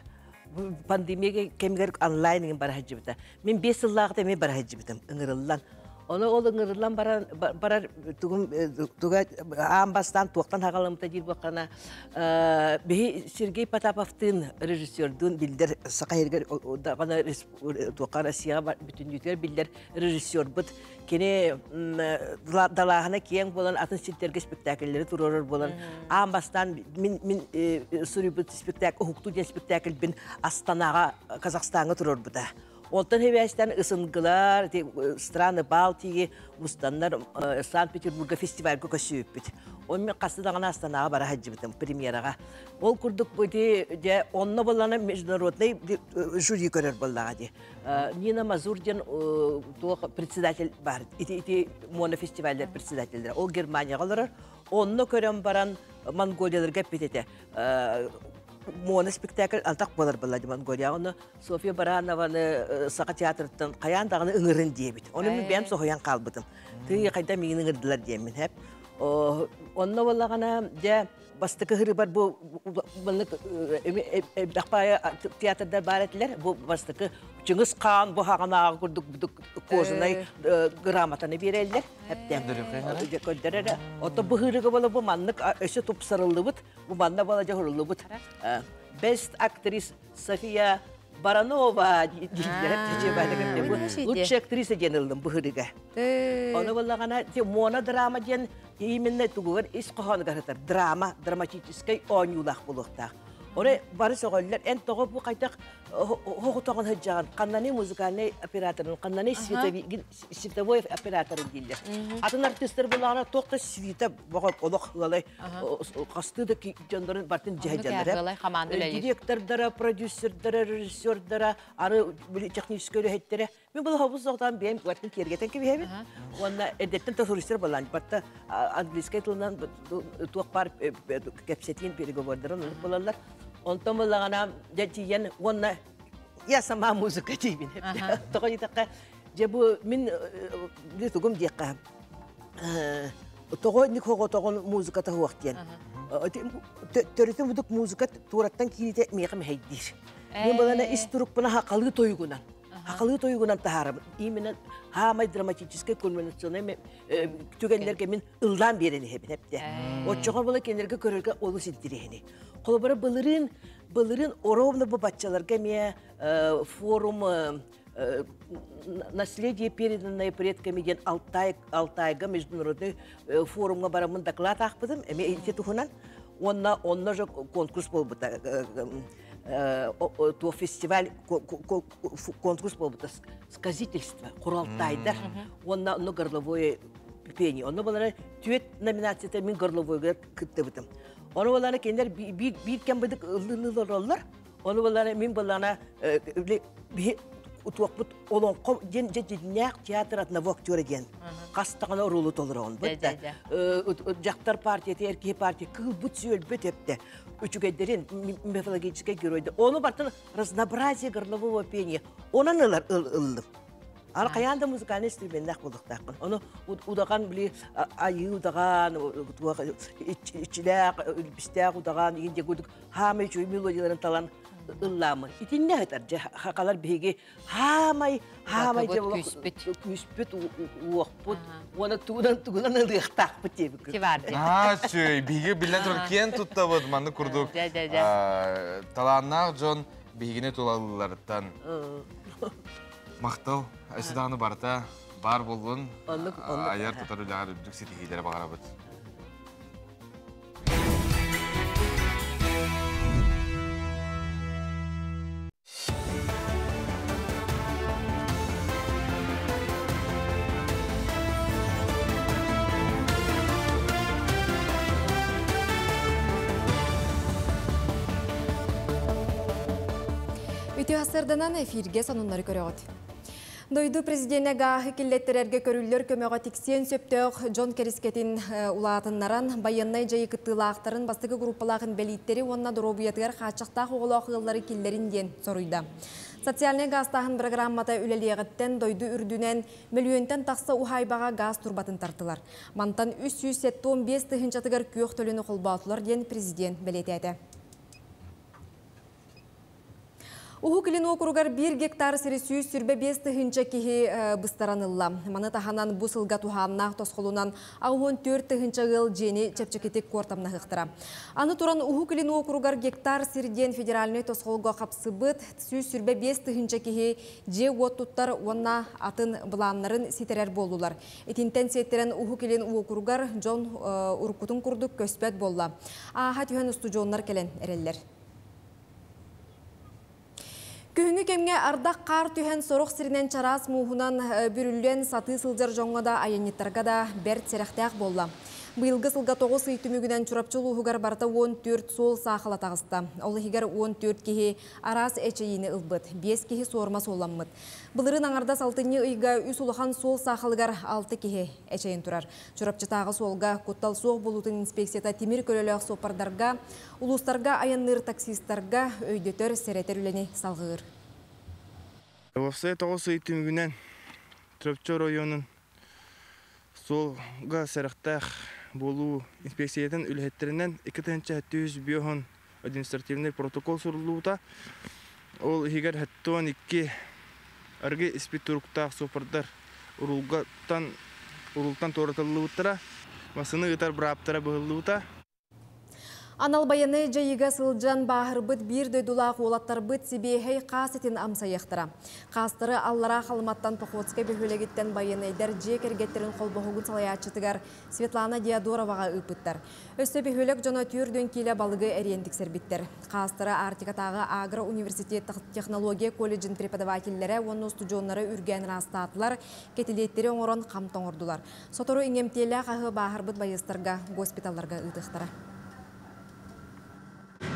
Speaker 15: Бу пандемия кэмигэр онлайн бара сылдьыбыта. Мин 5 сыллааҕыта эмиэ бара сылдьыбытым, ыҥырыллан. Ону ол ыҥырыллан баран барар тугум туга аан бастаан туохтан хаҕаламмыта диир буолхана биһи Сергей Потаповтыын режиссердуун биллэр Саха сиригэр даҕаны туохха Россияҕа бүтүннүүтүгэр биллэр режиссербут Кини далааһына киэҥ буолан атын сирдэргэ спектакльлэри туруорар буолан аан бастаан мин мин суруйбут спектакль Уһуктуу диэн спектакльбин Астанаҕа Казахстаҥҥа туруорбута. Онтон хибээстэн ысынгылар, страны Балтии мустаннар Санкт-Петербурга фестивальга көсүүппүт. Ол мен хасты даҕаны Астанаҕа бара сылдьыбытым премьераҕа. Ол курдук бу дьэ онно буоллана международный жюри көрөр буоллаҕа дии. Нина Мазур диэн туох председатель бар. Ити ити монофестивальдар председателлэрэ. Ол Германияҕа олорор. Онно көрөн баран Монголияларга эппит этэ. Моно-спектакль алтак буолар была Монголияҕа. Ону Софья Баранованы Саха театрыттан хайаан даҕаны ыҥырын диэбит. Ону мин бэйэм соһуйан хаалбытым. Тыый хайда миигин ыҥырдылар диэммин хэп. Онно буоллаҕына дьэ бастакы ыһырыбар бу маннык элбэх баайа театрдар баар этилэр. Бу бастакы Чыҥыс Хаан бу хаҕанааҕы курдук кожаный грамотаны биэрэллэр. Эптэн көрдөрөр. Ото быһыырыга бола бу маннык өссө тупсарыллыбыт, бу манна бола дьоһуруллубут. Best actress София Баранова дииллэр. Лучшая актриса диэн ыллым быһыырыга. Ону буллаҕына монодрама диэн именно тугугар ис хоһоонугар сытар драма, драматическай оонньуулаах буолуохтаах. Оре бары сөҕөллөр, эн тоҕо бу хайдах хоҕутоҕун сылдьаҕын, ханнаны музыкальный операторын, ханнаны световой операторын дииллэр. Атын артыыстар булаҕына туох да свита боҕо олох ыалай хастыы да дьоннорун бартын дьэһдьэллэрэ. Директордара, продюсердара, режиссердара, аны техническэй үлэһиттэрэ. Мин бұл хобус соғтан бэйэм бартын киэргэтэн кэбиһэбин. Уонна эрдэттэн туристар балаан барта английскай тылынан туох баар кэпсэтиин переговордарын ылып булаллар. Онтон буллаҕына дьэ тиийэн уонна я сама музыка диибин. Тоҕо диэтэххэ дьэ бу мин тугум диэххэ тоҕо ник хоҕотоҕун музыката суох диэн. Төрүтүн будук музыка туораттан кииритэ миэхэ мэһэйдиир. Мен балана ис турукпуна хақалыы тойугунан Хахалыы тойугунан таһаарабын. Именно хаамай драматическай кульминационный түгэннэргэ мин ыллаан биэрэн иһэбин эптэ. Оччоҕо була кинилэргэ көрөргө олус интириэһинэй. Холобура былырыын былырыын ровно бу баччаларга эмиэ форум наследие переданное предками диэн Алтай Алтайга международный форумҥа бараммын доклад аахпытым эмиэ ити туһунан уонна онно же конкурс буолбута туох фестиваль конкурс буолбута сказительство куралтайдар уонна онно горловое пение онно балара түөт номинацията мин горловойга кыттыбытым ону балара кинилэр биир кэм быдык ыллыылар ону балара мин балана утуохпут олоҥхо диэн дьэ дьиннээх театр одного актера диэн хас даҕаны оруолу толороҕун бытта дьахтар партията эр киһи партия кыылбыт сүөлбүт эптэ үчүгэйдэрин мифологическай геройдар ону бартын разнообразие горлового пения онон ылар ыллым Аны хайаан да музыкальный инструменнээх буолуохтаахпын. Ону удаҕан били айыы удаҕан, иччилээх, үлбистээх удаҕан игин дьэ курдук хаамай үчүгэй мелодияларын талан ыллааммын. Итиннэ ыһытар дьэ хахалар биһиги хаамай хаамай дьэ күүспүт уохпут уонна тугунан тугунан ылыахтаахпыт диэбиккит.
Speaker 2: Аа, сүүй, биһиги биллэн турар киэн туттабыт маннык курдук талааннаах дьон биһигини тулалыыларыттан. Махтал, өссө даҕаны барыта баар буоллун. Айар тутар үлэҕэр үрдүк ситиһиилэри баҕарабыт.
Speaker 3: Үтүө сарданан эфирге сонуннары көрөҕүт. Дойду президенэ гааһы киллэттэрэргэ көрүллэр көмөҕө тиксиэн сөптөөх дьон кэрискэтин улаатыннаран, байыаннай дьайыы кыттыылаахтарын бастакы группалаах инбэлииттэри уонна доруобуйатыгар хааччахтаах оҕолоох ыаллары киллэрин диэн соруйда. Социальнай гаастааһын бырагырааммата үлэлиэҕиттэн дойду үрдүнэн мөлүйүөнтэн тахса уһаайбаҕа гаас турбатын тартылар. Мантан 375 тыһыынчатыгар күөх төлөнү холбоотулар диэн президент бэлиэтээтэ. Уһук Илин уокуругар 1 гектар сири 125 тыһыынча киһи быстаран ылла. Маны таһынан бу сылга туһааннаах тосхолунан 64 тыһыынча ыал дьиэни чэпчэкитик куортамнаһыахтара. Аны туран Уһук Илин уокуругар гектар сир диэн федеральнай тосхолго хапсыбыт 125 тыһыынча киһи дьиэ-уот туттар уонна атын былааннарын ситэрэр буоллулар. Итинтэн сиэттэрэн Уһук Илин уокуругар дьон уруккутун курдук көспөт буолла. Ааһа түһэн устудьуоннар кэлэн эрэллэр. Күһүҥҥү кэмҥэ ардах хаар түһэн сорох сиринэн чараас мууһунан бүрүллэн сатыы сылдьар дьоҥҥо да айанньыттарга да бэрт сэрэхтээх буолла. Быйылгы сылга 9 ый түмүгүнэн Чурапчы улууһугар барыта 14 суол саахала таҕыста. Ол иһигэр 14 киһи араас эчэйиини ылбыт, 5 киһи суорума суолламмыт. Былырыын аҥардас алтынньы ыйга үс улахан суол саахалыгар 6 киһи эчэйэн турар. Чурапчытааҕы суолга куттал суох буолуутун инспекцията тимир көлөлөөх суоппардарга, улуустарга айанныыр таксистарга өйдөтөр, сэрэтэр үлэни салҕыыр.
Speaker 16: Уопсай 9 ый түмүгүнэн Чурапчы оройуонун суолга сэрэхтээх буолуу инспекциятын үлэһиттэринэн 2750 административнай протокол суруллубута. Ол иһигэр 72 арыгы испит туруктаах суоппардар уруулгаттан уруултан туоратыллыбыттара, массыына ыытар бырааптара быһыллыбыта.
Speaker 3: Анал байыаннай дьайыыга сылдьан бааһырбыт биир дойдулаах уолаттарбыт сибиэһэй хаас этин амсайыахтара. Хаастары Аллараа Халыматтан Походскай бөһүөлэгиттэн байыаннайдар дьиэ кэргэттэрин холбоһугун салайааччытыгар Светлана Диодороваҕа ыыппыттар. Өссө бөһүөлэк дьоно 4 киилэ балыгы эриэн тиксэрбиттэр. Хаастары Арктикатааҕы агро-университет технология колледжын преподавателлэрэ уонна устудьуоннара үргээн ыраастаатылар, кэтилиэттэри оҥорон хам тоҥордулар. Сотору иҥэмтиэлээх аһы бааһырбыт байыастарга госпиталларга ыытыахтара.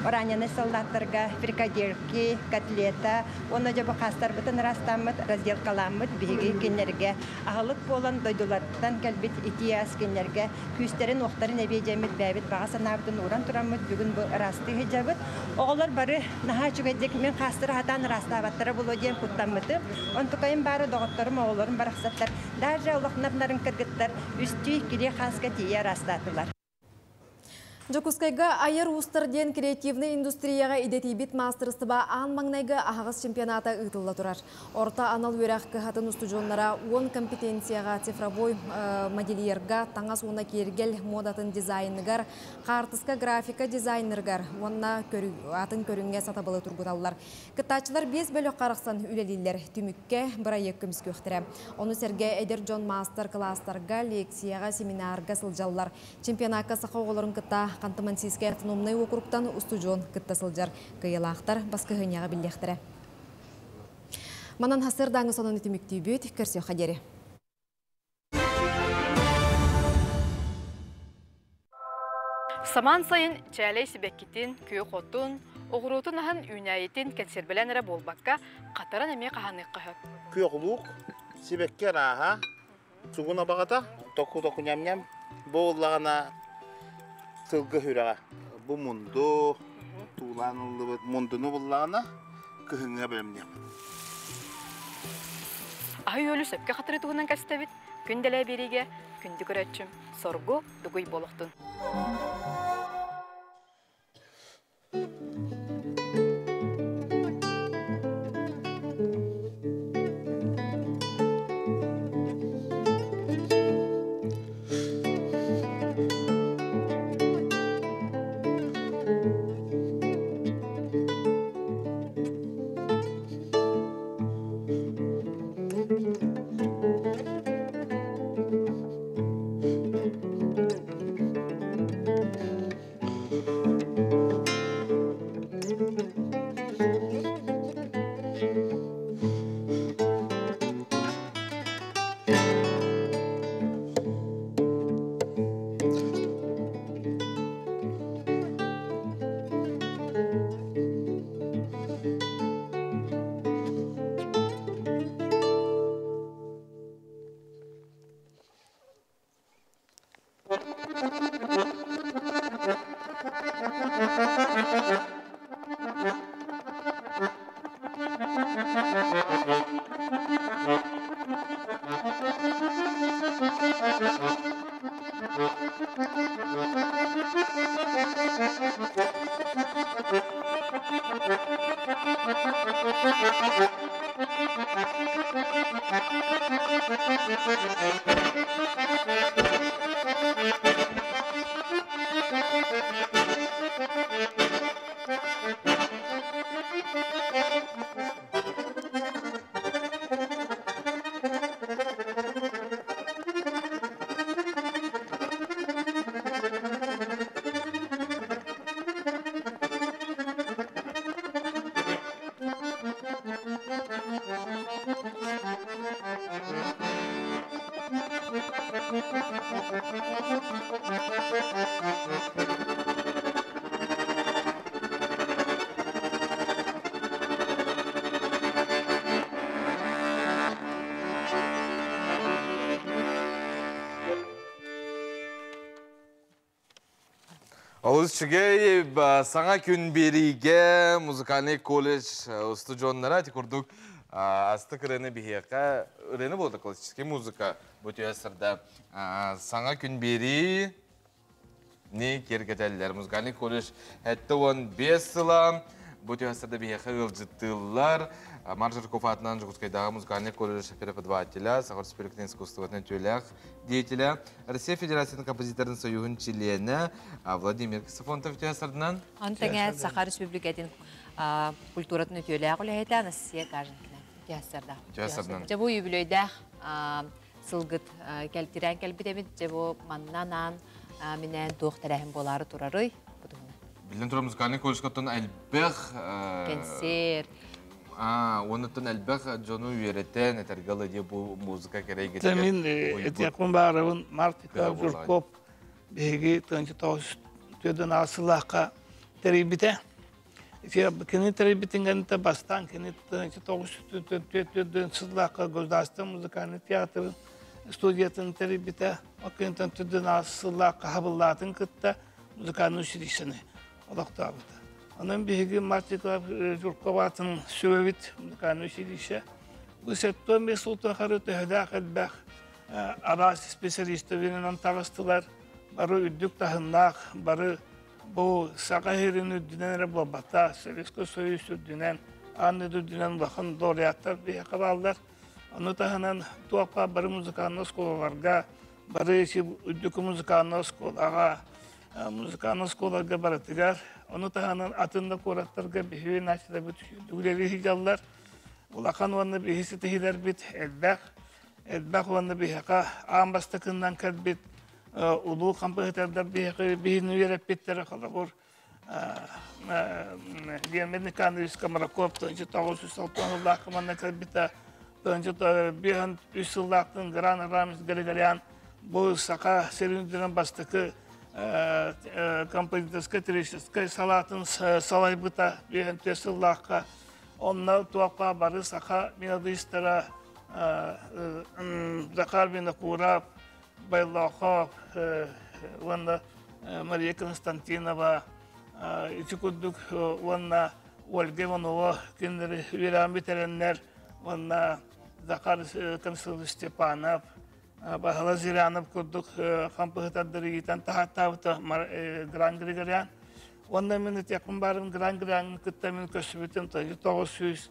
Speaker 18: Раненый солдаттарга фрикадельки, котлета уонна дьэ бу хаастарбытын ыраастааммыт, разделкалааммыт биһиги кинилэргэ аһылык буолан дойдуларыттан кэлбит итии ас кинилэргэ күүстэрин-уохтарын эбиэдьэммит бэйэбит баҕа санаабытын ууран тураммыт бүгүн бу ыраастыы сылдьабыт. Оҕолор бары наһаа үчүгэйдик мин хаастары сатаан ыраастаабаттара буолуо диэн куттаммытым. Онтукайым баара доҕотторум, оҕолорум барахсаттар даже олох нарын кыргыттар үстүү-иккилии хааска тиийэ ыраастаатылар.
Speaker 3: Дьокуускайга Айар уустар диэн креативнай индустрияҕа идэтийбит маастарыстыба аан маҥнайгы аһаҕас чемпионата ыытылла турар. Орто анал үөрэх кыһатын устудьуоннара 10 компетенцияҕа цифровой модельерга, таҥас уонна киэргэл муодатын дизайныгар, хаартыска графика дизайнерыгар уонна атын көрүҥҥэ сатабылы тургуталлар. Кыттааччылар 5 бөлөххө арахсан үлэлииллэр. Түмүккэ бырайыак көмүскүөхтэрэ. Ону сэргэ эдэр дьон маастар-кылаастарга, лекцияҕа, семинарга сылдьаллар. Чемпионакка саха оҕолорун кытта Ханты-Мансийскай автономнай уокуруктан устудьуон кытта сылдьар. Кыайыылаахтар баскыһыанньаҕа биллиэхтэрэ. Манан сарсыардааҥҥы сонуну түмүктүүбүт. Көрсүөххэ диэри.
Speaker 19: Самаан сайын чээлэй сибэккитин, күөх отун, оҕуруотун аһын үүнээйитин кэнсиэрбэлээн эрэ буолбакка, хатаран эмиэ хаһаныахха сөп.
Speaker 20: Күөх луук, сибэкки арааһа, сугун абаҕата, току-току ньам-ньам, бу буоллаҕына сылгы сүрэҕэ. Бу мунду, туулаан ыллыбыт мундуну буллаҕына кыһыҥҥа бэлэмниэхпит.
Speaker 19: Аһы-үөлү сөпкө хатырыы туһунан кэстэбит. Күн дэлээ биэриигэ күндү көрөөччүм Соргу Дугуй буолуохтун.
Speaker 2: Олус үчүгэй саҥа күн биэриигэ музыкальный колледж устудьуоннара ити курдук астык ырыаны биһиэхэ ырыаны буолда классический музыка бу түһэ сырда саҥа күн биэрии ни киэргэтэллэр. Музыкальный колледж 75 сыла. Бу түһәстерде биһиэхэ ыалдьыттыыллар. Марк Жирков аатынан Дьокуускайдааҕы музыкальнай колледж преподавателя, Саха Республикатын искусствотын үтүөлээх деятеля, Россия Федерациятын композиторын союһун чилиэнэ Владимир Ксенофонтов түһәстердинэн.
Speaker 1: Антаҥа Саха Республикатын культуратын үтүөлээх үлэһитэ Анастасия Каженкина түһәстерда.
Speaker 2: Түһәстердинэн.
Speaker 1: Дьэ бу юбилейдээх сылгыт кэлтирээн кэлбит эбит. Дьэ бу манна анаан минээн туох тэрээһин буолаары турарый?
Speaker 2: Билэн турар музыкальный колледжкаттан элбэх
Speaker 1: Кэнсиэр.
Speaker 2: Онуттан элбэх дьону үөрэтэн этэргэ дии бу музыка кэрэ
Speaker 4: Мин этиэхпин баарабын Марк Николаевич Жирков биһиги тыынчы тоҕус түөдөн аасылаахха тэрийбитэ. Кини тэрийбитин бастаан кини тыынчы тоҕус түөдөн сыллаахха Государственный музыкальный театр студиятын тэрийбитэ. Оккентон түөдөн аасылаахха хабыллаатын кытта музыкальный училищены олохтообута. Онон биһиги Марк Николаевич Жирков аатын сүбэбит музыкальный училище. Бу сеттон бес сыл тухары төһөлөөх элбэх араас специалистарынан таҕыстылар. Бары үрдүк таһымнаах, бары бу Саха сирин үрдүнэн эрэ буолбата, Советский Союз үрдүнэн, аан үрдүнэн улахан лауреаттар биһиэхэ бааллар. Ону таһынан туохха бары музыкальный оскуолаларга, бары үрдүкү музыкальный оскуолаҕа, музыкальный оскуолаларга барытыгар, ону таһынан атын да куораттарга биһиги началабыт үлэлии сылдьаллар. Улахан уонна биһи ситиһилэрбит элбэх, элбэх уонна биһиэхэ аан бастакыннан кэлбит улуу композитордар биһиэхэ биһини үөрэппиттэрэ холобур Леонид Николаевич Комраков тыынчы тоҕус жүз алтан манна кэлбитэ тыынчы биһэн үс сыллаахтын Гран Рамис Григорян бу Саха сирин үрдүнэн бастакы композиторскай лирическай салаатын салайбыта биһэн түөрт сыллаахха онно туохха бары саха мелодистара Захар Винокуров, Байлахов уонна Мария Константинова ити курдук уонна Ольга Иванова кинилэри үөрэҕин бүтэрэннэр уонна Захар Константинович Степанов, Баһыла Зырянов курдук хампыһытардары иитэн таһааттаабыта Гран Григорян. Уонна мин этиэхпин баарым Гран Григоряны кытта мин көрсүбүтүм тоҕус сүүс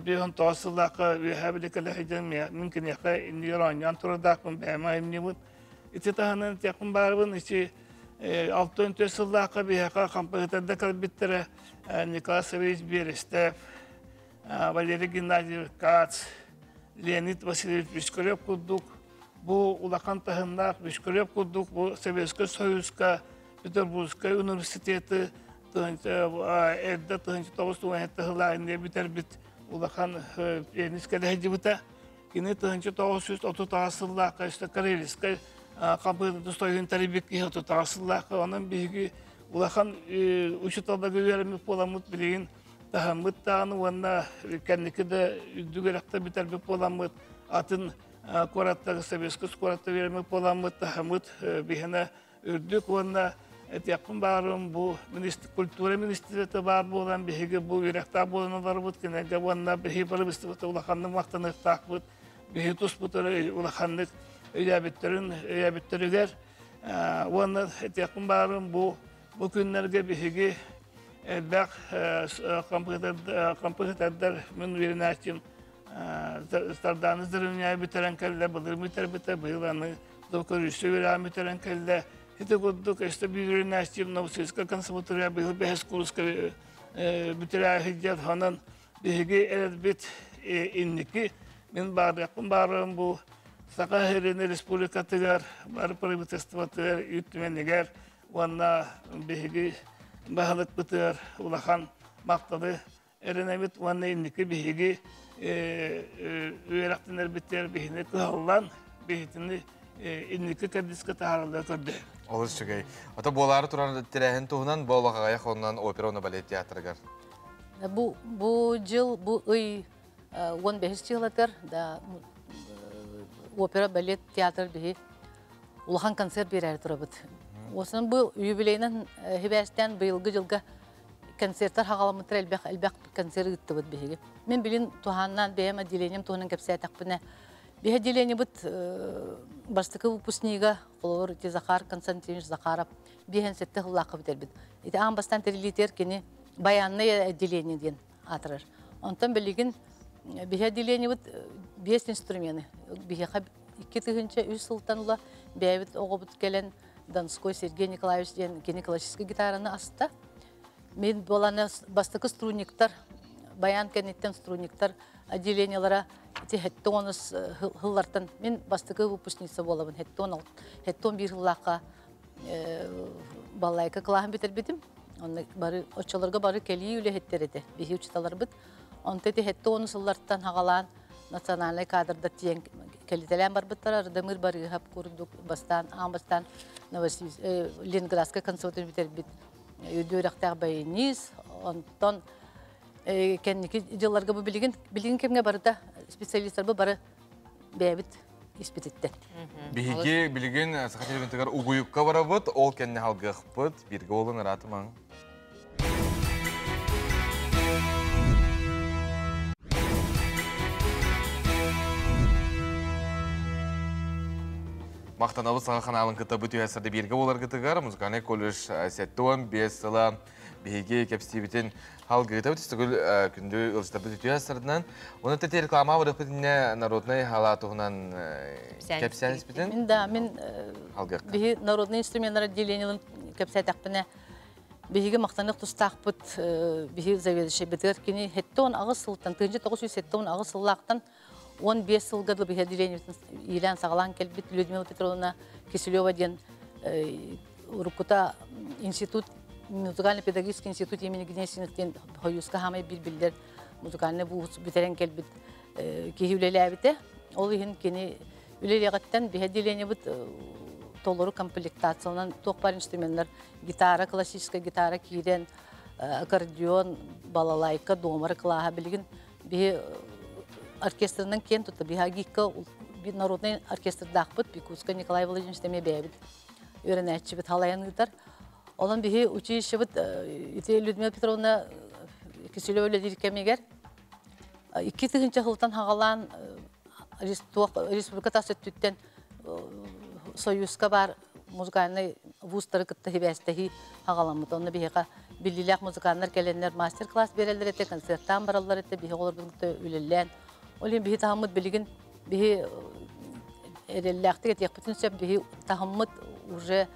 Speaker 4: биэс тоҕус сыллаахха үөһээ биликэлэһидьэн мин киниэхэ иннигэр оонньоон турардаахпын бэйэм айымньыбын. Ити таһынан этиэхпин баарыбын ити алтын түөрт сыллаахха биһиэхэ хампыһытарда кэлбиттэрэ Николай Савельевич Берестев, Валерий Геннадьевич Кац, Леонид Васильевич Бишкарев курдук бу улахан таһымнаах Бишкарев курдук бу Советскай Союзка Петербургскай университеты эрдэ тыһынчы тоҕус тыһылаайын бүтэрбит улахан пианист кэлэһдьибитэ. Кини тыһынчы тоҕус жүз отут аҕыс сыллаахха өстө Карелийскай композитор сойуһун тэрийбит киһи отут аҕыс сыллаахха онон биһиги улахан учууталларга үөрэммит буоламмыт билигин таһыммыт даҕаны уонна кэнники да үрдүк үөрэхтэ бүтэрбит буоламмыт атын куораттарга советскай куоратта үөрэммит буоламмыт таһыммыт биһиэнэ үрдүк уонна этиэхпин баарым бу культура министириэте баар буолан биһиги бу үөрэхтээх буолан олоробут кинилэргэ уонна биһиги барыбыстыбыт улаханнык махтаныахтаахпыт биһиги туспутары улаханнык өйөөбүттэрин өйөөбүттэригэр уонна этиэхпин баарым бу бу күннэргэ биһиги элбэх компьютердар мин үөрэнээччим Сардаана Здоровняя бүтэрэн кэллэ, былыр бүтэрбитэ, быйыл аны көрүстэ үөрэҕин бүтэрэн кэллэ. Ити курдук өстө биир үөрэнээччим Новосибирскай консерватория быйыл бэһис курска бүтэрэ сылдьар. Онон биһиги эрэлбит инники мин баарыахпын баарым бу Саха сирин республикатыгар, бары правительствотыгар, үүт түмэнигэр уонна биһиги баһылыкпытыгар улахан махталы эрэнэбит уонна инники биһиги үөрэхтэнэрбитигэр биһини кыһаллан биһитини инники кэрдиискэ таһаараллар көрдөһөбүт.
Speaker 2: Олус үчүгэй. Ото буолаары турар тэрээһин туһунан бу олох аҕыйах оннан опера уонна балет театрыгар.
Speaker 5: Бу бу жыл бу ый 15 жылатыр да опера балет театр биһи улахан концерт берер турабыт. Осын бу юбилейнен хибәстен быйылгы жылга концерттер хагаламытыр элбэх элбэх концерт ыыттыбыт биһиги. Мен билин туһаннан бэйэм отделением туһунан кэпсээтахпына биһи отделениебыт бастакы выпускнига холобур ити Захар Константинович Захаров биһэн сетте хыллаахха бүтэрбит. Ити аан бастаан тэрилиитигэр кини Баянное отделение диэн аатырар. Онтон билигин биһи отделениебыт биэс инструмены. Биһиэхэ 2003 сылтан ыла бэйэбит оҕобут кэлэн Донской Сергей Николаевич диэн кини классическай гитараны аста. Мин буоланы бастакы струнниктар, баян кэнниттэн струнниктар отделениелара ити хетте онус хыллартан мин бастакы выпускница буолабын хеттон бир хыллаахха балалайка кылааһын бүтэрбитим. Онно бары оччолорго бары кэлии үлэһиттэр этэ биһи учуталарбыт. Онто ити хетте онус сыллартан хагалаан национальнай кадрдар тиэн кэлитэлээн барбыттар Ардамыр Барыыһап курдук бастаан аан бастаан Ленинградскай консерватория бүтэрбит үөрдэхтээх баянист. Онтон кэнники дьылларга бу билигин билигин кэмҥэ барыта специалистар бу бары бэйэбит испититтэн.
Speaker 2: Биһиги билигин Саха телевизионтыгар угуйукка барабыт, ол кэннэ халгыахпыт, бирге болун ыраатымаң. Мақтанабыт саха ханаалын кытта бу түһэсэрде бииргэ боларгытыгар музыкальный колледж 75 сыла биһиги кэпсиибитин халгыытабыт түстүгүл күндү ылыстарбыт үтүө Оны тете реклама барыппытинне народный хала туһунан кэпсээн испитин.
Speaker 5: Мин да мин биһи народный инструменттар отделениелын кэпсэтэхпинэ биһиги мактанык тустаахпыт биһи заведующий битер кини хеттон агыс сылтан тыынчы 978 сыллаахтан 15 сылга дылы биһи отделениебитин иилээн саҕалаан кэлбит Людмила Петровна Киселева диэн уруккута институт музыкально-педагогический институт имени Гнесиных диэн хойууска хаамай бир биллэр музыкальный буус бүтэрэн кэлбит киһи үлэлээбитэ. Ол иһин кини үлэлиэҕиттэн биһи отделениебыт толору комплектацияланан туох бар инструменттар гитара, классическая гитара киирэн, аккордеон, балалайка, домар кылааһа билигин биһи оркестрынан киэн тутта биһи ГИКка народный оркестрдаахпыт Якутска Николай Владимирович эмиэ бэйэбит үөрэнээччибит халайан ыытар. Олон биһи училищебыт ити Людмила Петровна Киселева үлэлиир кэмигэр 2 тыһыынча сылтан хагалаан республика тас өттүттэн Союзка бар музыкальный вузтары кытта хибээстэһии хагаламмыт. Онно биһиэхэ биллилээх музыканнар кэлэннэр мастер-класс береллер этэ, концерттаан бараллар этэ, биһи оҕолорбут кытта үлэлээн. Ол иһин биһи таһыммыт билигин биһи эрэллээхтик этиэхпитин сөп, биһи таһыммыт уже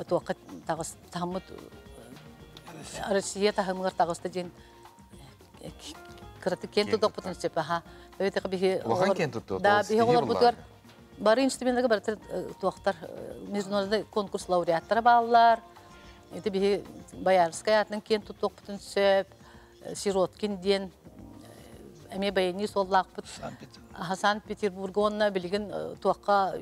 Speaker 5: туохха таҕыс таһыммыт Россия таһымыгар таҕыста диэн кыраты кен тутуохпутун сөп аха. Биһи
Speaker 2: Улахан кен тутту.
Speaker 5: Да, биһи оҕолорбутугар бары инструментларга барыта туохтар международный конкурс лауреаттара бааллар. Ити биһи Боярская атынан кен туттуохпутун сөп, Сироткин диэн эмиэ баянист уоллаахпыт. Санкт-Петербург онно билигин туохха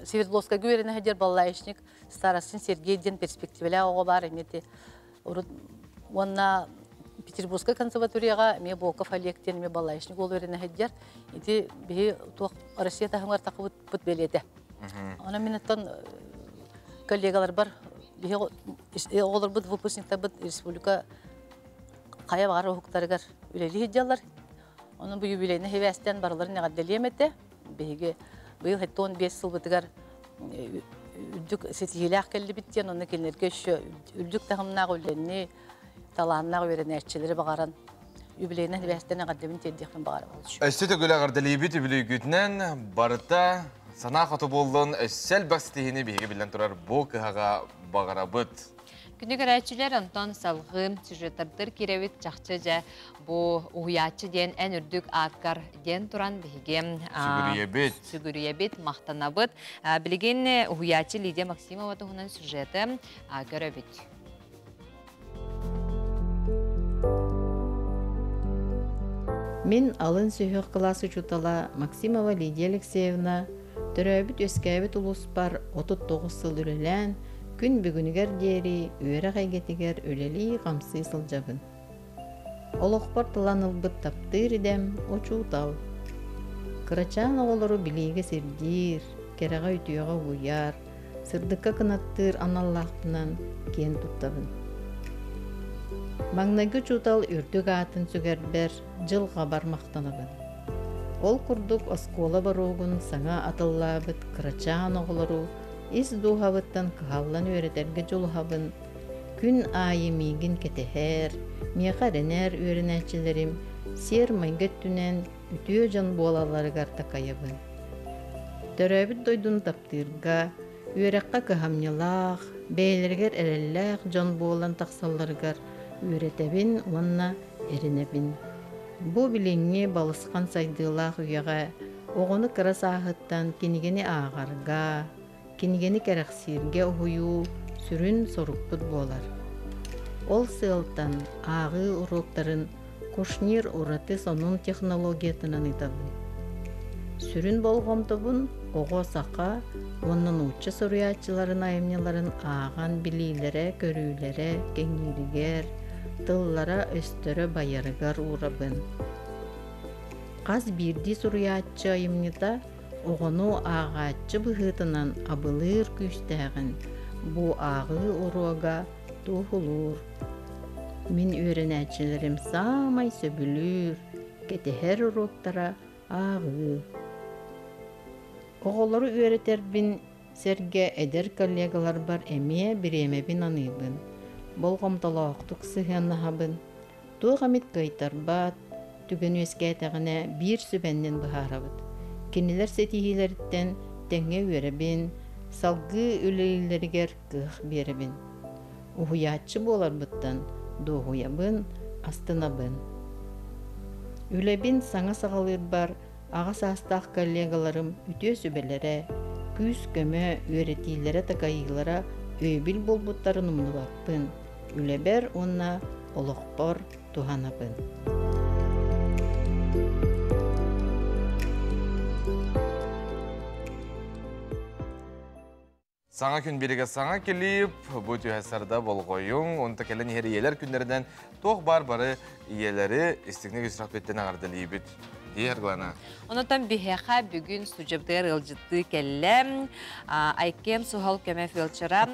Speaker 5: Свердловскайга үөрэнэ сылдьар балалаечник Старостин Сергей диэн перспективалаах оҕо баар эмиэ уонна Петербургскай консерваторияҕа эмиэ Волков Олег диэн эмиэ балалаечник уол үөрэнэ сылдьар. Ити биһи туох Россия таһымыгар тахыбыт бэлиэтэ. Онон мин оттон коллегаларбар биһи оҕолорбут выпускниктарбыт республика хайа баҕар уһуктарыгар үлэлии сылдьаллар. Онон бу юбилейный хибээстэн барыларын эҕэрдэлиэм этэ. Биһиги быйыл 75 сылбытыгар үрдүк ситиһиилээх кэллибит диэн, онно кинилэргэ еще үрдүк таһымнаах үлэни, талааннаах үөрэнээччилэри баҕаран юбилейный хибээстэн эҕэрдэбин тиэрдиэхпин баҕарабын.
Speaker 2: Өссө төгүл эҕэрдэлиибит үбүлүйгүтүнэн барыта санаа хоту буоллун өссө элбэх ситиһиини биһиги биллэн турар бу кыһаҕа баҕарабыт.
Speaker 1: Күнү көрөөччүлэр онтон салгыы сюжеттардыр кирэбит чахчы дьэ бу уһуйааччы диэн эн үрдүк ааккар диэн туран биһиги
Speaker 2: сүгүрүйэбит.
Speaker 1: Сүгүрүйэбит, махтанабыт. Билигин уһуйааччы Лидия Максимова туһунан сюжеты көрөбүт.
Speaker 6: Мин алын сүһүөх кылаас учуутала Максимова Лидия Алексеевна төрөөбүт үөскээбит улууспар 39 сыл үлэлээн, күн бүгүнүгэр диэри үөрэх эйгэтигэр үлэлии-хамсыы сылдьабын. Олохпор тылан ылбыт таптыыр идэм учуутал. Кырачаан оҕолору билиигэ сирдиир, кэрэҕэ үтүөҕэ угуйар, сырдыкка кынаттыыр аналлаахпынан киэн туттабын. Маҥнайгы учуутал үрдүк аатын сүгэрбэр дьылҕабар махтанабын. Ол курдук оскуола боруогун саҥа атыллаабыт кырачаан оҕолору ис дууһабыттан кыһаллан үөрэтэргэ дьулуһабын, Күн аайы миигин кэтэһэр, миэхэ эрэнэр үөрэнээччилэрим сиэр-майгы өттүнэн үтүө дьон буолалларыгар такайабын. Төрөөбүт дойдуну таптыырга, үөрэххэ кыһамньылаах, бэйэлэригэр эрэллээх дьон буолан тахсалларыгар үөрэтэбин уонна эрэнэбин. Бу билиҥҥи балысхан сайдыылаах үйэҕэ оҕону кыра сааһыттан кинигэни ааҕарга, кинигэни кэрэхсииргэ уһуйуу сүрүн сорукпут буолар. Ол сыалтан ааҕыы уруоктарын Кушнир ураты сонун технологиятынан ыытабын. Сүрүн болҕомтобун оҕо саха уонна нуучча суруйааччыларын айымньыларын ааҕан билиилэрэ-көрүүлэрэ кэҥииригэр, тыллара-өстөрө байарыгар уурабын. Хас биирдии суруйааччы айымньыта оҕону ааҕааччы быһыытынан абылыыр күүстээҕин бу ааҕыы уруога туоһулуур. Мин үөрэнээччилэрим саамай сөбүлүүр, кэтэһэр уруоктара ааҕыы. Оҕолору үөрэтэрбин сэргэ эдэр коллегаларбар эмиэ бириэмэбин аныыбын, болҕомтолоохтук сыһыаннаһабын. Туох эмит кыайтарбат, түгэн үөскээтэҕинэ биир сүбэннэн быһаарабыт. Кинилэр ситиһиилэриттэн тэҥҥэ үөрэбин, салгыы үлэлииллэригэр кыах биэрэбин. Уһуйааччы буоларбыттан дуоһуйабын, астынабын. Үлэбин саҥа саҕалыырбар аҕа саастаах коллегаларым үтүө сүбэлэрэ, күүс-көмө, үөрэтиилэрэ-такайыылара өйөбүл буолбуттарын умнубаппын, үлэбэр уонна олохпор туһанабын.
Speaker 2: Саҥа күн биригэ саҥа клип, бу түһэ сарда болҕойуҥ, онто кэлэн иһэр ийэлэр күннэринэн туох баар бары ийэлэри истиҥник үсрахпиттэн аҕардалиибит. Дии Арглана.
Speaker 1: Онотон биһиэхэ бүгүн судьабытыгар ыалдьыттыы кэллэ. Айкем суһал көмө фельдшера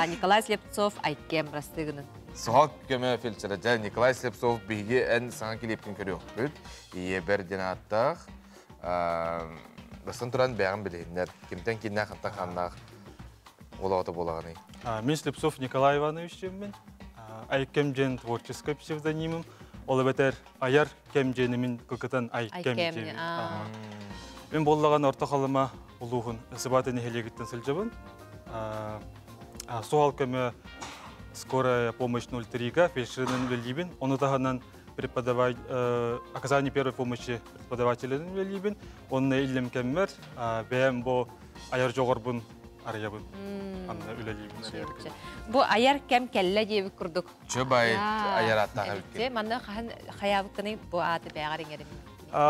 Speaker 1: Николай Слепцов Айкем растыгынын.
Speaker 2: Суһал көмө фельдшера дьэ Николай Слепцов биһиги эн саҥа клипкин көрүөхпүт. Ийэбэр диэн ааттаах. Бастан туран бэйэҕин билиһиннэр. Кимтэн кииннээх хантан хааннаах олоҕото буолаҕыный?
Speaker 16: Мин Слепцов Николай Иванович диэммин. Айкем диэн творческай псевдонимым. Ол эбэтэр айар кэм диэнимин кыкытан Айкем диэбин. Мин буоллаҕын Орто Халыма улууһун Сыбааты нэһилиэгиттэн сылдьабын. Суһал көмө скорая помощь 03-га фельдшеринэн үлэлиибин. Ону таһынан преподаватель оказание первой помощи преподавателинэн үлэлиибин. Онно иллэм кэммэр бэйэм бу айар дьоҕурбун арыйабын. Анна үлэлиибин.
Speaker 1: Бу айар кэм кэллэ диэбит курдук.
Speaker 2: Чө бай айар аттаах эбиккин.
Speaker 1: Манна хаһан хайаабыккыный бу ааты бэҕэр иҥэрим.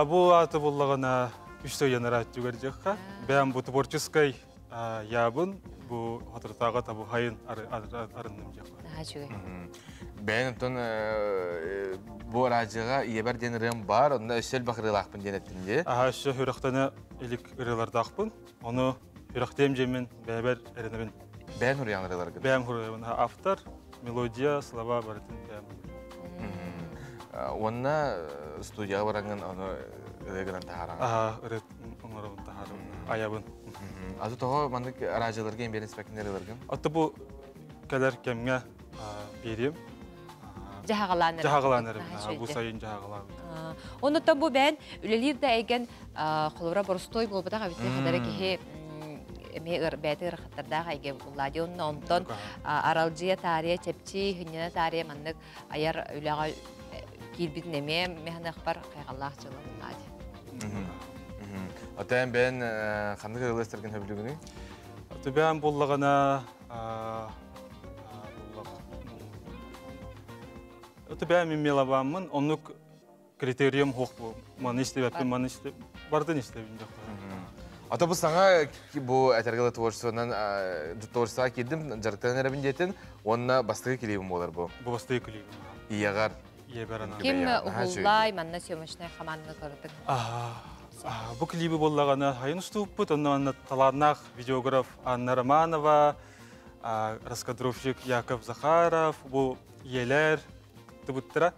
Speaker 16: Бу ааты буллаҕына үс ыйанар аттүгэр дьахха. Бэйэм бу творческой ябын бу хотуртааҕы табу хайын арынным дьахха.
Speaker 1: Наһаа
Speaker 2: Бэйэн оттон бу араадьыга ийэбэр диэн ырыам бар, онно өссө элбэх ырыалаахпын диэн эттин дии.
Speaker 16: Аха өссө сүрэхтэнэ илик ырыалардаахпын. Ону сүрэхтиэм дьиэммин бэйэбэр эрэнэбин.
Speaker 2: Бэйэн хуруйан ырыаларгын?
Speaker 16: Бэйэм хуруйабын. Автор, мелодия, слова барытын бэйэм.
Speaker 2: Уонна студияҕа бараҥҥын ону ырыа гынан таһаараҕын?
Speaker 16: Аха, ырыа оҥоробун таһаарабын, айабын.
Speaker 2: Аты тоҕо маннык араадьыларга имбиэрин спектакль ырыаларгын?
Speaker 16: Аты бу кэлэр кэмҥэ биэриэм.
Speaker 1: Дьаһаҕалаан эрэ.
Speaker 16: Дьаһаҕалаан эрэ. Бу сайын дьаһаҕалаан.
Speaker 1: Оннуттан бу бэйэн үлэлиир да эйгэн холобура боростуой буолбатах эбит хадара киһи эмиэ бэйэтэ ыарахаттардаах эйгэ булла дии онно онтон аралдьыйа таарыйа чэпчии хынньана таарыйа маннык айар үлэҕэ киирбитин эмиэ механыахпар хайҕаллаах дьыала булла дии.
Speaker 2: Отон бэйэн ханнык ырыаластаргын хөбүлүгүнүй?
Speaker 16: Түбээн буллаҕына Түбээн мин мелобаммын, оннук критериум хуох бу. Маны истибэппин, маны исти бардын истэбин дьох.
Speaker 2: Ата бу саҥа бу этэргэ творчествонан творчествоҕа киирдим, дьарыктанан эрэбин диэтин, уонна бастакы клибим буолар бу.
Speaker 16: Бу бастакы клибим.
Speaker 2: Ийэҕэр.
Speaker 16: Ийэбэр анаан.
Speaker 1: Ким уһуллай, манна съемочная команда көрдүк.
Speaker 16: Бу клиби буоллаҕына хайын устууппут, онно талааннаах видеограф Анна Романова, раскадровщик Яков Захаров, бу ийэлэр кыттыбыттара.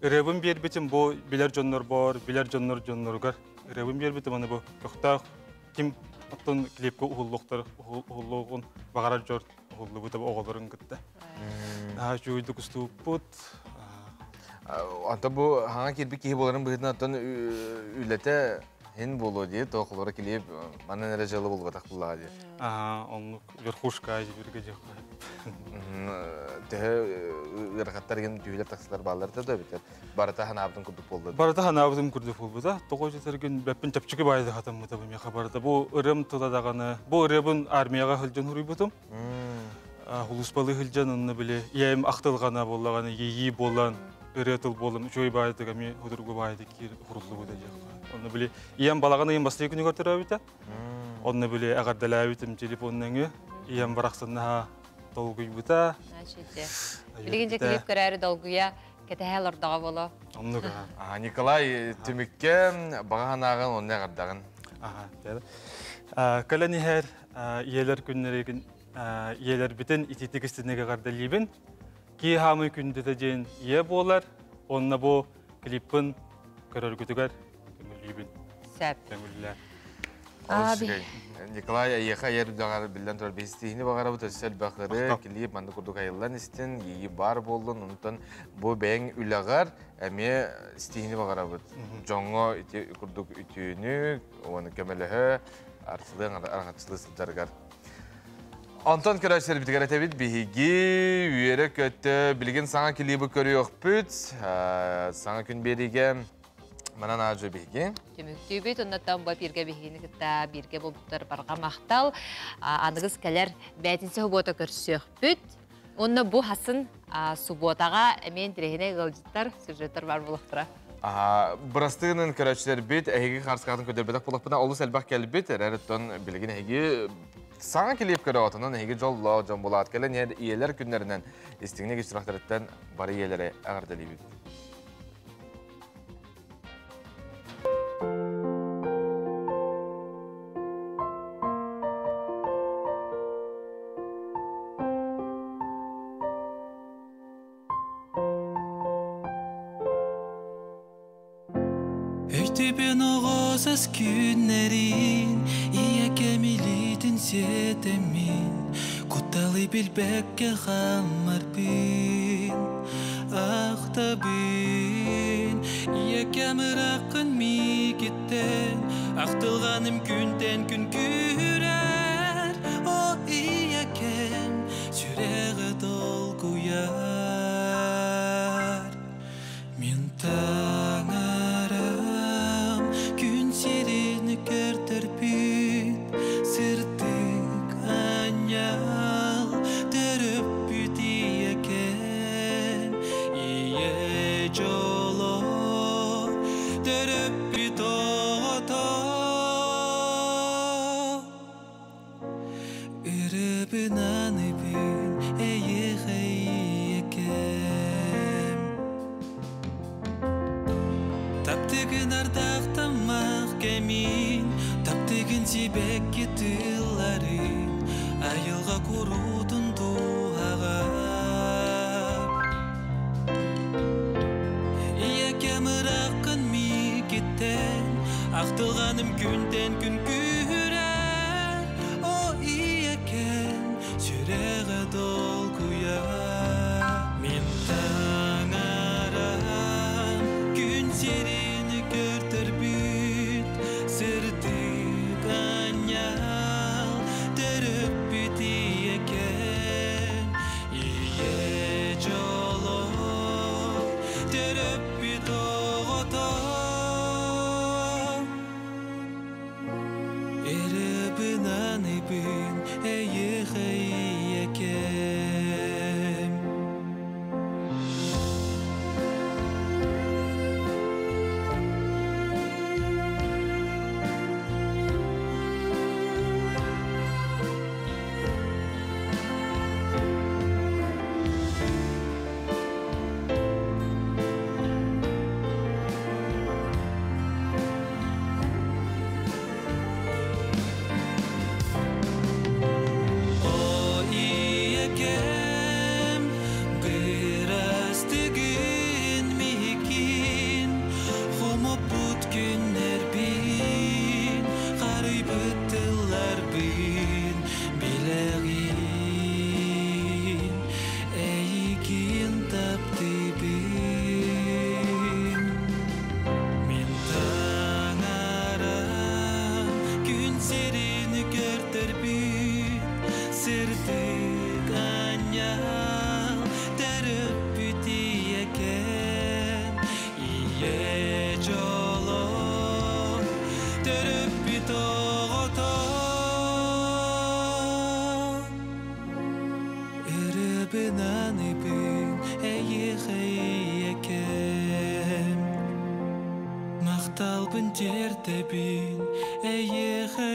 Speaker 16: Ырыабын биэрбитим бу билэр дьоннорбор, билэр дьоннор дьонноругар ырыабын биэрбитим, аны бу көхтөөх ким оттон клипка уһуллуохтар уһуллуоҕун баҕарар дьон уһуллубута оҕолорун кытта. Наһаа үчүгэйдик устубуппут.
Speaker 2: Онто бу хаҥа киирбит киһи буоларын быһыытынан оттон үлэтэ һин буолуо дии, то холоро килиэп манан эрэ дьыала буолбатах буллаҕа дии.
Speaker 16: Аа, оннук верхушка бирге диэххэ.
Speaker 2: Төһө ыарахаттар иһин түһүлэр тахсылар бааллар да битер. Барыта ханаабытын курдук буолла.
Speaker 16: Барыта ханаабытын курдук буолбута. Тоҕо дьэтэргин бэппин чэпчэки баайда хатаммыта бу миэхэ барыта. Бу ырыам тыла даҕаны, бу ырыабын армияҕа сылдьан хуруйбутум. Улууспалы сылдьан онно били ийэм ахтылҕана буоллаҕына иэйии буолан ырыа тыл буолан үчүгэй баайдык эмиэ худургу баайдык киир хуруллубута диэххэ. Онно били ийэм балаҕан ыйын бастакы күнүгэр төрөөбүтэ. Онно били эҕэрдэлээбитим телефоннаҥы ийэм барахсаннаһа долгуйбута.
Speaker 1: Билигин дьэ клип көрөөрү долгуйа кэтэһэ олордоҕо боло.
Speaker 16: Оннук.
Speaker 2: Николай түмүккэ баҕа санааҕын онно эҕэрдэҕин.
Speaker 16: Кэлэн иһэр ийэлэр күннэригин ийэлэрбитин ититик истиннигэ эҕэрдэлиибин. Кии хаамый күндүтэ диэн ийэ буолар. Онно бу клиппын көрөргүтүгэр көҥүллүүбүн.
Speaker 1: Сөп.
Speaker 16: Көҥүллээ.
Speaker 2: Николай эйиэхэ айар үлэҕэр биллэн турар биһистиини баҕарабыт өссө элбэх ырыа, клип маннык курдук айыллан истин, иэйии баар буоллун, онтон бу бэйэҥ үлэҕэр эмиэ истиини баҕарабыт. Дьоҥҥо ити курдук үтүөнү, уонна көмөлөһө, арчылыан араҥаччылыы сылдьарыгар. Онтон көрөөччүлэрбитигэр этэбит биһиги үөрэ-көтө билигин саҥа клибы көрүөхпүт. Саҥа күн биэриигэ манан аажы биһиги.
Speaker 1: Түмүктүүбүт, оннотон бу эпиргэ биһигини кытта бииргэ буолбуттар барҕа махтал. Аныгыс кэлэр бээтинсэ субуота көрсүөхпүт. Онно бу хасын субуотаҕа эмиэ интэриэһинэй ыалдьыттар, сюжеттар бар буолуохтара.
Speaker 2: Бырастыгынан көрөөччүлэрбит эһиги харскаатын көрдөрбөтөх буоллахпына олус элбэх кэлбит, эрэр оттон билигин эһиги саҥа килиэп көрө отонон эһиги дьоллоох дьон булаат кэлэн ийэлэр күннэринэн истиҥник истирахтарыттан бары ийэлэри эҕэрдэлиибит.
Speaker 7: Өйтүбүн оҕосас күннэрин, ийэ кэмилитин сиэтэммин, кутталы билбэккэ хаммарбын, ахтабын. Ийэ кэмыраккын миигиттэн, ахтылҕаным күнтэн күн күүрэр, о ийэ кэм сүрэҕи долгуйар. Мин таҥарам күн сирин көрдөрбүт, сырдык анньал төрөппүт ийэкэм, ийэ дьоло төрөппүт оҕото. Ырыбын аныбын эйиэхэ ийэкэм. Таптыгын ардахтаммах кэмин, таптыгын сибэкки тылларын, айылҕа куруутун дууһаҕа. Ийэкэм ыраккын миигиттэн, ахтылҕаным күнтэн күн күүһүрэр, о ийэкэм сүрэҕэ долгуйар. Мин таҥарам күн сирин көрдөрбүт, сырдык анньал төрөппүт ийэкэм, ийэ дьоло төрөппүт оҕото. Эребин аныбын эйиэхэ ийэкэм. О ийэкэм бырастыгын миигин, хомоппут күннэрбин, харыйбыт тылларбын билэҕин эйигин. сирин көрдөрбүт Сырдык анньал төрөппүт ийэкэм Ийэ дьоло төрөппүт оҕото Ырыбынан ыбын эйиэхэ ийэкэм Махталбын тиэрдэбин эйиэхэ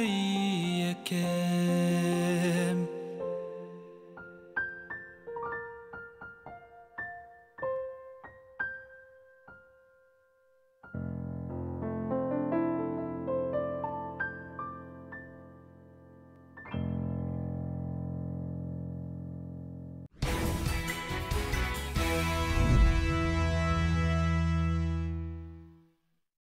Speaker 7: ийэкэм.